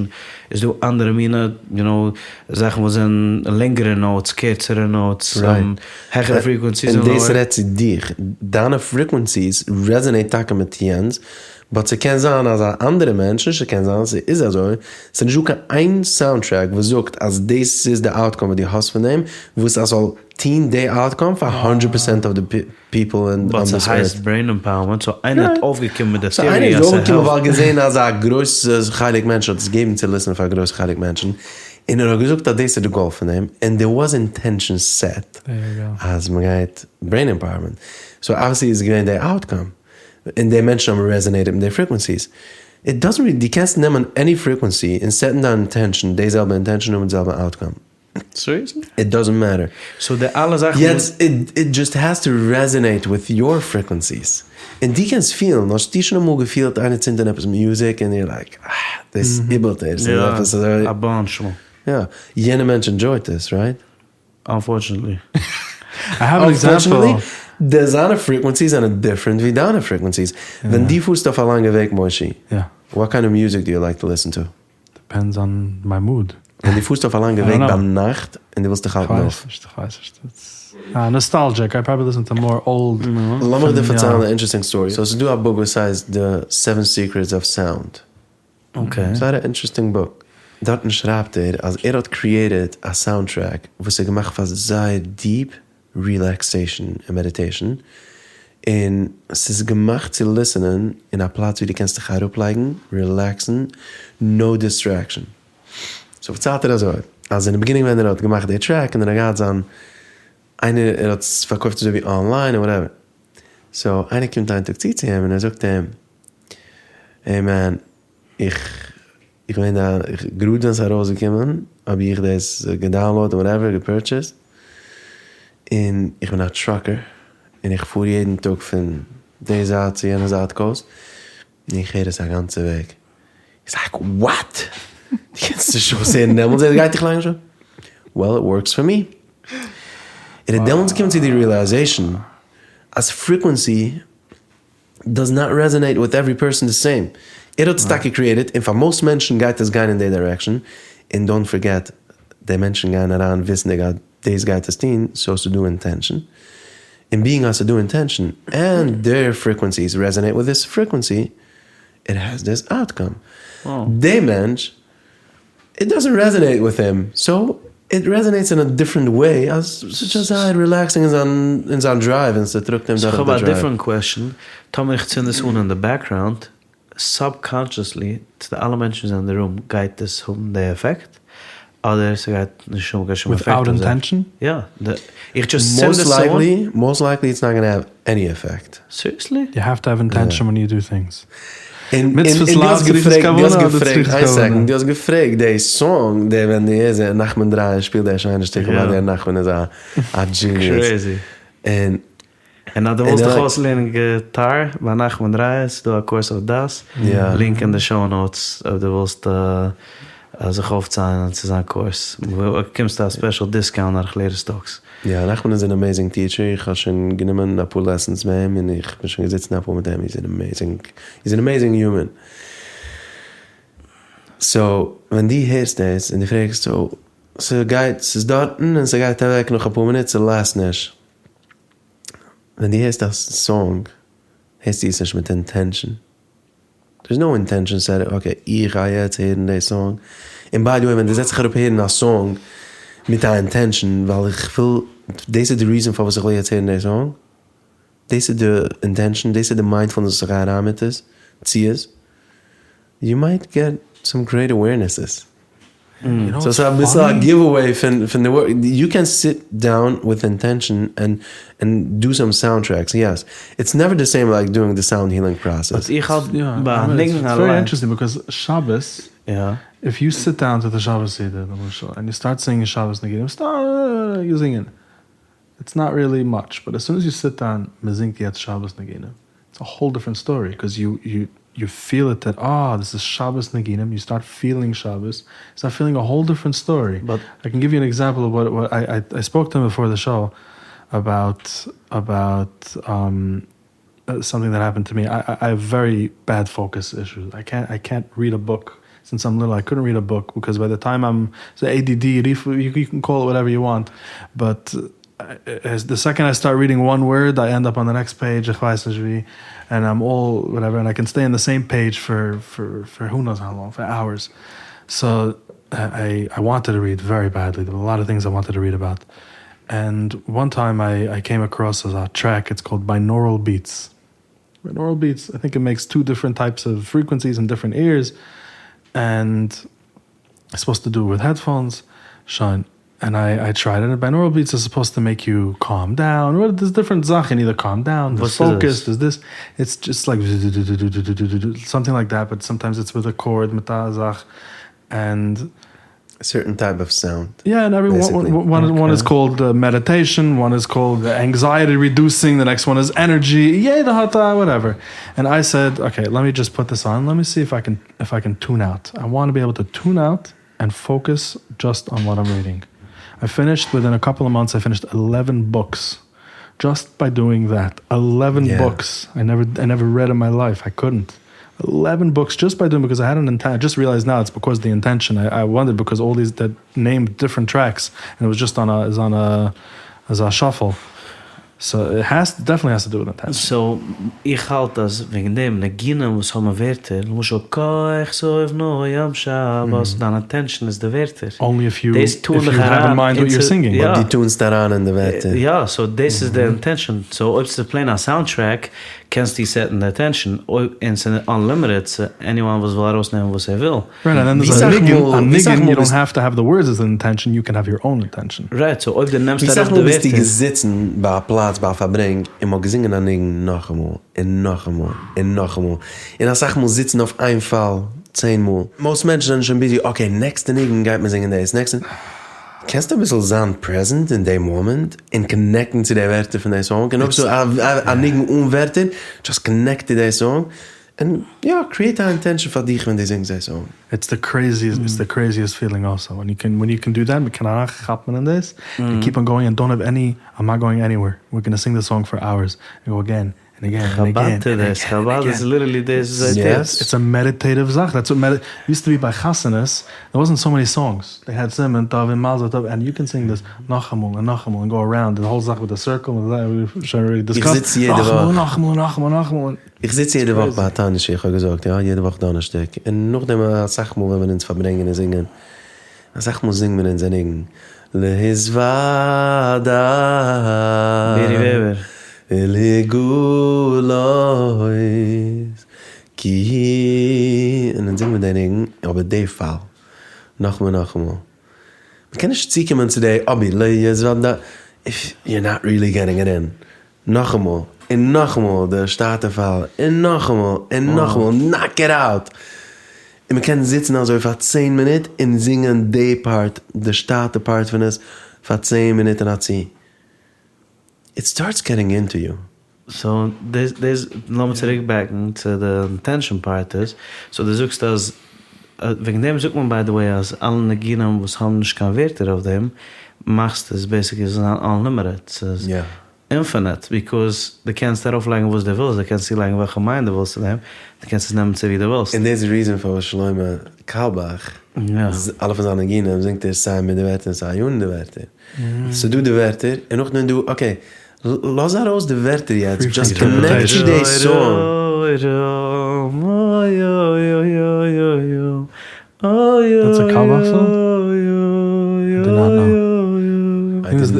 איז דא אנדערע מינע you know זאכן וואס זענען לענגערע notes, קערצערע notes, העכערע frequencies און דאס רעדט צו דיך, דיינע frequencies resonate טאקע מיט יענץ, but ס'קען זיין אז א אנדערע מענטש, נישט ס'קען זיין, ס'איז אזוי, ס'נישט דא קיין איין soundtrack וואס זאגט אז דאס איז די outcome וואס דו האסט פון דעם, וואס אז ס'זאל טוהן די outcome פאר hundred percent of the people on but this earth. ס'הייסט brain empowerment, so איינער האט אויפגעקומען מיט די so איינער theory איז אז אויפגעקומען ס'העלפט. ווייל געזעהן אז א גרויסע חלק מענטשן האט עס געגעבן צו listen פאר א גרויסע חלק מענטשן, און ער האט געזאגט אז דאס איז די goal פון דעם, און there was intention set אז מ'גייט brain empowerment, so obviously איז געווען די outcome, און די מענטשן האבן resonated מיט די frequencies. It doesn't really, דו קענסט נעמען any frequency און set ן דיין intention, די זעלבע intention און מיט די זעלבע outcome. Seriously? It doesn't matter. So די אלע זאכן וואס. יעצט, it just has to resonate with your frequencies. און דו קענסט פילן, האסטו שוין אמאל געפילט איינער צינדט אן עפעס music און you're like, אה, דאס איבעלט ער, ס'איז עפעס אזוי. יא, א bunch מאל. יא, יענע מענטש enjoy ט עס, right? Unfortunately. I have an example. Unfortunately, די זיינע frequencies זענען different ווי דיינע frequencies. ווען דו פארסט אויף א לאנגע וועג מושי, what kind of music do you like to listen to? Depends on my mood. ווען דו פארסט אויף א לאנגע וועג ביינאכט און דו ווילסט דיך האלטן אויף. כ'ווייס נישט, כ'ווייס נישט. It's nostalgic, I probably listen to more old. לאמיך דיר פארציילן א interesting story. So ס'איז דא א book וואס הייסט The Seven Secrets of Sound. Okay. זייער א interesting book. דארטן שרייבט ער אז ער האט created א soundtrack וואס איז געמאכט פאר זייער deep relaxation און meditation, און ס'איז געמאכט צו listen ען אין א פלאץ ווי דו קענסט דיך אראפלייגן, relax ן, no distraction. So פארציילט ער אזוי, אז אין די beginning ווען ער האט געמאכט די track און ער האט געהאט זיין איינער ער האט עס פארקויפט אזוי ווי online און whatever, so איינער קומט איין טאג צו צו אים און ער זאגט אים, hey man. איך איך בין דא, גראד ווען ס'איז ארויסגעקומען האב איך דאס געדאונלאודט און whatever גע purchased, און איך בין א trucker און איך פאר יעדן טאג פון די זייט צו יענע זייט coast, און איך הער עס א גאנצע וועג, איך like what? דו קענסט נישט אויסהערן דעמאלטס, עס גייט דיך לאנג נישט אן, well it works for me. און ער דעמאלטס געקומען צו די realization אז frequency does not resonate with every person the same. ער האט עס טאקע created און פאר most מענטשן גייט עס גיין אין די direction, און don't forget די מענטשן גייען אריין וויסנדיג אז דאס גייט עס טון, so ס'איז דא intention, און being אז ס'איז דא intention and their frequencies resonate with this frequency, it has this outcome. די מענטש it doesn't resonate with him, so it resonates in a different way אז ס'איז just זייער relaxing אין זיין אין זיין drive און ס'טראגט אים דורך די כ'האב א drive. different question, טאמער איך צינד עס אן אין די background, subconsciously צו די אלע מענטשן וואס זענען אין די room גייט עס האבן די עפעקט? אדער ס'גייט נישט האבן קיין שום עפעקט Without אויף זיי? intention? יא, איך just צינד Most עס אן. likely, most likely it's not gonna have any effect. Seriously? You have to have intention when you do things. און מצוות און דו לאו האסט צריכות געפרעגט, דו האסט כוונה אדער געפרעגט, צריכות איין כוונה? second, דו האסט געפרעגט די song, די ווען די איז נחמן דרייער שפילט די שיינע שטיקל יא. ווייל דער נחמן איז א א genius. Crazy. און און אז דו און ווילסט דיך ער אויסלערנען גיטאר ביי נחמן דרייער, ס'איז דא א course אויף דאס, יא. link אין די show notes אויב דו ווילסט זיך אויפסיינען צו זיין course, באקומסטו א special discount דורך לעיטעסט טאלקס. יא, נחמן איז אן amazing teacher, איך האב שוין גענומען אפאר lessons מיט אים און איך בין שוין געזיצן אפאר מיט אים, he's an amazing, he's an amazing human. So ווען דו הערסט דאס און דו פרעגסט so ס'גייט, ס'איז דארטן און ס'גייט אוועק נאך אפאר מינוט, ס' last נישט. ווען דו הערסט א song הערסטו עס נישט מיט intention. There's no intention set, okay איך גיי יעצט הערן די song, און by the way ווען דו זעצט זיך אראפ הערן א song מיט א intention ווייל איך וויל, דאס איז די reason פארוואס איך וויל יעצט הערן די song, דאס איז די intention, דאס איז די mindfulness וואס איך גיי אריין מיט עס, צו עס, you might get some great awarenesses. So ס'איז אביסל א giveaway פון פון די ווארק, you can sit down with intention and and do some soundtracks, yes, it's never the same like doing the sound healing process. But איך האלט ביי ניגון It's very אליין. interesting because שבת, יא. If you sit down to the שבת סעודה למשל and you start singing שבת ניגונים, start זינגען, it's not really much, but as soon as you sit down, מען זינגט יעצט שבת ניגונים, it's a whole different story, because you you you feel it that ah this is שבת ניגונים, you start feeling שבת, you start feeling a whole different story. But I can give you an example of what what I I I spoke to him before the show about about um something that happened to me. I I have very bad focus issues. I can't I can't read a book. Since I'm little I couldn't read a book because by the time I'm so ADD, you, you can call it whatever you want, but as the second I start reading one word, I end up on the next page, איך ווייס נישט ווי, and I'm all whatever, and I can stay on the same page for, for, for who knows how long, for hours. So I, I wanted to read very badly. There were a lot of things I wanted to read about. And one time I, I came across a track, it's called Binaural Beats. Binaural Beats, I think it makes two different types of frequencies in different ears. And it's supposed to do it with headphones. שוין. And I, I tried it. And binaural beats is supposed to make you calm down. Well, there's different זאכן, either calm down, there's וואס איז focus, עס? there's this. It's just like something like that, but sometimes it's with a chord, מיט א זאך. And a certain type of sound. Yeah, and every one, Basically. one, one, one is Okay. called meditation, one is called anxiety reducing, the next one is energy, yeah, the hot, whatever. And I said, okay, let me just put this on. Let me see if I can if I can tune out. I want to be able to tune out and focus just on what I'm reading. I finished within a couple of months, I finished 11 books just by doing that. 11 Yeah. books. I never I never read in my life. I couldn't. 11 books just by doing because I had an intent. I just realized now it's because the intention. I, I wondered because all these that named different tracks and it was just on a is on a as a shuffle. So it has definitely has to do with intention. So, איך האלט אז וועגן דעם ניגונים וואס האבן ווערטער, למשל כך סוף נועם שבת, דיין attention איז די ווערטער. Only if you דאס טון if you דיך have in אריין mind what you're into- singing. Ja. דו tuneסט אריין אין די ווערטער. יא, so דאס איז די intention. So אויב ס'איז plain א soundtrack, קענסטו setן די attention. אויב און ס'איז unlimited, so anyone וואס וויל ארויסנעמען וואס ער וויל. Right, and then there's ווי a זאג ניגון, מאל- a ווי זאג ניגון, מאל you don't ביסט- have to have the words as an intention, you can have your own intention. Right, so אויב דו נעמסט ווי ארויף זאג די מאל ביסטו ווערטער. געזיצן ביי א פלאץ, ביי א פארברענג, און מ'האט געזינגען א ניגון נאכאמאל, און נאכאמאל, און נאכאמאל. און אסאך מאל זיצן אויף איין פאל. צען מאל. Most מענטשן זענען שוין busy, okay, next ע ניגון גייט מען זינגען דאס, next ע. קענסטו אביסל זיין present אין די moment און connect ן צו די ווערטער פון די song, און אויב ס'איז א ניגון אן ווערטער, just connect צו די song, און יא, create א intention פאר דיך ווען דו זינגסט די song. It's the craziest, it's the craziest feeling also, when you can, when you can do that, מ'קען אריינכאפן אין דאס, and keep on going and don't have any, I'm not going anywhere, we're gonna sing the song for hours, and go again, and again, and again, חבד טוט דאס, חבד איז literally דאס וואס זיי טוט. It's a meditative זאך, that's what medi, used to be ביי חתונות, there wasn't so many songs, they had סימן טוב און מזל טוב, and you can sing this נאכאמאל און נאכאמאל און go around, די whole זאך מיט די circle, שוין already איך discussed, זיץ יעדע נאכאמאל וואך. נאכאמאל נאכאמאל נאכאמאל. איך זיץ יעדע וואך ביי א תענית, איך האב געזאגט, יא, יעדע וואך דאנערשטאג, און נאכדעם אסאך מאל ווען מיר אונז פארברענגען און זינגען, אסאך מאל זינגט מען אונז א ניגון, להתוודע בערי וועבער. ולהגלות כי, און אונז זינגט מען די ניגון, אבער די פאל, נאכאמאל נאכאמאל. מ'קען נישט צוקומען צו די אבי להתוודע if you're not really getting it in. נאכאמאל, און נאכאמאל די שטאטע פאל, און נאכאמאל, און נאכאמאל, knock it out! און מ'קען זיצן אזוי פאר 10 מינוט און זינגען די part, די שטאטע part פון עס, פאר 10 מינוט און א צי. It starts getting into you. So, דאס, דאס, לאמיר צוריק back ן צו די intention part איז, so דו זאגסט אז, וועגן דעם זאגט מען by the way אז אלע ניגונים וואס האבן נישט קיין ווערטער אויף דעם, מאכסט עס basically זיין unlimited, ס'איז infinite, because דו קענסט ארויפלייגן וואס דו ווילסט, דו קענסט צולייגן וועלכע מיין דו ווילסט צו דעם, דו קענסט עס נעמען צו ווי דו ווילסט. און דאס איז reason פארוואס שלמה קאלבאך, אלע פון זיינע ניגונים זינגט ער סיי מיט די ווערטער און סיי אן די ווערטער. ס'דא די ווערטער, און נאכדעם דא, okay, לאז ארויס די ווערטער יעצט, just connect צו די song. That's a Carlebach song? I did not know.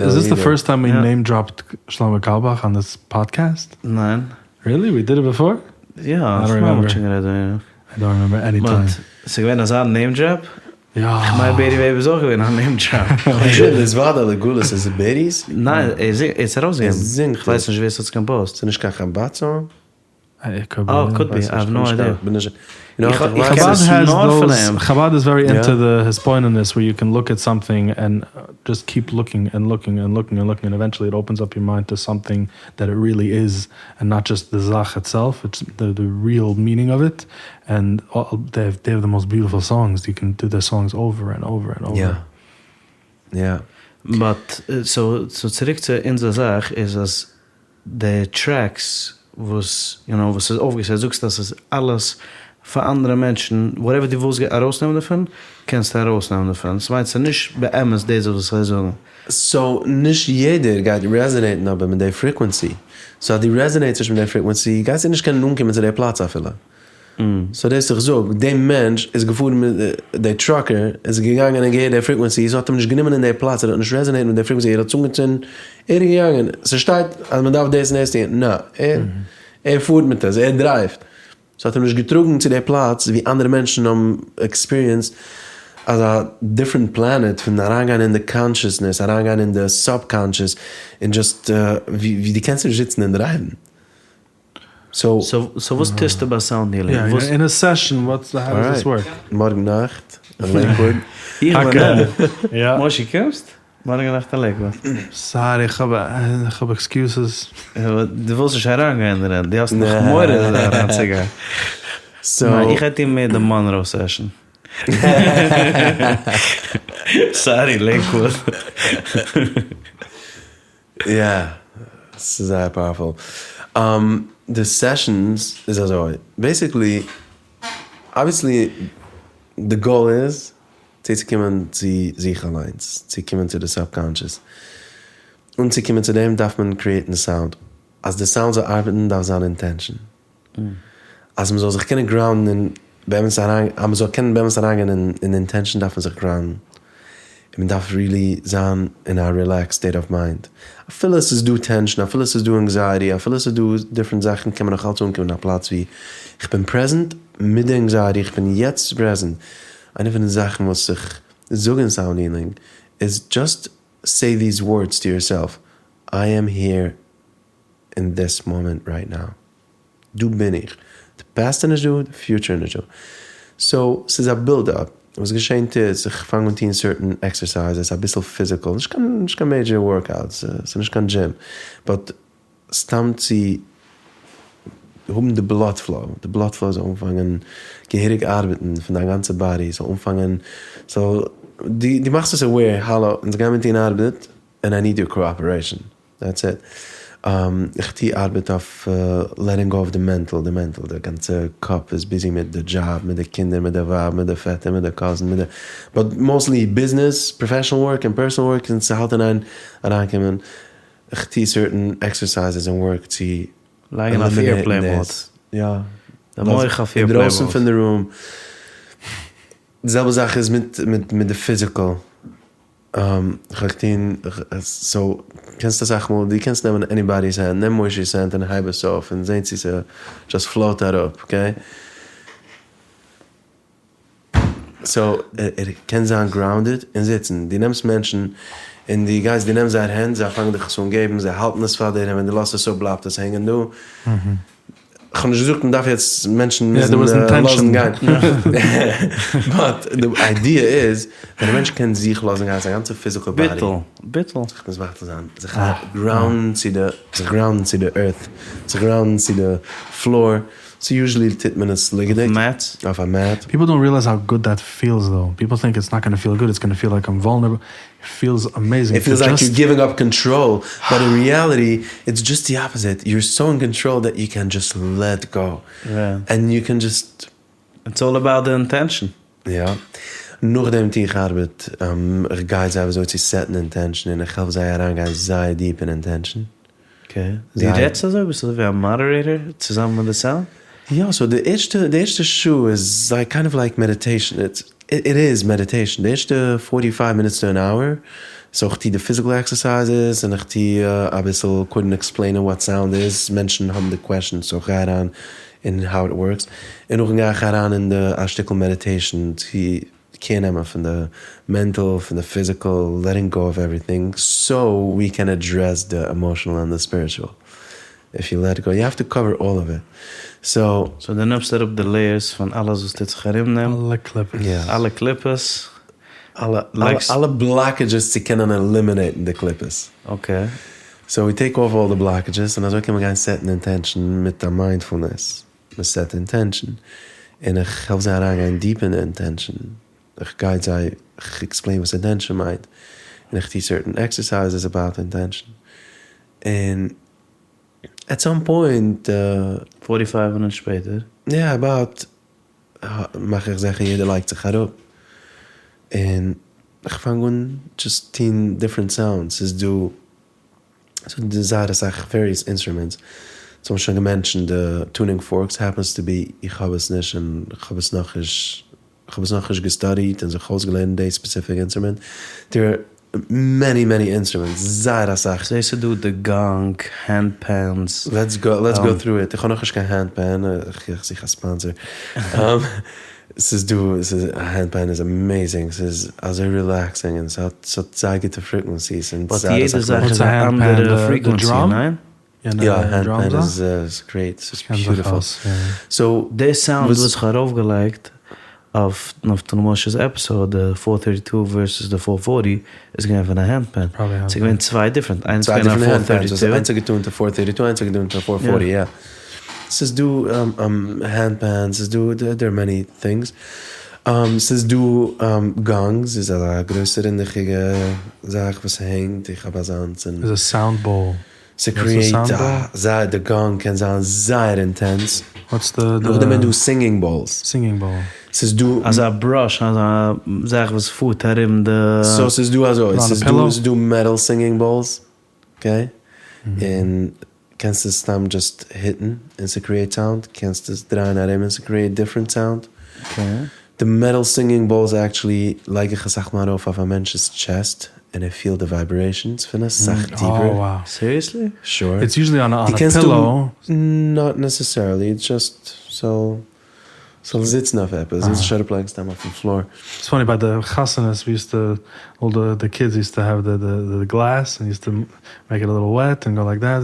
Is this the first time we name dropped Shlomo Carlebach on this podcast? ניין. Really? We did it before? יא, I don't remember. I don't remember any time. ס'איז געווען אזא name drop? יא. כ'מיין בערי וועבער איז אויך געווען א name drop. להתוודע ולהגלות איז בערי'ס? ניין, ער זינגט, ער האט עס ארויסגעגעבן. ער זינגט. כ'ווייס נישט ווער ס'האט עס composed. ס'איז נישט קיין חבד song? It could be. Oh, could be. I have no idea. איך קען עס נאר פון אים. Chabad is very into the hisbonenus where you can look at something and just keep looking and looking and looking and looking and eventually it opens up your mind to something that it really is and not just the זאך itself, it's the real meaning of it and they have, they have the most beautiful songs, you can do their songs over and over and over. יא. יא. But, so, so צוריק צו אונזער זאך איז אז די tracks וואס, you know, וואס איז אויפגעסעט, זאגסט אז ס'איז אלעס פאר אנדערע מענטשן, whatever דו ווילסט ארויסנעמען דערפון, קענסטו ארויסנעמען דערפון. ס'מיינט ס'איז נישט באמת דאס וואס זיי זאגן. So, נישט יעדער גייט resonate ן אבער מיט די frequency. So אז דו resonate סט נישט מיט די frequency, גייסטו נישט קענען אנקומען צו די פלאץ אפילו. So דאס איך זאג, די מענטש איז געפארן מיט די trucker, איז געגאנגען און געהערט די frequency, ס'האט אים נישט גענומען אין די פלאץ, ער האט נישט resonate מיט די frequency, ער האט עס אנגעצינדן, ער איז געגאנגען, ס'שטייט אז מ'דארף דאס און דאס טון, נא, ער ער פארט מיט עס, ער drive ט. ס'האט אים נישט געטראגן צו די פלאץ ווי אנדערע מענטשן האבן experienced אזא different planet פון אריינגיין אין די consciousness, אריינגיין אין די subconscious, און just ווי דו קענסט נישט זיצן און drive ן. So. So וואס טוסטו ביי sound healing? Yeah, in a session, what's, how does this work? מארגן נאכט אין לעיקוואוד. איך בין דא. מושי קומסט? מארגן נאכט אין לעיקוואוד. Sorry, איך האב איך האב excuses. דו ווילסט נישט אריינגיין דערין, דו האסט נאך מורא אריינצוגיין. So. איך גיי טון מער די מאנרא session. Sorry לעיקוואוד. יא, ס'איז זייער powerful. די sessions איז אזוי, basically, obviously די goal איז צוצוקומען צו זיך אליינס, צו קומען צו די subconscious. אנצוקומען צו דעם דארף מען create ן sound. אז די sound זאל ארבעטן דארף זיין intention. אז מ'זאל זיך קענען ground ן און באמת אריין, אז מ'זאל קענען באמת אריינגיין אין intention דארף מען זיך ground ן. און מ'דארף really זיין אין א relaxed state of mind. אפילו עס איז דא tension, אפילו עס איז דא anxiety, אפילו עס איז דא different זאכן, קען מען נאך אלץ אנקומען אין א פלאץ ווי איך בין present מיט די anxiety, איך בין יעצט present. איינע פון די זאכן וואס איך זאג אין sound healing איז just say these words to yourself, I am here in this moment right now. דא בין איך. די past איז נישט דא, די future איז נישט דא. So ס'איז א בילד אפ, וואס געשענט איז איך פאנג אן טון certain exercises אביסל physical, נישט קיין נישט קיין major workouts, ס'איז נישט קיין gym, but סתם צו האבן די blood flow, די blood flow זאל אנפאנגען געהעריג ארבעטן פון דיין גאנצע body, זאל אנפאנגען, זאל, דו מאכסט עס aware, האלא, אונז גיימיר טון ארבעט, and I need your cooperation. That's it. איך טוה ארבעט אויף letting go of די mental, די mental, די גאנצע קאפ איז busy מיט די דזשאב, מיט די קינדער, מיט די ווייב, מיט די פעטער, מיט די cousin, מיט די, but mostly business, professional work און personal work, און ס'האלט אין איין אריינקומען, איך טוה certain exercises און work צו לייגן אויף airplane mode. יא. די מח אויף airplane mode. אינדרויסן פון די room. די זעלבע זאך איז מיט מיט די physical. איך האב געטון, so קענסט אסאך מאל, דו קענסט נעמען anybody's hand, נעם מוישי'ס הענט און הייב עס אויף און זען צו ס'דזשאסט float אראפ, okay? So ער קען זיין grounded און זיצן, דו נעמסט מענטשן און דו גייסט דו נעמסט זייער הענט, זיי פאנגען דיך עס אן געבן, זיי האלטן עס פאר דיר און ווען דו לאזט עס אפ בלייבט עס הענגען דא. כ'האב נישט געזאגט מ'דארף יעצט מענטשן מוזן לאזן גיין, but די idea איז ווען א מענטש קען זיך לאזן גיין זיין גאנצע physical body, ביטול, ביטול. זיך מבטל זיין, זיך ground ן צו די, זיך ground ן צו די earth, זיך ground ן צו די floor, so usually טוט מען עס ליגעדיג, אויף א mat. People don't realize how good that feels though, people think it's not gonna feel good, it's gonna feel like I'm vulnerable, it feels amazing. It feels like you're giving up control, but in reality it's just the opposite, you're so in control that you can just let go, and you can just. It's all about the intention. יא. נאכדעם טו איך ארבעט, איך guide זיי וויאזוי צו set ן intention און איך העלף זיי אריינגיין זייער deep אין intention. Okay. דו רעדסט אזוי? ביסט אזוי ווי א moderator צוזאמען מיט די sound? יא, so די ערשטע די ערשטע שעה איז like kind of like meditation, it's it is meditation, די ערשטע forty five minutes to an hour, so איך טוה די physical exercises און איך טוה אביסל קודם explain ען what sound איז, מענטשן האבן די questions so איך גיי אריין אין how it works, און נאכדעם גיי איך אריין אין די א שטיקל meditation צו קעיר נעמען פון די mental פון די physical, letting go of everything, so we can address די emotional און די spiritual, if you let go, you have to cover all of it, so. So דו נעמסט אראפ די layers פון אלעס וואס טוט זיך ארום דעם. אלע קליפות. אלע קליפות. אלע אלע blockages צו קענען eliminate ן די קליפות. Okay. So we take off all the blockages און אזוי קען מען גיין set ן intention מיט א mindfulness. מען set intention, און איך העלף זיי אריינגיין deep אין די intention, איך guide זיי, איך explain וואס intention מיינט, און איך טוה certain exercises about intention, און at some point. Forty five מינוט שפעטער. יא, about מאך איך זיכער יעדער לייגט זיך אראפ, און איך פאנג אן just טוהן different sounds, ס'איז דא ס'איז דא זייער אסאך various instruments, so האבן שוין גע mention ט די tuning forks, happens to be איך האב עס נישט און איך האב עס נאכנישט, איך האב עס נאכנישט גע study ט און זיך אויסגעלערנט די specific instrument, there are many many instruments, זייער אסאך. כ'זעה ס'איז דא די gong, hand pans. Let's go, let's go through it, איך האב נאכנישט קיין hand pan, איך זוך א sponsor. ס'איז דא, ס'איז א hand pan איז amazing, ס'איז אזוי relaxing און ס'האט ס'האט זייער גוטע frequencies און But יעדע זאך איז א אנדערע frequency, ניין? יא, א hand pan איז great, ס'איז beautiful. So די sound וואס איך האב ארויפגעלייגט אויף נפתלי משה'ס episode, די four thirty two versus די four forty, איז געווען פון א hand pan. ס'איז געווען צוויי different, איינס איז געווען א four thirty two. איינס האט געטונט א four thirty two, איינס האט געטונט א four forty, יא. ס'איז דא hand pans, ס'איז דא, there are many things. ס'איז דא gongs, איז אזא גרויסע רינדעכיגע זאך וואס הענגט, איך האב אזאנס און. איז א sound bowl. ס' create א זייער, די gong קען זיין זייער intense. What's the. נאכדעם איז דא singing bowls. Singing bowl. ס'איז דא. אזא brush, אזא זאך וואס פארט ארום די. So ס'איז דא אזוי, ס'איז דא, ס'איז דא metal singing bowls, okay? און קענסט עס סתם just hit ן און ס' create sound, קענסט עס דרייען ארום און ס' create different sound. די metal singing bowls actually לייג איך אסאך מאל ארויף אויף א מענטש'ס chest און ער פילט די vibrations פון עס סאך deeper. Seriously? Sure. It's usually on a pillow. Not necessarily, it's just ס'זאל ס'זאל זיצן אויף עפעס, זאלסט נישט אראפלייגן סתם אויפן floor. It's funny ביי די חתונות we used to all the the kids used to have the the glass and used to make it a little wet and go like that.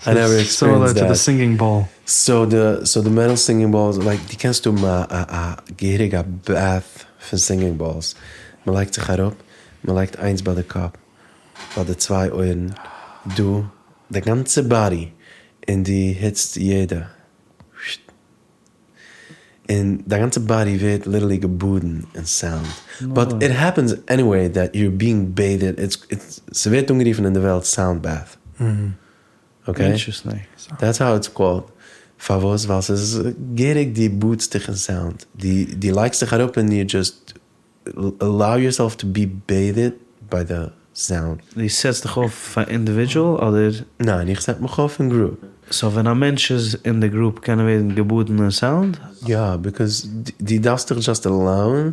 I never experienced similar to that. The singing bowl. So די so די metal singing bowls like דו קענסט האבן א א א געהעריג א bath פון singing bowls, מען לייגט זיך אראפ, מען לייגט איינס ביי די קאפ, ביי די צוויי אויערן, דא, די גאנצע body, און דו היטסט יעדע. און די גאנצע body ווערט literally געבאדן אין sound. But it happens anyway that you're being bathed, it's it's ס'ווערט אנגערופן אין די וועלט sound bath. Okay? Interesting. That's how it's called. פארוואס? ווייל ס'איז געהעריג דו באדסט דיך אין sound. דו דו לייגסט דיך אראפ און you just allow yourself to be bathed by the sound. דו סעטסט דיך אויף פאר individual אדער? ניין, איך set מיך אויף אין group. So ווען א מענטש איז אין די group קען ער ווערן געבאדן אין sound? יא, because דו דארפסט דיך just allow ען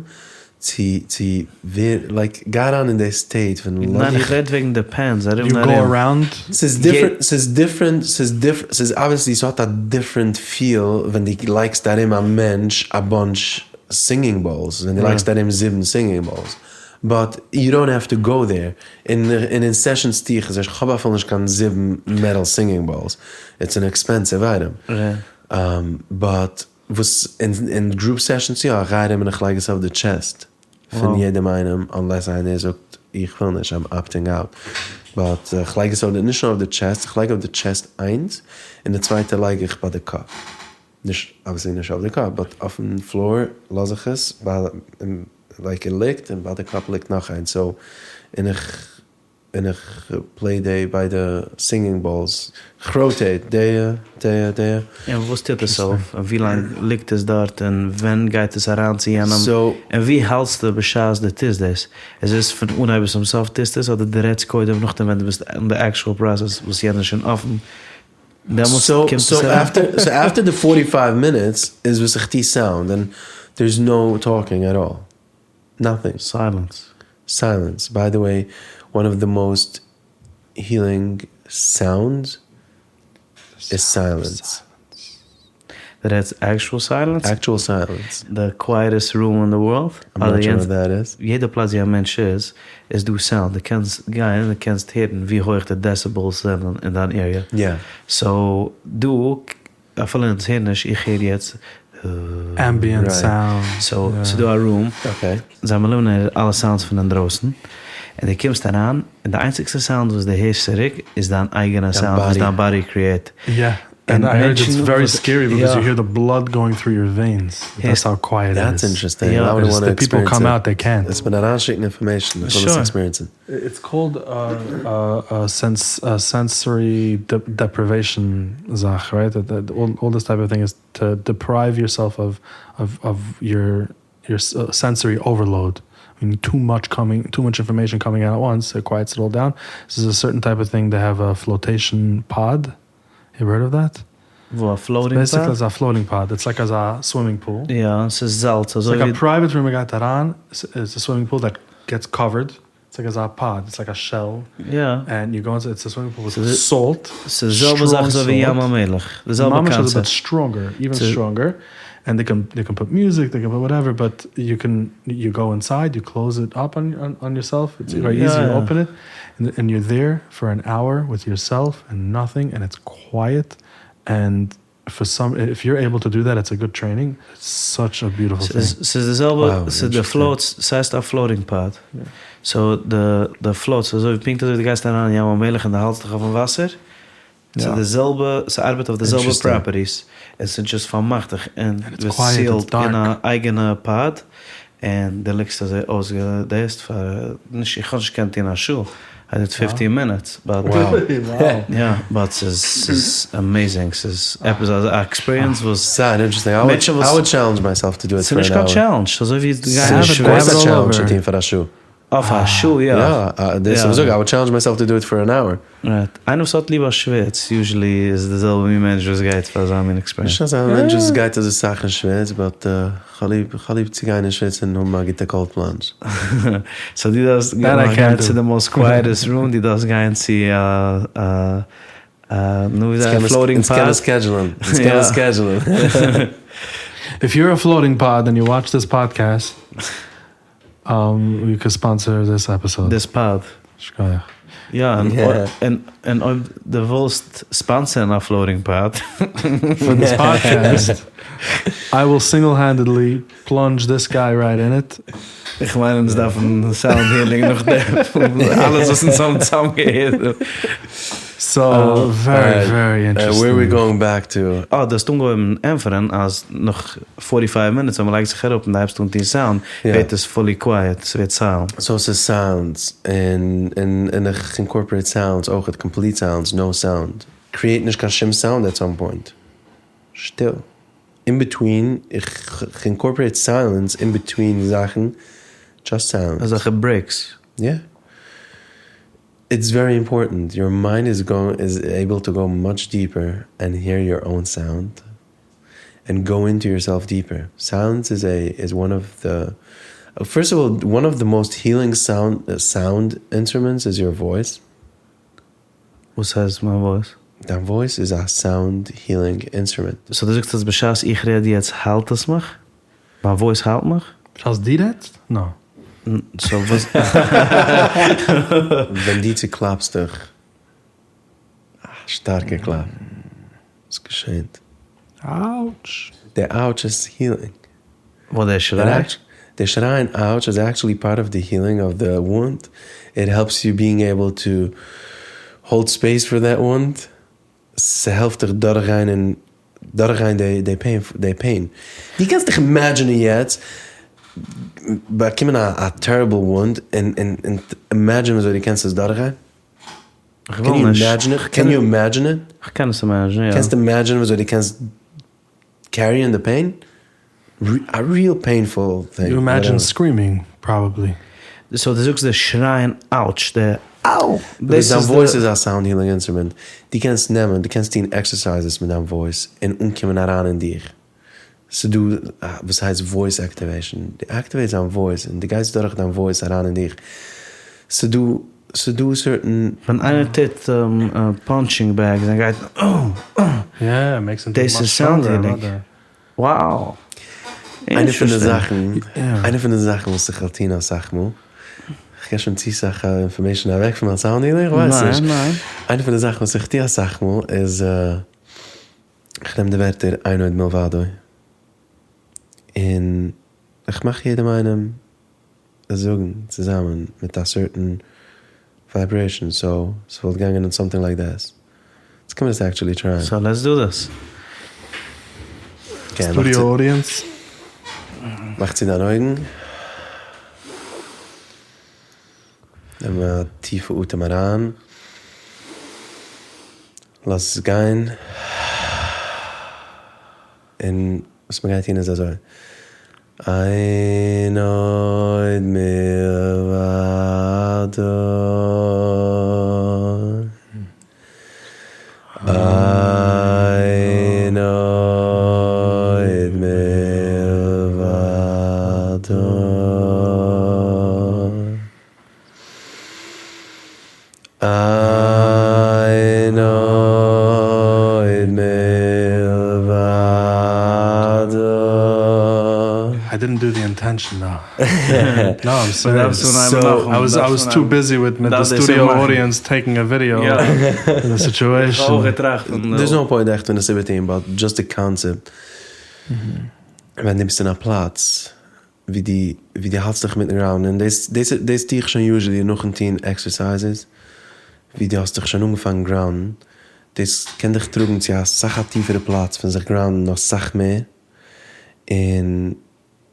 צו צו ווער like גיי אריין אין די state פון ניין לאז איך דיך. רעד וועגן די pans ארום You און go ארום. around? ס'איז different ס'איז different ס'איז different ס'איז obviously ס'האט א different feel ווען דו לייגסט ארום א מענטש א bunch singing bowls ווען דו לייגסט ארום זיבן singing bowls but you don't have to go there און און אין sessions טו איך עס נישט כ'האב אפילו נישט קיין זיבן metal singing bowls it's an expensive item but וואס אין group sessions יא, איך גיי ארום און איך לייג עס אויף די chest פון יעדעם איינעם, unless איינער זאגט איך וויל נישט, I'm opting out, but איך לייג עס אויף די, נישט נאר אויף די chest, איך לייג אויף די chest איינס, און די צווייטע לייג איך ביי די קאפ, נישט obviously נישט אויף די קאפ, but אויפן floor לאז איך עס, ביי like ער ליגט, און ביי די קאפ ליגט נאך איינס, so און איך און איך play די ביידע singing bowls, כ'rotate די די די. און וואס טוט עס אויף? און ווי לאנג ליגט עס דארט? און ווען גייט עס אריין צו יענעם? און ווי האלטסטו בשעת דו טוסט דאס? איז עס פון אנהייב ביז צום סוף טוסטו עס? אדער דו רעדסט קודם נאכדעם ווען דו ביסט אין די actual process וואס יענער איז שוין אפן דעמאלטס קומט עס אריין? So after די forty five minutes איז וואס איך טו sound און there is no talking at all. Nothing. Silence. Silence. By the way, one of the most healing sounds איז silence. דו רעדסט actual silence? Actual silence. The quietest room in the world? I'm not sure what that is. יעדע פלאץ ווי א מענטש איז, איז דא sound, דו קענסט גיין און דו קענסט הערן ווי הויך די decibels זענען אין דיין area. יא. So דא אפילו אונז הערן נישט, איך הער יעצט. Ambient sound. So ס'איז דא א room, זיי האבן eliminated אלע sounds פון אינדרויסן, און דו קומסט אריין, און די איינציגסטע sound וואס דו הערסט צוריק איז דיין אייגענע sound וואס דיין body create. יא, and I heard it's very scary because you hear the blood going through your veins, that's how quiet it That's איז. Interesting, I would want to The people experience come it. out they can't. וועסט מיר אריינשיקן information, איך וויל עס experience ן. It's called a sensory deprivation זאך, right? All this type of thing is to deprive yourself of of your sensory overload, too much coming, too much information coming out at once, it quiets it all down, ס'איז א certain type of thing, they have a flotation pod, you heard of that? וואו? א floating pod? Basically אזא floating pod, it's like אזא swimming pool. יא, ס'איז זאלץ אזוי ווי. It's like א private room מ'גייט אריין, it's a swimming pool that gets covered, it's like אזא pod, it's like א shell, and you go inside, it's a swimming pool with salt, ס'איז די זעלבע זאך אזוי ווי ים המלח, די זעלבע ממש קאנצעפט. but stronger, even stronger, and they can they can put music, they can put whatever, but you can you go inside, you close it up on yourself, it's very easy you open it, and you're there for an hour with yourself and nothing, and it's quiet, and for some if you're able to do that it's a good training, it's such a beautiful thing. ס'איז די זעלבע, ס'איז די floats, ס'הייסט א floating pod, so די די floats אזוי ווי פונקט אזוי ווי די גייסט אריין אין ים המלח און די האלטסט דיך אויפן וואסער, ס'איז די זעלבע, ס'ארבעט אויף די זעלבע properties, און ס'איז just פארמאכט דיך און ביסט sealed אין א אייגענע pod, און די ליגסט אזוי אויסגעדעסט פאר, נישט איך האב נישט געקענט טון א שעה, I did fifteen minutes, but יא, but ס'איז ס'איז amazing, ס'איז עפעס א experience וואס זייער interesting, מענטשן וואס I would challenge myself to do it ס'איז פאר נישט אן קיין hour. Challenge, ס'איז אזוי ווי גיין אין ס'איז שוויץ. א challenge צו טון פאר א שעה. אויף א שעה יא. יא, דאס איז וואס איך זאג, I would challenge myself to do it for an hour. Right. איינער וואס האט ליב א שוויץ usually איז די זעלבע מין מענטש וואס גייט פאר אזא מין experience. נישט אזא מענטש וואס גייט אזוי סאך אין שוויץ, but כ'האב ליב, כ'האב ליב צו גיין אין שוויץ און האבן א גוטע cold plunge. So דו דארפסט גיין צו די most quietest room, דו דארפסט גיין צו א א נו ווי זאגט מען floating pod. אונז קענען schedule ן, אונז קענען schedule ן. If you're a floating pod and you watch this podcast, you can sponsor this episode. This pod. שכוח. יא, און אויב דו ווילסט sponsor ן א floating pod. For this podcast, I will single handedly plunge this guy right in it. איך מיין אונז דארפן sound healing נאך דעם אלעס וואס אונז האבן צוזאמגעהערט. So very very interesting. Where we going back to? אה, דו האסט אנגעהויבן ענטפערן אז נאך forty five minutes ווען מ'לייגט זיך אראפ און דו הייבסט אן טון סאונד ווערט עס fully quiet, ס'ווערט silent. So ס'איז sounds און און איך incorporate sounds אויכעט, complete sounds, no sound. Create נישט קיין שום sound at some point. שטיל. In between, איך incorporate silence in between זאכן, just sounds. אזעלכע breaks. Yeah. It's very important, your mind is going is able to go much deeper and hear your own sound and go into yourself deeper. Silence is a is one of the first of all one of the most healing sound sound instruments is your voice. וואס הייסט מיין voice? דיין voice איז א sound healing instrument. So דו זאגסט אז בשעת איך רעד יעצט היילט עס מיך? מיין voice היילט מיך? בשעת דו רעדסט? No. So וואס? ווען דו צוקלאפסט דיך א שטארקע קלאפ, וואס געשענט? Ouch! די ouch איז healing. וואס דער שריי? די שרייען ouch איז actually part of the healing of the wound, it helps you being able to hold space for that wound, ס'העלפט דיך דורכגיין און דורכגיין די pain די pain. דו קענסט דיך imagine ען יעצט באקומען א terrible wound און און imagine וויאזוי דו קענסט עס דורכגיין? איך וויל נישט. Can you imagine it? איך קען עס imagine ען, יא. קענסט imagine ען וויאזוי דו קענסט carry ען די pain? A real painful thing. You imagine screaming probably. So דו זאגסט די שרייען ouch, די אאו! דאס דיין voice איז א sound healing instrument. דו קענסט נעמען, דו קענסט טון exercises מיט דיין voice און אנקומען אריין אין דיך. ס'דא וואס הייסט voice activation. דו activate סט דיין voice און דו גייסט דורך דיין voice אריין אין דיך. ס'דא ס'דא certain. ווען איינער טוט punching bags און גייט אה אה. דאס איז sound healing. Wow. איינע פון די זאכן, איינע פון די זאכן וואס איך האב טון אסאך מאל, איך גיב שוין צו סאך information אוועק פון מיין sound healing, איך ווייס נישט. איינע פון די זאכן וואס איך טו אסאך מאל איז, איך נעם די ווערטער אין עוד מלבדו, און איך מאך יעדעם איינעם עס זאגן צוזאמען מיט א certain vibration, so ס'וואלט געגאנגען אין something like this. יעצט קען מען עס actually try ען. So let's do this. Studio audience. מאך צו דיין אויגן. נעם א טיפע אטעם אריין. לאז עס גיין. און וואס מ'גייט טון איז אזוי. אין עוד מלבדו. אין עוד מלבדו. אין עוד מלבדו. I didn't do the intention though. No, I'm serious. I was I was too busy with the studio audience taking a video of the situation. There's no point עכט אין עס איבערטוהן but just the concept. ווען דו ביסט אין א פלאץ ווי דו ווי דו האלטסט דיך מיטן ground און דאס דאס דאס טוה איך שוין usually נאכן טוהן exercises ווי דו האסט דיך שוין אנגעפאנגן ground ן דאס קען דיך טראגן צו אסאך א טיפערע פלאץ פון זיך ground ן נאך סאך מער און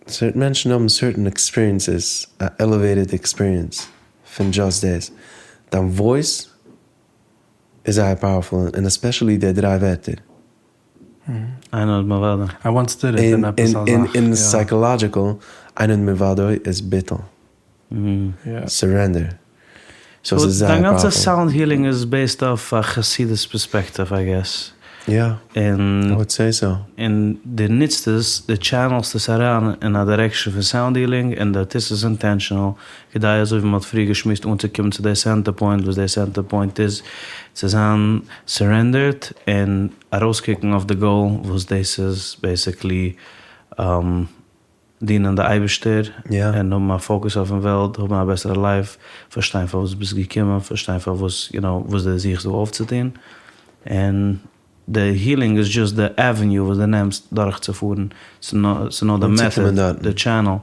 certain מענטשן האבן certain experiences א elevated experience פון just דאס דיין voice איז זייער powerful און especially די דריי ווערטער. אין עוד מלבדו. I once did it אין עפעס א זאך. אין psychological אין עוד מלבדו איז ביטול. Surrender. So ס'איז זייער דיין גאנצע powerful. Sound healing איז based אויף א חסידות perspective I guess. יא. I would say so. און דו נוצט עס, דו channel סט עס אריין אין א direction פון sound healing און דו טוסט עס intentional כדי אזוי ווי מ'האט פריער געשמועסט אנצוקומען צו די center point וואס די center point איז צו זיין surrendered און ארויסקוקן אויף די goal וואס דאס איז basically. דינען די אייבערשטער, און האבן א focus אויפן וועלט, האבן א בעסערע life, פארשטיין פארוואס ביסט געקומען, פארשטיין פארוואס, you know, וואס דו זוכסט דא אויפצוטון, און די healing איז just די avenue וואס דו נעמסט דורכצופארן, ס'איז נאר די method, די channel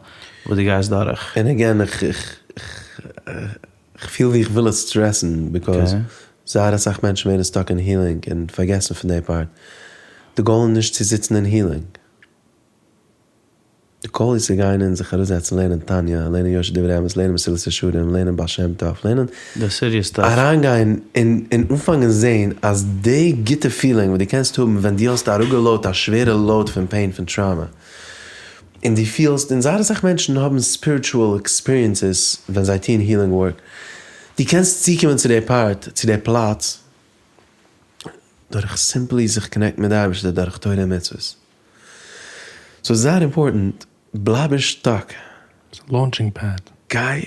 וואס דו גייסט דורך. און again, איך פיל ווי איך וויל עס stress ן, because זייער אסאך מענטשן ווערן stuck אין healing און פארגעסן פון די part. די goal איז נישט צו זיצן אין healing. די goal איז צו גיין און זיך אראפזעצן לערנען תניא, לערנען יושר דברי אמת, לערנען מסילת ישרים, לערנען בעל שם טוב, לערנען. די serious stuff. אריינגיין און און אנפאנגען זעהן אז די גוטע feeling וואס דו קענסט האבן ווען דו האסט אראפגע load ט א שווערע load פון pain פון trauma, און דו פילסט, און זייער אסאך מענטשן האבן spiritual experiences ווען זיי טוען healing work, דו קענסט צוקומען צו די part, צו די פלאץ, דורך simply זיך connect ן מיט די אייבערשטער דורך תורה און מצוות. so זייער important, בלייב נישט stuck. ס'איז א launching pad. גיי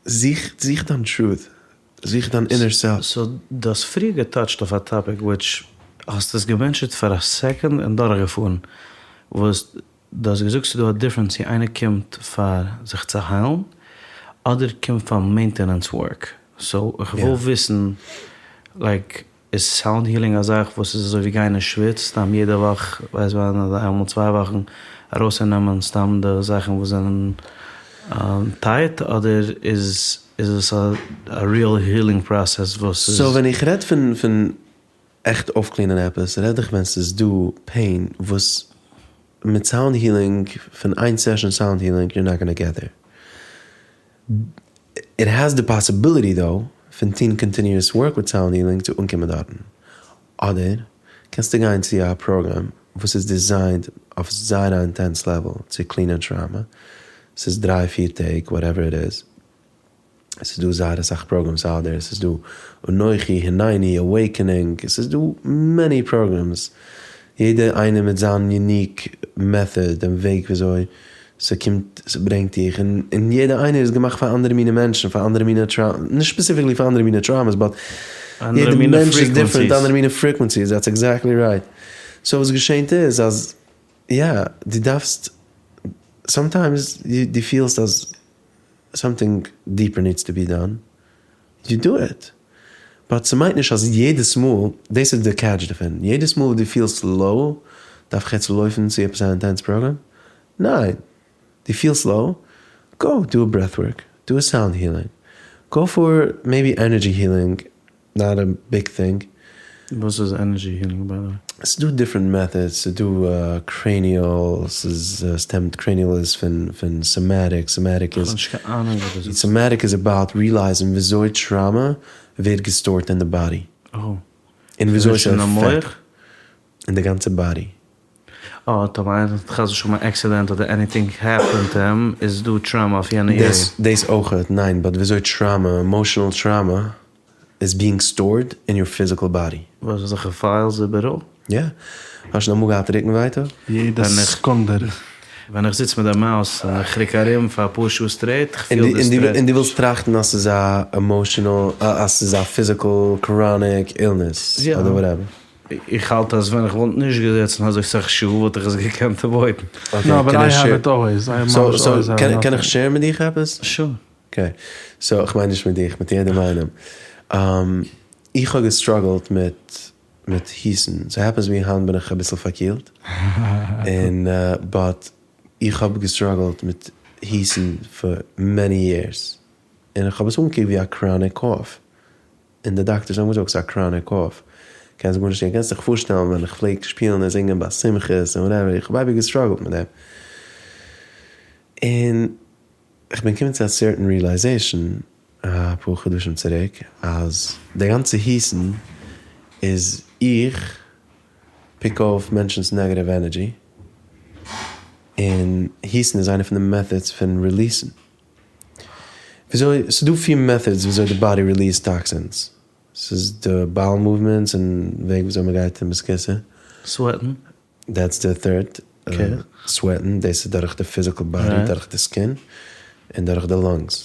זוך זוך דיין truth, זוך דיין inner self. so דו האסט פריער גע touch ט אויף א topic which האסט עס גע mention ט פאר א second און דורכגעפארן, וואס דו האסט געזאגט ס'איז דא א difference צו איינער קומט פאר זיך צו היילן אדער קומט פאר maintenance work, so איך וויל וויסן like איז sound healing א זאך וואס איז אזוי ווי גיין אין שוויץ סתם יעדע וואך ווייס ווען אדער איינמאל צוויי וואכן ארויסצונעמען סתם די זאכן וואס זענען tight אדער איז איז עס א real healing process וואס איז. so ווען איך רעד פון פון עכט אויפ clean ען עפעס רעד איך ווען ס'איז דא pain וואס מיט sound healing פון איין session sound healing you're not gonna get there. It has the possibility though פון טון continuous work מיט sound healing צו אנקומען דארטן. אדער קענסטו גיין צו א פראגראם וואס איז designed אויף זייער א intense level צו clean ען trauma, ס'איז דריי פיר טעג whatever it is, ס'איז דא זייער אסאך programs out there, ס'איז דא אנכי, הנני, awakening, ס'איז דא many programs, יעדע איינער מיט זיין unique method און וועג וויאזוי ס'קומט ס'ברענגט דיך, און און יעדע איינער איז געמאכט פאר אנדערע מיני מענטשן, פאר אנדערע מיני trauma, נישט specifically פאר אנדערע מיני traumas but יעדע מענטש איז different, אנדערע מיני frequencies, that's exactly right. So וואס געשענט איז אז יא, דו דארפסט, sometimes דו פילסט אז something deeper needs to be done, you do it. But ס'מיינט נישט אז יעדעס מאל, דאס איז די catch דערפון, יעדעס מאל דו פילסט low דארף איך יעצט לויפן צו עפעס א intense program? ניין! דו פילסט low? Go do a breath work, do a sound healing, go for maybe energy healing, not a big thing. וואס איז energy healing by the way? ס'איז דא different methods, ס'איז דא cranial, ס'איז stemmed, cranial איז פון פון somatic, somatic איז. כ'האב נישט קיין אהנונג וואס דאס איז. Somatic איז about realize ן וויאזוי trauma ווערט גע store ט אין די body. אוי. און וויאזוי ס'איז נישט אין די מח? אין די גאנצע body. אה, טאמער איינער האט חס ושלום א accident אדער anything happen to אים, איז דא trauma אויף יענע area. דאס אויכעט, ניין, but וויאזוי trauma, emotional trauma, איז being stored אין your physical body. וואס אזעלכע files איבעראל? יא. האסט שוין אמאל געהאט רוקן ווייטאג? יעדע סעקונדע. ווען איך זיץ מיט די mouse און איך רוק ארום פאר אפאר שעה straight, איך פיל די stretch. און דו ווילסט טראכטן אז ס'איז א emotional, אז ס'איז א physical chronic illness אדער whatever. איך האלט אז ווען איך וואלט נישט געזעצן אזוי סאך שעה וואלט איך עס געקענט avoid ן. No, but I have it always. So קען איך share ן מיט דיך עפעס? Sure. Okay. So איך מיין נישט מיט דיך, מיט יעדעם איינעם. איך האב גע struggle ט מיט מיט היסן. So happens ווי היינט בין איך אביסל פארקילט. און but איך האב גע struggle ט מיט היסן for many years. און איך האב עס אנגעקוקט ווי א chronic cough. און די דאקטערס האבן געזאגט ס'איז א chronic cough, קענסט גארנישט טון, קענסט דיך פארשטעלן ווען איך פלעג שפילן און זינגען ביי שמחות און whatever, איך האב אייביג גע struggle ט מיט דעם, און איך בין געקומען צו א certain realization אפאר חדשים צוריק אז די גאנצע היסן איז איך pick אויף מענטשנ'ס negative energy, און היסן איז איינע פון די methods פון release ן. וויאזוי, ס'איז דא פיר methods וויאזוי די body release toxins. ס'איז די bowel movements און וועג וויאזוי מ'גייט אין בית הכסא. Sweat ן. That's the third. Sweat ן, דאס איז דורך די physical body, דורך די skin, און דורך די lungs,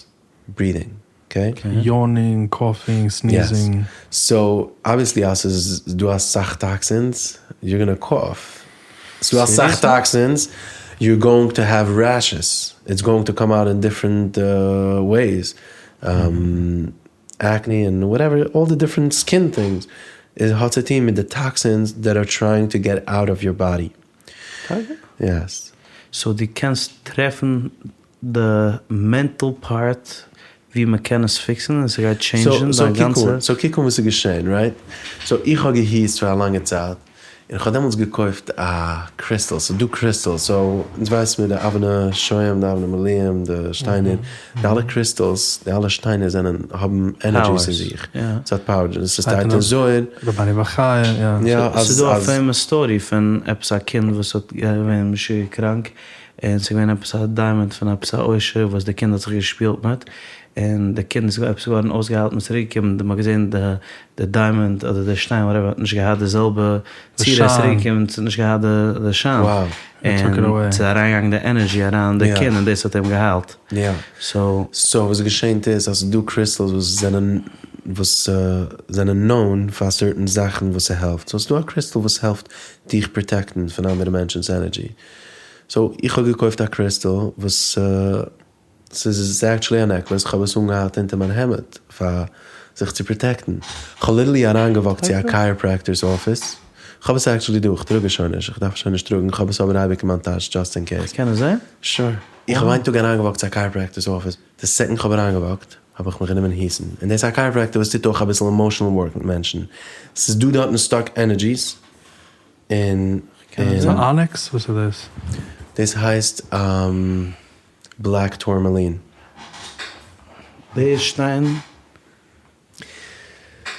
breathing. Okay? Yawning, coughing, sneezing. So, obviously אז ס'איז דא אסאך toxins, you're gonna cough. ס'איז דא אסאך toxins. You're going to have rashes, it's going to come out in different ways, acne and whatever, all the different skin things, איז האט צו טון מיט די toxins that are trying to get out of your body. Yes. So דו קענסט טרעפן די mental part ווי מען קען עס fix ן און ס'גייט change ן דיין גאנצע. So קוק אן וואס איז געשען, right? So איך האב געהוסט פאר א לאנגע צייט, און איך האב דעמאלטס געקויפט א קריסטל, ס'איז דא crystals, so אונז ווייסן מיר די אבני שוהם, די אבני מילואים, די שטיינער, די אלע crystals, די אלע שטיינער זענען, האבן energies אין זיך, ס'האט power, ס'שטייט אין זוהר. רבינו בחיי, יא. ס'איז דא א famous story פון עפעס א קינד וואס האט געווען משוגע קראנק, און ס'איז געווען עפעס א diamond פון עפעס א עושר וואס די קינד האט זיך געשפילט מיט, און די קינד איז עפעס געווארן אויסגעהיילט און צוריק געקומען, מ'האט געזען די diamond אדער די שטיין whatever האט נישט געהאט די זעלבע צורה, איז צוריק געקומען ס'האט נישט געהאט די שיין, און ס'איז אריינגעגאנגען די energy אריין אין די קינד און דאס האט אים געהיילט. So וואס געשענט איז אז ס'איז דא crystals וואס זענען וואס זענען known פאר certain זאכן וואס ס'העלפט, so ס'איז דא א קריסטל וואס העלפט דיך protect ן פון אנדערע מענטשנ'ס energy, so איך האב געקויפט א קריסטל וואס ס'איז actually א necklace, כ'האב עס אנגעהאט אונטער מיין העמד פאר זיך צו protect ן, כ'האב literally אריינגע walk ט צו א chiropractor's office, כ'האב עס actually דא, כ'טראג עס שוין נישט, כ'דארף עס שוין נישט טראגן, כ'האב עס אבער אייביג אין מיין טאש just in case. כ'קען עס זען? Sure. איך האב איין טאג אריינגע walk ט צו א chiropractor's office, די second כ'האב אריינגע walk ט האב איך מיך גענומען הוסן, און דאס איז א chiropractor וואס טוט אויך אביסל emotional work מיט מענטשן, ס'איז דא דארטן stuck energies, און. איז א onyx? וואס איז דאס? דאס הייסט black tourmaline. די שטיין.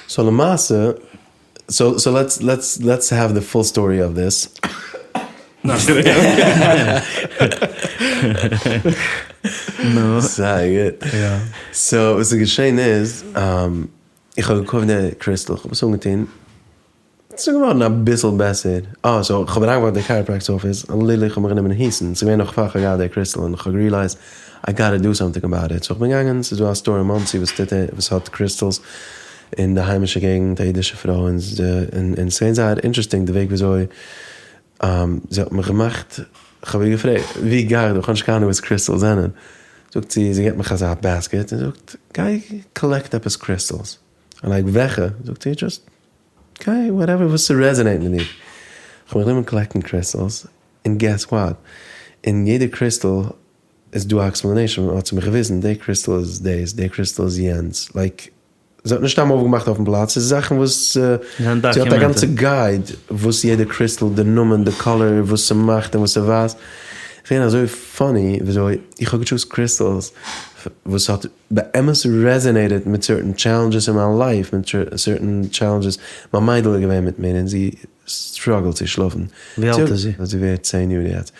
So למעשה, so so let's let's let's have the full story of this. זייער גוט. So וואס איז געשען איז, איך האב געקויפט די קריסטל, איך האב עס אנגעטון, ס'איז געווארן אביסל בעסער. אה, so כ'האב אריינגע walk ט די chiropractor's office, און literally כ'האב מיך גענומען הוסטן, ס'איז געווען נאך פאר כ'האב געהאט די קריסטל, און כ'האב גע realize ט I gotta do something about it, so כ'בין געגאנגען, ס'איז דא א store אין מאנסי וואס טוט וואס האט crystals אין די היימישע געגנט, א אידישע פרוי, און און ס'איז געווען זייער interesting די וועג וויאזוי זי האט מיך געמאכט, כ'האב איר געפרעגט ווי גיי איך דא, כ'האב נישט קיין אנונג וואס crystals זענען, זאגט זי, זי געבט מיך אזא basket און זאגט גיי collect עפעס crystals, I'm like וועלכע? זאגט זי just גיי whatever וואס ס' resonate מיט דיר. כ'האב מיך גענומען collect ן crystals, און guess what? אין יעדע קריסטל איז דא א explanation, האט זי מיך געוויזן די קריסטל איז דאס, די קריסטל איז יענץ, like זי האט נישט סתם אויפגעמאכט אויפן פלאץ, ס'איז זאכן וואס זי האט א גאנצע guide וואס יעדע קריסטל, די נאמען, די color, וואס ס'מאכט און וואס ס'ווייזט. ס'געווען אזוי funny וויאזוי איך האב גע choose ט crystals וואס האט באמת resonated מיט certain challenges אין מיין life, מיט certain challenges, מיין מיידל איז געווען מיט מיר און זי struggle ט צו שלאפן. ווי אלט איז זי? זי ווערט 10 יאר יעצט.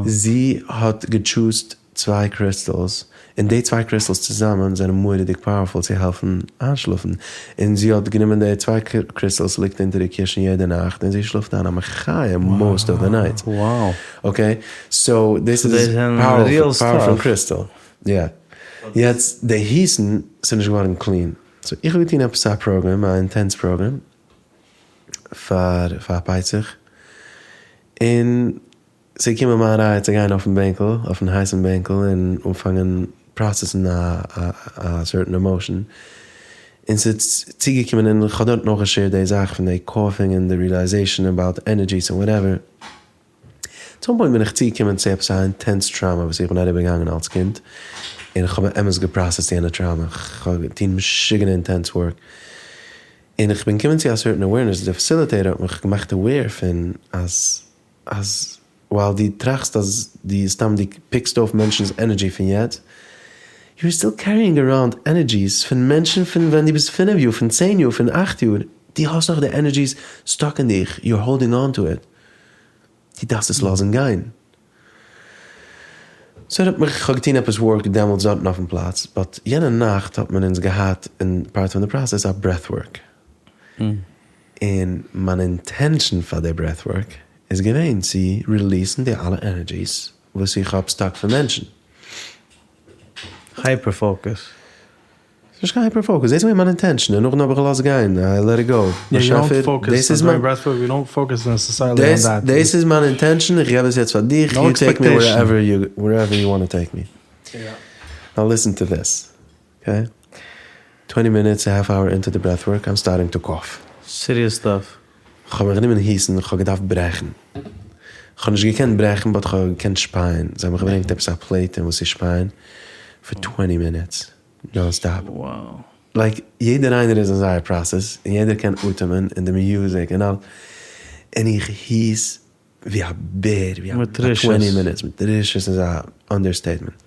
זי האט גע choose ט צוויי crystals, און די צוויי crystals צוזאמען זענען מורא'דיג powerful צו העלפן איינשלאפן, און זי האט גענומען די צוויי crystals ליגט אונטער די קישן יעדע נאכט און זי שלאפט איין א מחיה most of the nights. Okay, so דאס איז powerful crystal. יא. יעצט די הוסטן ס'איז נישט געווארן clean. So איך האב געטון עפעס א program, א intense program, פאר פאר פסח, און ס'איז געקומען מיין רייע צו גיין אויפן בענקל, אויפן הייסן בענקל, און אנפאנגען process ן א א certain emotion, און ס'איז צוגעקומען און כ'האב דארט נאך גע share ט די זאך פון די coughing און די realization about energies און whatever. Some point בין איך צוגעקומען צו עפעס א intense trauma וואס איך בין אריבערגעגאנגען אלס קינד, און איך האב באמת גע process ט יענע trauma, כ'האב געטון משוגענע intense work, און איך בין געקומען צו א certain awareness, די facilitator האט מיך געמאכט aware פון אז אז ווייל דו טראכסט אז דו סתם דו pick סט אויף מענטשנ'ס energy פון יעצט, you're still carrying around energies פון מענטשן פון ווען דו ביסט 5 יאר, פון 10 יאר, פון 8 יאר, דו האסט נאך די energies stuck אין דיך, you're holding on to it, דו דארפסט עס לאזן גיין. So ער האט מיך, כ'האב געטון עפעס work דעמאלטס דארטן אויפן פלאץ, but יענע נאכט האט מען אונז געהאט אין part פון די process א breath work. און מיין intention פאר די breath work איז געווען צו release ן די אלע energies וואס איך האב stuck פון מענטשן. Hyper focus. נישט קיין hyper focus, דאס איז געווען מיין intention, און נאכדעם האב איך געלאזט גיין, I let it go. באשעפער, דאס איז מיין. דאס איז מיין intention, איך געב עס יעצט פאר דיך, you take me wherever you want to take me. Now listen to this, okay? Twenty minutes, a half hour into the breath work, I'm starting to cough. Serious stuff. כ'האב מיך גענומען היסן, כ'האב געדארפט ברעכן. כ'האב נישט געקענט ברעכן but כ'האב געקענט שפייען. זיי האבן מיך געברענגט עפעס א plate אין וואס צו שפייען פאר twenty minutes non stop. Like יעדער איינער איז אין זייער process און יעדער קען אטעמען און די music און אלעס. און איך היס ווי א בער, ווי א twenty minutes מיט רישות איז א understatement.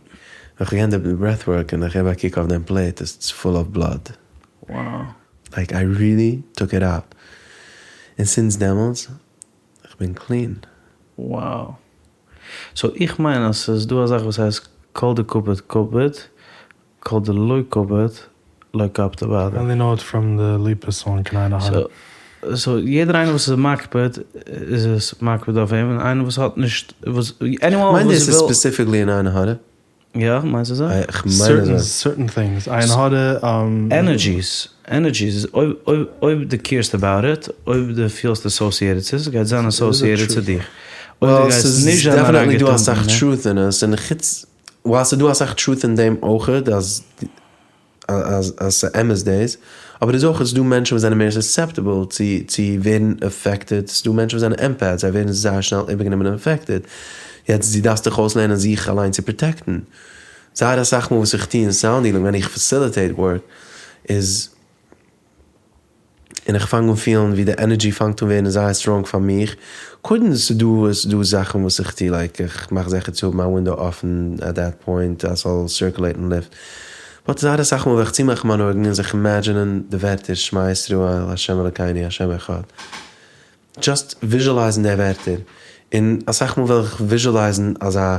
ווען כ'האב געענדיגט די breath work און איך געב א קוק אויף דעם plate it's full of blood. Like I really took it out. און since דעמאלטס איך בין clean. Wow. So איך מיין אז ס'איז דא א זאך וואס הייסט כל דקפיד קפיד, כל דלא קפיד לא קפדי בהדיה. I only know it from the ליפא song קיין עין הרע. So יעדער איינער וואס איז מקפיד איז עס מקפיד אויף אים, און איינער וואס האט נישט וואס anyone וואס וויל. כ'מיין דאס איז specifically אין עין הרע. יא? מיינסט אזוי? כ'מיין אזוי. Certain things, עין הרע. Energies, energies איז אויב אויב אויב דו care סט about it, אויב דו פילסט associated צו עס, גייט זיין associated צו דיך. אויב דו גייסט נישט זיין אריינגעטון. Definitely דא אסאך truth אין עס, און חוץ ווייל ס'איז דא אסאך truth אין דעם אויכעט אז אז אז ס'אמת דאס, אבער איז אויך ס'דא מענטשן וואס זענען מער susceptible צו צו ווערן affected, ס'דא מענטשן וואס זענען empaths זיי ווערן זייער שנעל איבערגענומען און affected, יעצט דו דארפסט דיך אויסלערנען זיך אליין צו protect ן, זייער אסאך מאל וואס איך טוה אין sound healing ווען איך facilitate work איז. און איך פאנג אן פילן ווי די energy פאנגט אן ווערן זייער strong פאר מיך, קודם ס'דא ס'דא זאכן וואס איך טו like איך מאך זיכער צו האבן מיין window אפן at that point אז ס'זאל circulate ן לופט, but זייער אסאך מאל וועל איך צומאכן מיינע אויגן און זיך imagine ען די ווערטער שמע ישראל ה' אלקינו ה' אחד, just visualize ן די ווערטער, און אסאך מאל וועל איך visualize ן אזא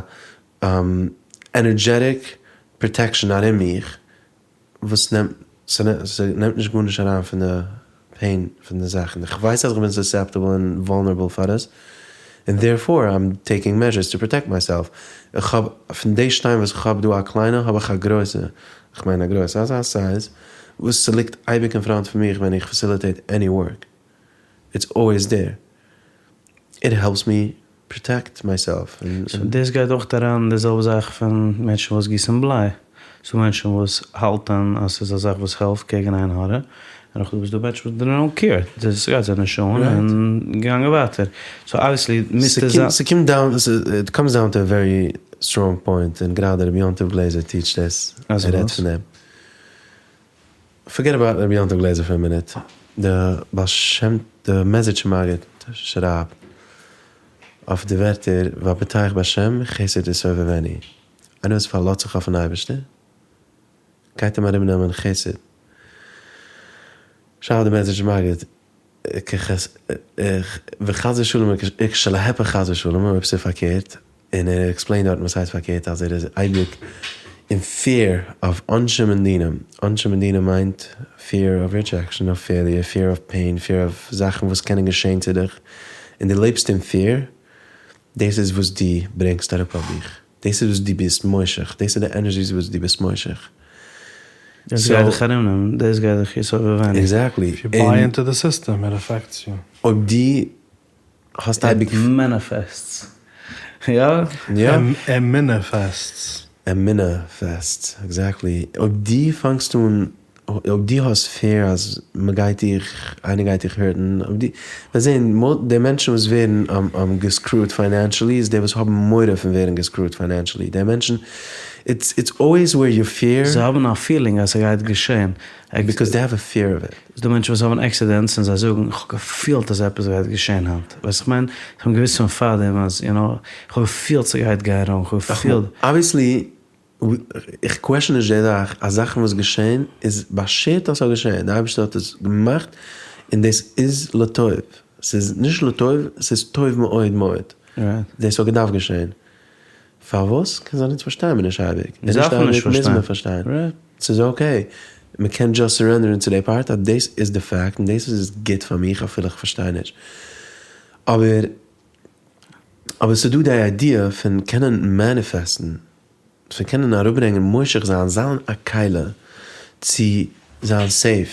energetic protection ארום מיך וואס נעמט, ס'נעמט נישט גארנישט אריין פון די pain פון די זאכן, איך ווייס אז איך בין susceptible און vulnerable פאר עס, און therefore I'm taking measures to protect myself, איך האב, פון די שטיין וואס איך האב דא א קליינע האב איך א גרויסע, איך מיין א גרויסע, אזא size, וואס ס'ליגט אייביג אין front פון מיך ווען איך facilitate any work, it's always there, it helps me protect myself. So דאס גייט אויך אריין אין די זעלבע זאך פון מענטשן וואס גיסן בליי. ס'דא מענטשן וואס האלטן אז ס'איז א זאך וואס העלפט קעגן עין הרע, און נאכדעם איז דא מענטשן וואס don't care, דאס גייט זיי נישט אן און געגאנגען ווייטער. So obviously מוז עס זיין. ס'קומט down, it comes down to a very strong point, און גראדע רבי יום טוב גלעזער teach ט דאס, ער רעדט פון דעם. Forget about רבי יום טוב גלעזער פאר א מינוט, די בעל שם די מעזריטשער מגיד שרייבט אויף די ווערטער והבוטח בהשם חסד יסובבנו, איינער וואס פארלאזט זיך אויפן אייבערשטער גייט אים ארום נעמען חסד, שרייבט די מעזריטשער מגיד וחס ושלום כשלהפך חס ושלום אויב ס'איז פארקערט, און ער explain ט דארטן וואס הייסט פארקערט אז ער איז אייביג אין fear of עונשים און דינים, עונשים און דינים מיינט fear of rejection of failure, fear of pain, fear of זאכן וואס קענען געשען צו דיך, און דו לעבסט אין fear, דאס איז וואס דו ברענגסט אראפ אויף דיך, דאס איז וואס דו ביסט מושך, דאס איז די energies וואס דו ביסט מושך. דאס גייט דיך ארומנעמען, דאס גייט דיך יסובבנו. Exactly. If you buy into the system it affects you. אויב דו האסט אייביג. It manifests. יא? יא. It manifests. It manifests, exactly. אויב דו פאנגסט אן, אויב דו האסט fear אז מ'גייט דיך, איינער גייט דיך hurt ן, אויב דו, מיר זעהן די מענטשן וואס ווערן גע screw ט financially איז די וואס האבן מורא פון ווערן גע screw ט financially, די מענטשן, it's it's always where you fear. זיי האבן א feeling אז ס'גייט געשען. Because they have a fear of it. ס'דא מענטשן וואס האבן accidents און זיי זאגן איך האב געפילט אז עפעס גייט געשען היינט, ווייסט איך מיין? זיי האבן געוואוסט פון פארדעם אז you know, איך האב געפילט ס'גייט גיין wrong, איך האב געפילט. Obviously, איך question נישט די זאך אז זאכן וואס געשען איז באשערט אז ס'זאל געשען, די אייבערשטער האט עס געמאכט און דאס איז לטוב, ס'איז נישט לטוב, ס'איז טוב מאוד מאוד, דאס האט געדארפט געשען, פארוואס? קען זיין אונז פארשטייען מיר נישט אייביג, און נישט אייביג מוז מען פארשטיין, ס'איז okay, מען קען just surrender ן צו די part אז דאס איז די fact און דאס איז גוט פאר מיך אפילו איך פארשטיי נישט, אבער אבער ס'איז דא די idea פון קענען manifest ן, פון קענען אראפברענגען מושך זיין, זיין א כלי. צו זיין safe,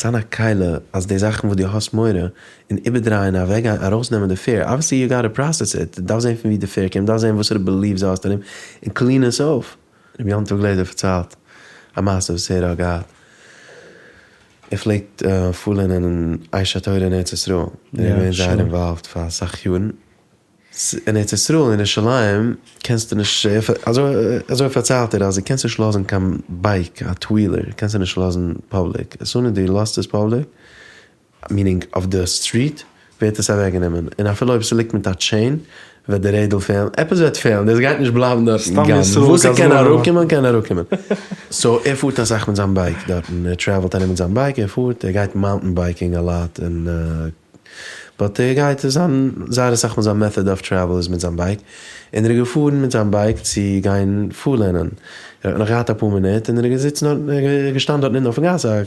זיין א כלי אז די זאכן וואס דו האסט מורא און איבערדרייען אוועקגיין ארויסנעמען די fear, obviously you gotta process it, דו דארפסט זען פון ווי די fear קומט, דארפסט זען וואסערע beliefs דו האסט ארום און clean עס אויף. רבי יום טוב גלעזער פארציילט א מעשה וואס ער האט געהאט, ער פלעגט פארלערנען אין אש התורה אין ארץ ישראל, ער איז געווען זייער involved פאר אסאך יארן, אין ארץ ישראל אין ירושלים קענסטו נישט, אזוי פארציילט ער אז דו קענסט נישט לאזן קיין bike, א two wheeler קענסטו נישט לאזן public, as soon as דו לאזט עס public, meaning אויף די street, ווערט עס אוועקגענומען, און אפילו אויב ס'ליגט מיט א chain וועט די רעדל פעלן, עפעס וועט פעלן, דאס גייט נישט בלייבן דארטן גאנץ, וואס ס'קען אראפקומען קען אראפקומען. so ער פארט אסאך מיט זיין bike דארטן, ער travel ט ארום מיט זיין bike, ער פארט, ער גייט mountain biking a lot, און but ער גייט זיין זייער אסאך מיט זיין method of travel איז מיט זיין bike, און ער איז געפארן מיט זיין bike צו גיין פארלערנען, ער האט נאך געהאט אפאר מינוט און ער איז געזיצן דארטן, ער איז געשטאנען דארטן אונטן אויפן גאס א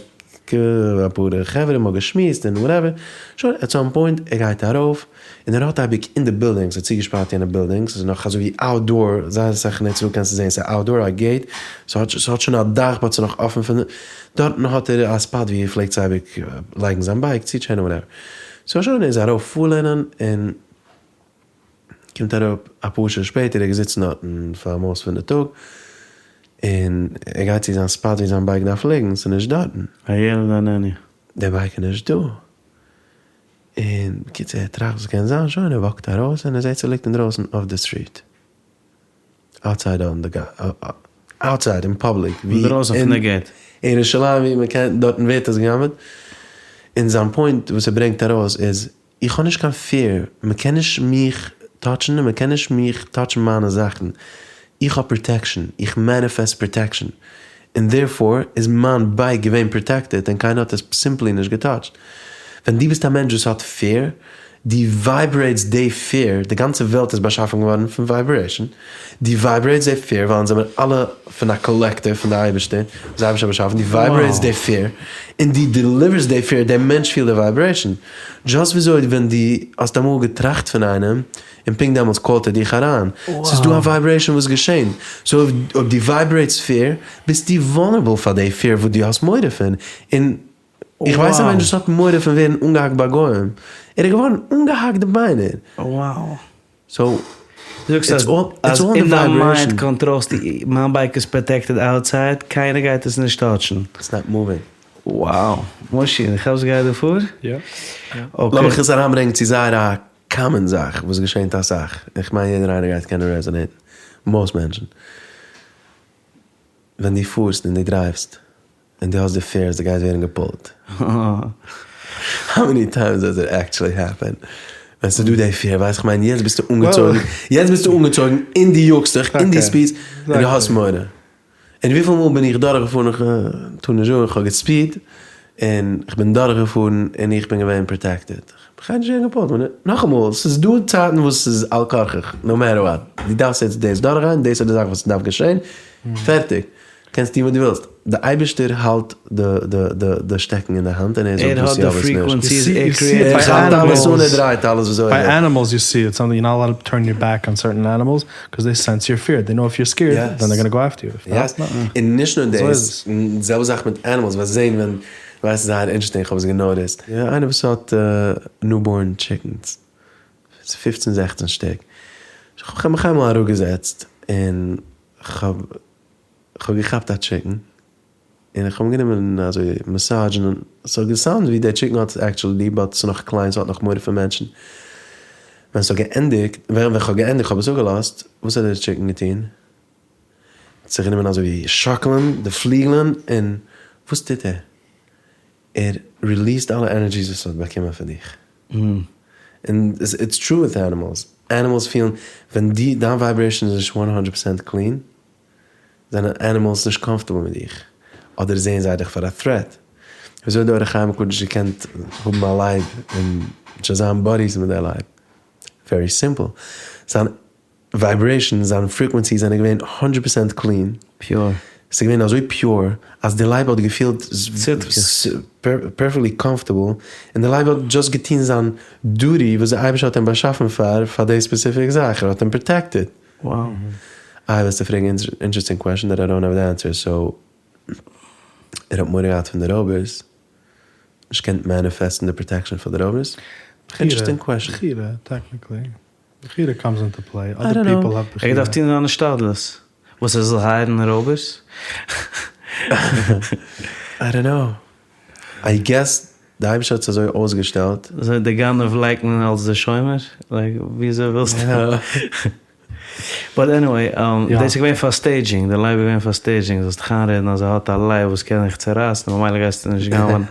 אפאר חברה מ'האט געשמועסט און whatever, שוין at some point ער גייט ארויף און ער האט אייביג אין די buildings, ער האט צוגעשפארט יענע buildings, ס'איז נאך אזוי ווי outdoor, זייער אסאך אין ארץ ישראל קענסטו זען ס'איז outdoor א gate, ס'האט שוין א דאך but ס'איז נאך אפען פון דארטן האט ער א spot ווי ער פלעגט סייווי לייגן זיין bike, צוטשענען whatever. so שוין ער איז ארויף פארלערנען און קומט אראפ אפאר שעה שפעטער, ער איז געזיצן דארטן פאר most פון די טאג, און ער גייט צו זיין spot ווי זיין bike דארף ליגן, ס'איז נישט דארטן. הילד איננו. די bike איז נישט דא. און בקיצור ער טראכט וואס קען זיין, שוין ער walk ט ארויס און ער זעט ס'ליגט אינדרויסן אויף די street. outside on the outside אין public ווי אינדרויסן פון די gate. אין ירושלים ווי מען קען דארטן ווערט עס גע'גנב'עט, און זיין point וואס ער ברענגט ארויס איז איך האב נישט קיין fear מען קען נישט מיך touch ן און מען קען נישט מיך touch ן מיינע זאכן, איך האב protection, איך manifest protection, און therefore איז מיין bike געווען protected און קיינער האט עס simply נישט גע touch ט. ווען דו ביסט א מענטש וואס האט fear, דו vibrate סט די fear, די גאנצע וועלט איז באשאפן געווארן פון vibration, דו vibrate סט די fear ווייל אונז זעמיר אלע פון א collective פון די אייבערשטער, וואס די אייבערשטער האט באשאפן, דו vibrate סט די fear, און דו deliver סט די fear, דער מענטש פילט די vibration. just וויאזוי ווען דו האסט אמאל געטראכט פון איינעם, און פונקט דעמאלטס call ט ער דיך אריין, ס'איז דא א vibration וואס געשענט, so אויב דו vibrate סט fear, ביסטו vulnerable פאר די fear וואס דו האסט מורא פון, און איך ווייס א מענטש וואס האט מורא פון ווערן אנגעהאקט ביי גוים, ער איז געווארן אנגעהאקט די ביינער. so זאגסט אז אז אין דיין mind control סטו מיין bike איז protected outside קיינער גייט עס נישט touch ן. It's not moving. Wow! מושי, דו כאפסט וואס גייט דא פאר? יא. okay. לאמיך עס אריינברענגן צו זייער א common זאך וואס געשענט אסאך, איך מיין יעדער איינער גייט קענען resonate ן, most מענטשן, ווען דו פארסט און דו drive סט און דו האסט די fear אז דו גייסט ווערן גע pull ט, how many times does it actually happen? ווען ס'איז דא די fear, ווייסט איך מיין יעצט ביסטו אנגעצויגן, יעצט ביסטו אנגעצויגן און דו יאגסט דיך און דו speed סט און דו האסט מורא. און וויפיל מאל בין איך דורכגעפארן, איך טאר נישט זאגן, איך האב גע speed ט און איך בין דורכגעפארן און איך בין געווען protected. איך גיי נישט ווערן גע pull ט. נאכאמאל, ס'איז דא צייטן וואס ס'איז על כרחך, no matter what. דו דארפסט יעצט דאס דורכגיין, דאס איז די זאך וואס דארף געשען, פערטיג. קענסט טון וואס דו ווילסט. די אייבערשטער האלט די שטעקן אין די האנט און ער זאגט וואס יא וואס נישט. ער כאפט אלעס אן, ער דרייט אלעס וויאזוי ער וויל. By animals you see it, something you're not allowed to turn your back on certain animals, cause they sense your fear, they know if you're scared then they're gonna go after you, if not, נאו. און נישט נאר דאס, די זעלבע זאך מיט animals, וועסט זען ווען, ווייסט זייער interesting, כ'האב עס גע notice ט. איינער וואס האט newborn chickens, פופצן זעכצן שטיק, כ'האב מיך איינמאל אראפגעזעצט און כ'האב כ'האב געכאפט א chicken און איך האב אים גענומען אזוי massage ן און ס'האט גע sound ט ווי דער chicken האט עס actually ליב but ס'איז נאך קליין ס'האט נאך מורא פון מענטשן. ווען ס'האט געענדיגט ווען ווען כ'האב געענדיגט כ'האב עס אפגעלאזט וואס האט דער chicken געטון? האט זיך גענומען אזוי ווי שאקלען די פליגלען און וואס טוט ער? ער release ט אלע energies וואס ער האט באקומען פון דיך. און it's true with animals, animals פילן ווען די דיין vibration איז נישט one hundred percent clean זענען animals נישט comfortable מיט דיך, אדער זעען זיי דיך פאר א threat. וויאזוי האט די אור החיים הקדוש געקענט האבן א לייב און נישט זיין buddies מיט די לייב? Very simple, זיין vibration, זיין frequency זענען געווען hundred percent clean, pure. ס'איז געווען אזוי pure אז די לייב האט געפילט perfectly comfortable, און די לייב האט just געטון זיין duty וואס די אייבערשטער האט אים באשאפן פאר, פאר די specific זאך, ער האט אים protected. Wow. איי וועסטו פרעגן interesting question that I don't have the answer, so. ער האט מורא געהאט פון די רויבערס, נישט געקענט manifest ן די protection פאר די רויבערס? Interesting question. בחירה, technically. בחירה comes into play. I Other don't know. people have ער בחירה. געדארפט טון זיין השתדלות. וואס ער זאל hire ן רויבערס? I don't know. I guess די אייבערשטער האט עס אזוי אויסגעשטעלט. אזוי די גנב לייגט מען אלס די שומר? Like וויאזוי ווילסטו? But anyway, דאס איז געווען פאר staging, די לייב איז געווען פאר staging, זאלסט דיך איינרעדן אז ער האט א לייב וואס קען דיך צורייסן, ממילא גייסטו נישט גנב'ען.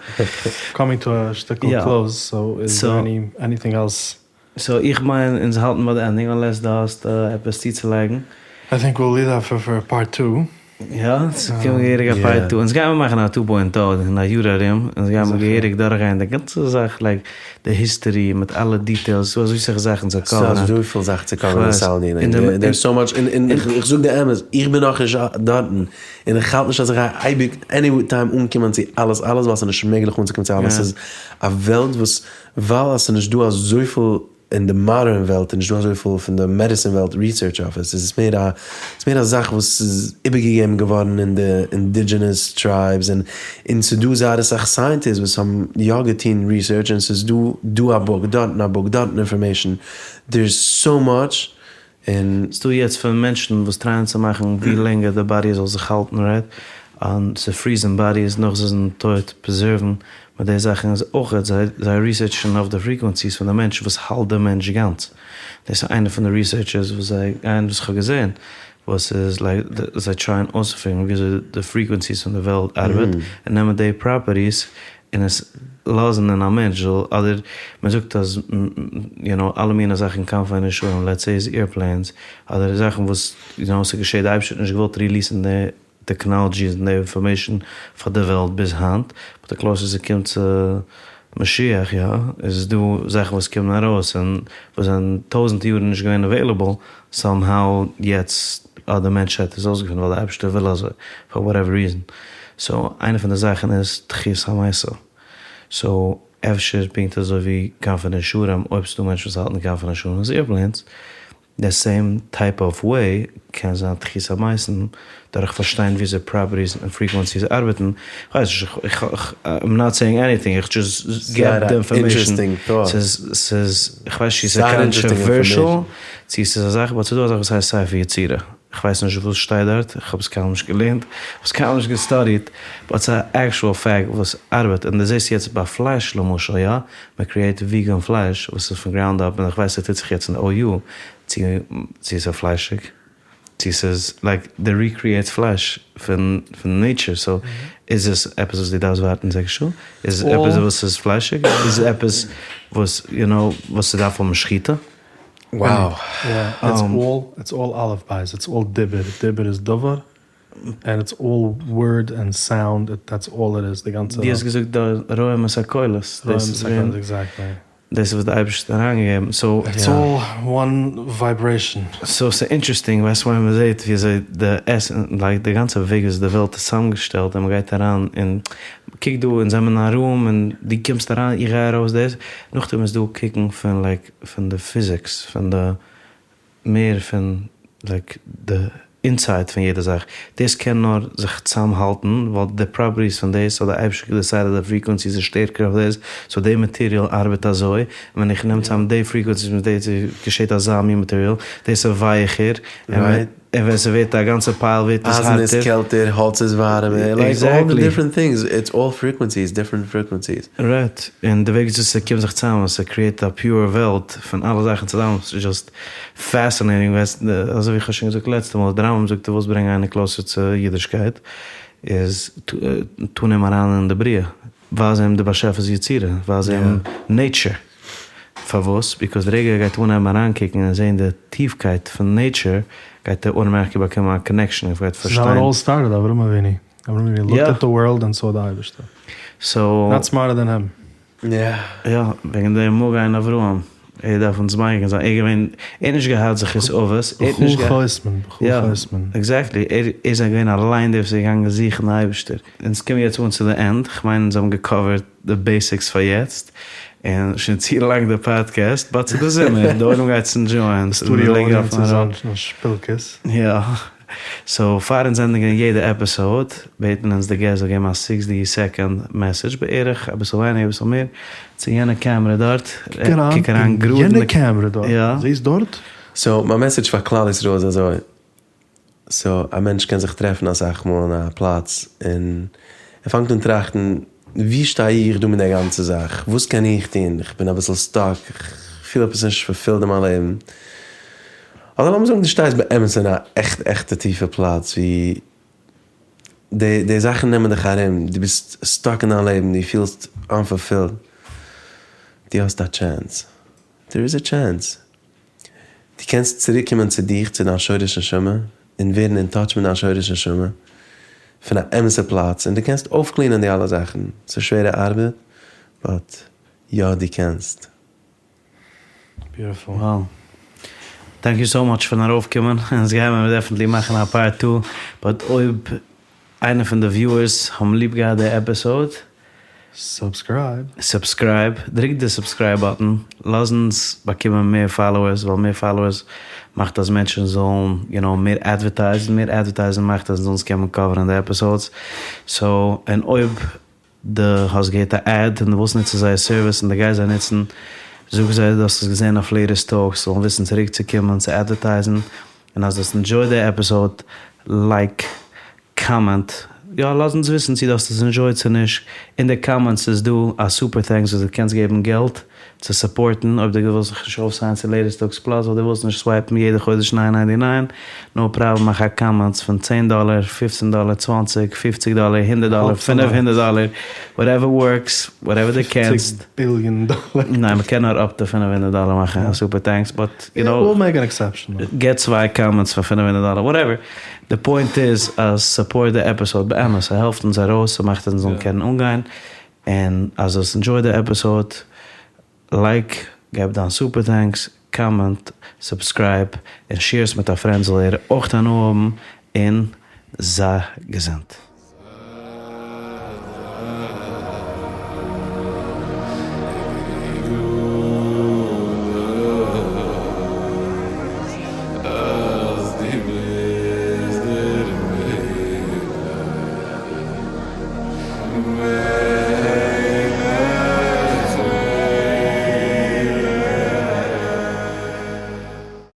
Coming to a שטיקל close, so is there any anything else? So איך מיין אונז האלטן ביי די ending, unless דו האסט עפעס צוצולייגן. I think we'll leave that for for part two. יא, ס'קומט געהעריג א part two. אונז גיימער מאכן א two point o אין א יאר ארום, אונז גיימער געהעריג דורכגיין די גאנצע זאך, like די history מיט אלע details, ס'דא אזוי סאך זאכן צו cover ן. ס'דא אזויפיל זאכן צו cover ן אין sound healing, there's so much, און איך זאג די אמת, איך בין נאכנישט דארטן, און איך האלט נישט אז איך גיי אייביג any time אנקומען צו אלעס אלעס, ווייל ס'איז נישט מעגליך אנצוקומען צו אלעס, ס'איז א וועלט וואס ווייל אז ס'איז נישט דא אזויפיל אין די modern וועלט איז נישט דא אזויפיל פון די medicine וועלט research אויף עס, עס איז מער א ס'איז מער א זאך וואס איז איבערגעגעבן געווארן אין די indigenous tribes און און ס'איז דא זייער אסאך scientists וואס האבן יא געטון research און ס'איז דא דא א book דארטן א book דארטן information, there is so much און. ס'דא יעצט פון מענטשן וואס try ען צו מאכן ווי לענגער די body זאל זיך האלטן right, און צו freeze ן bodies נאך זיי זענען טויט, preserve ן מיט די זאכן איז אויכעט זיי זיי research ן אויף די frequencies פון די מענטש וואס האלט די מענטש גאנץ, דאס איז איינע פון די researches וואס זיי גייען וואס כ'האב געזען וואס איז like זיי try ען אויסצו figure ן וויאזוי די frequencies פון די וועלט ארבעט און נעמען די properties און עס לאזן אין א מענטש זאל אדער מען זאגט אז you know אלע מיני זאכן כנפי נשרים let's say איז airplanes אדער זאכן וואס you know ס'געשעט די אייבערשטער האט נישט געוואלט release ן די technologies און די information פאר די וועלט ביז היינט, but די closer ס'קומט צו משיח יא, איז דא זאכן וואס קומען ארויס און וואס זענען טויזענטע יארן נישט געווען available, somehow יעצט האט די מענטשהייט עס אויסגעפונען ווייל די אייבערשטער וויל אזוי, for whatever reason. So איינע פון די זאכן איז תחיית המתים. So אפשר פונקט אזוי ווי כנפי נשרים, אויב ס'דא מענטשן וואס האלטן כנפי נשרים איז airplanes, די same type of way קען זיין תחית המתים דורך פארשטיין וויאזוי properties און frequencies ארבעטן, כ'ווייס נישט, איך I'm not saying anything, איך just געב די information, ס'איז ס'איז כ'ווייס נישט צו ס'איז controversial צו ס'איז א זאך, but ס'איז דא א זאך וואס הייסט ספר יצירה, כ'ווייס נישט וואס שטייט דארט, כ'האב עס קיינמאל נישט געלערנט, כ'האב עס קיינמאל נישט גע study ט, but ס'איז א actual fact וואס ארבעט, און דו זעסט יעצט ביי פלייש למשל יא, מען create vegan פלייש וואס איז פון ground up און איך ווייס ס'טוט זיך יעצט אין OU צו צו ס'איז פליישיג צו ס'איז like די recreate פלייש פון פון nature so איז עס עפעס וואס דו דארפסט ווארטן זעקס שעה? איז עס עפעס וואס איז פליישיג? איז עס עפעס וואס you know וואס ס'דארף האבן שחיטה? Wow. Yeah, it's all, it's all אלף בית, it's all דיבור, דיבור איז דבר, and it's all word and sound, that's all it is, די גאנצע. דו האסט געזאגט די רואים את הקולות, דאס איז געווען, exactly. דאס איז וואס די אייבערשטער האט אריינגעגעבן, so. It's all one vibration. So ס'איז interesting, ווייסט ווען מ'זעט וויאזוי די עסן, like די גאנצע וועג וויאזוי די וועלט איז צוזאמגעשטעלט און מ'גייט אריין און קוק דא אונז זעמיר אין א room און דו קומסט אריין איך גיי ארויס דאס, נאכדעם איז דא קוקן פון like פון די physics פון די מער פון like די inside פון יעדע זאך, דאס קען נאר זיך צוזאמהאלטן ווייל די properties פון דאס האט די אייבערשטער גע decide ט אז די frequency איז שטערקער אויף דאס, so די material ארבעט אזוי, און ווען איך נעם צוזאם די frequencies מיט די געשעט אזא מין material, דאס איז ווייעכער, און ווען ס'ווערט א גאנצע pile ווערט עס הארטער. אייזן איז קעלטער, האלץ איז ווארעמער, like all the different things, it's all frequencies, different frequencies. Right, און די וועג וויאזוי ס'קומט זיך צוזאם און ס' create א pure וועלט פון אלע זאכן צוזאמען ס'איז just fascinating, ווייסט אזוי ווי כ'האב שוין געזאגט לעצטע מאל, די רמב"ם זאגט דו ווילסט ברענגען איינער closer צו אידישקייט איז טון אים אריין אין די בריאה, ווייז אים די באשעפער'ס יצירה, ווייז אים nature, פארוואס? Because די רגע ער גייט אנהייבן אריינקוקן און זעהן די טיפקייט פון nature גייט ער automatically באקומען א connection און גייט פארשטיין. That's how it all started, אברהם אבינו. אברהם אבינו looked at the world and saw די אייבערשטער. So. Not smarter than him. יא. יא, וועגן דעם מגן אברהם, ער דארף אונז מגן זיין, ער איז געווען, ער האט נישט געהאט זכות אבות, ער האט נישט געהאט. בכל חותמין, בכל חותמין. יא, exactly, ער איז געווען אליין דער וואס איז געגאנגען זוכן די אייבערשטער. אונז קומען יעצט אן צו די end, כ'מיין אונז האבן גע cover ט די basics פאר יעצט, און שוין צו לאנג די podcast, but ס'איז די זומער, די עולם גייט עס enjoy ען. Studio audience איז אן שפילקעס. יא. So פאר אונז ענדיגן יעדע episode בעטן אונז די guest זאל געבן א 60 second message בערך, אביסל ווייניגער אביסל מער, צו יענע camera דארט, קוק אריין גראד אין יענע camera דארט, זעסט דארט? So מיין message פאר כלל ישראל איז אזוי, so א מענטש קען זיך טרעפן אסאך מאל אין א פלאץ און ער פאנגט אן טראכטן, ווי שטיי איך דא מיט די גאנצע זאך? וואס קען איך טון? איך בין אביסל stuck, איך פיל עפעס נישט fulfilled אין מיין לעבן. אדער לאמיר זאגן דו שטייסט באמת אין א עכט עכטע טיפע פלאץ ווי די די זאכן נעמען דיך ארום, דו ביסט stuck אין דיין לעבן, דו פילסט unfulfilled, דו האסט א chance, there is a chance, דו קענסט צוריק קומען צו דיך, צו דיין שורש נשמה, און ווערן in touch מיט דיין שורש נשמה, פון א אמת'ע פלאץ, און דו קענסט אויפ clean ען די אלע זאכן, ס'איז שווערע ארבעט, but יא דו קענסט. Beautiful. Wow. Thank you so much פארן ארויפקומען, אונז גייען מיר definitely מאכן א part 2, but אויב איינער פון די viewers האבן ליב געהאט די episode, Subscribe. Subscribe, דריק די subscribe button, לאז אונז באקומען מער followers, ווייל מער followers מאכט אז מענטשן זאלן, you know, מער advertise ן, מער advertising מאכט אז אונז קען מען cover ן די episodes. So, און אויב דו האסט געהערט א ad און דו ווילסט נוצן זייער service און דו גייסט זיי נוצן, זאג זיי דו האסט עס געזען אויף Latest Talks, זאלן וויסן צוריק צו קומען צו advertise ן, און אז דו האסט enjoyed די episode, like, comment, יא לאז אונז וויסן צו דו האסט עס enjoyed צו נישט, אין די comments איז דא א super thanks וואס דו קענסט געבן געלט צו support ן, אויב דו ווילסט זיך נישט אויפ sign ען צו Latest Talks Plus, אדער ווילסט נישט swipe ן יעדע חודש 999, no problem, מאך א comments פון 10 דאלער, 15 דאלער, 20, 50 דאלער, 100 דאלער, 500 דאלער, whatever works, whatever דו קענסט. ביליאן דאלער. ניין, מ'קען נאר up to 500 דאלער מאכן א super thanks, but you know. We'll make an exception. געב צוויי comments פאר 500 דאלער, whatever. The point איז, אז support די episode באמת, ס'העלפט אונז ארויס, ס'מאכט אונז זאלן קענען אנגיין, און אז דו האסט enjoyed די episode, like, געב דיין super thanks, comment, subscribe, און share עס מיט א friend זאל ער אויך הנאה האבן, און זיי געזונט.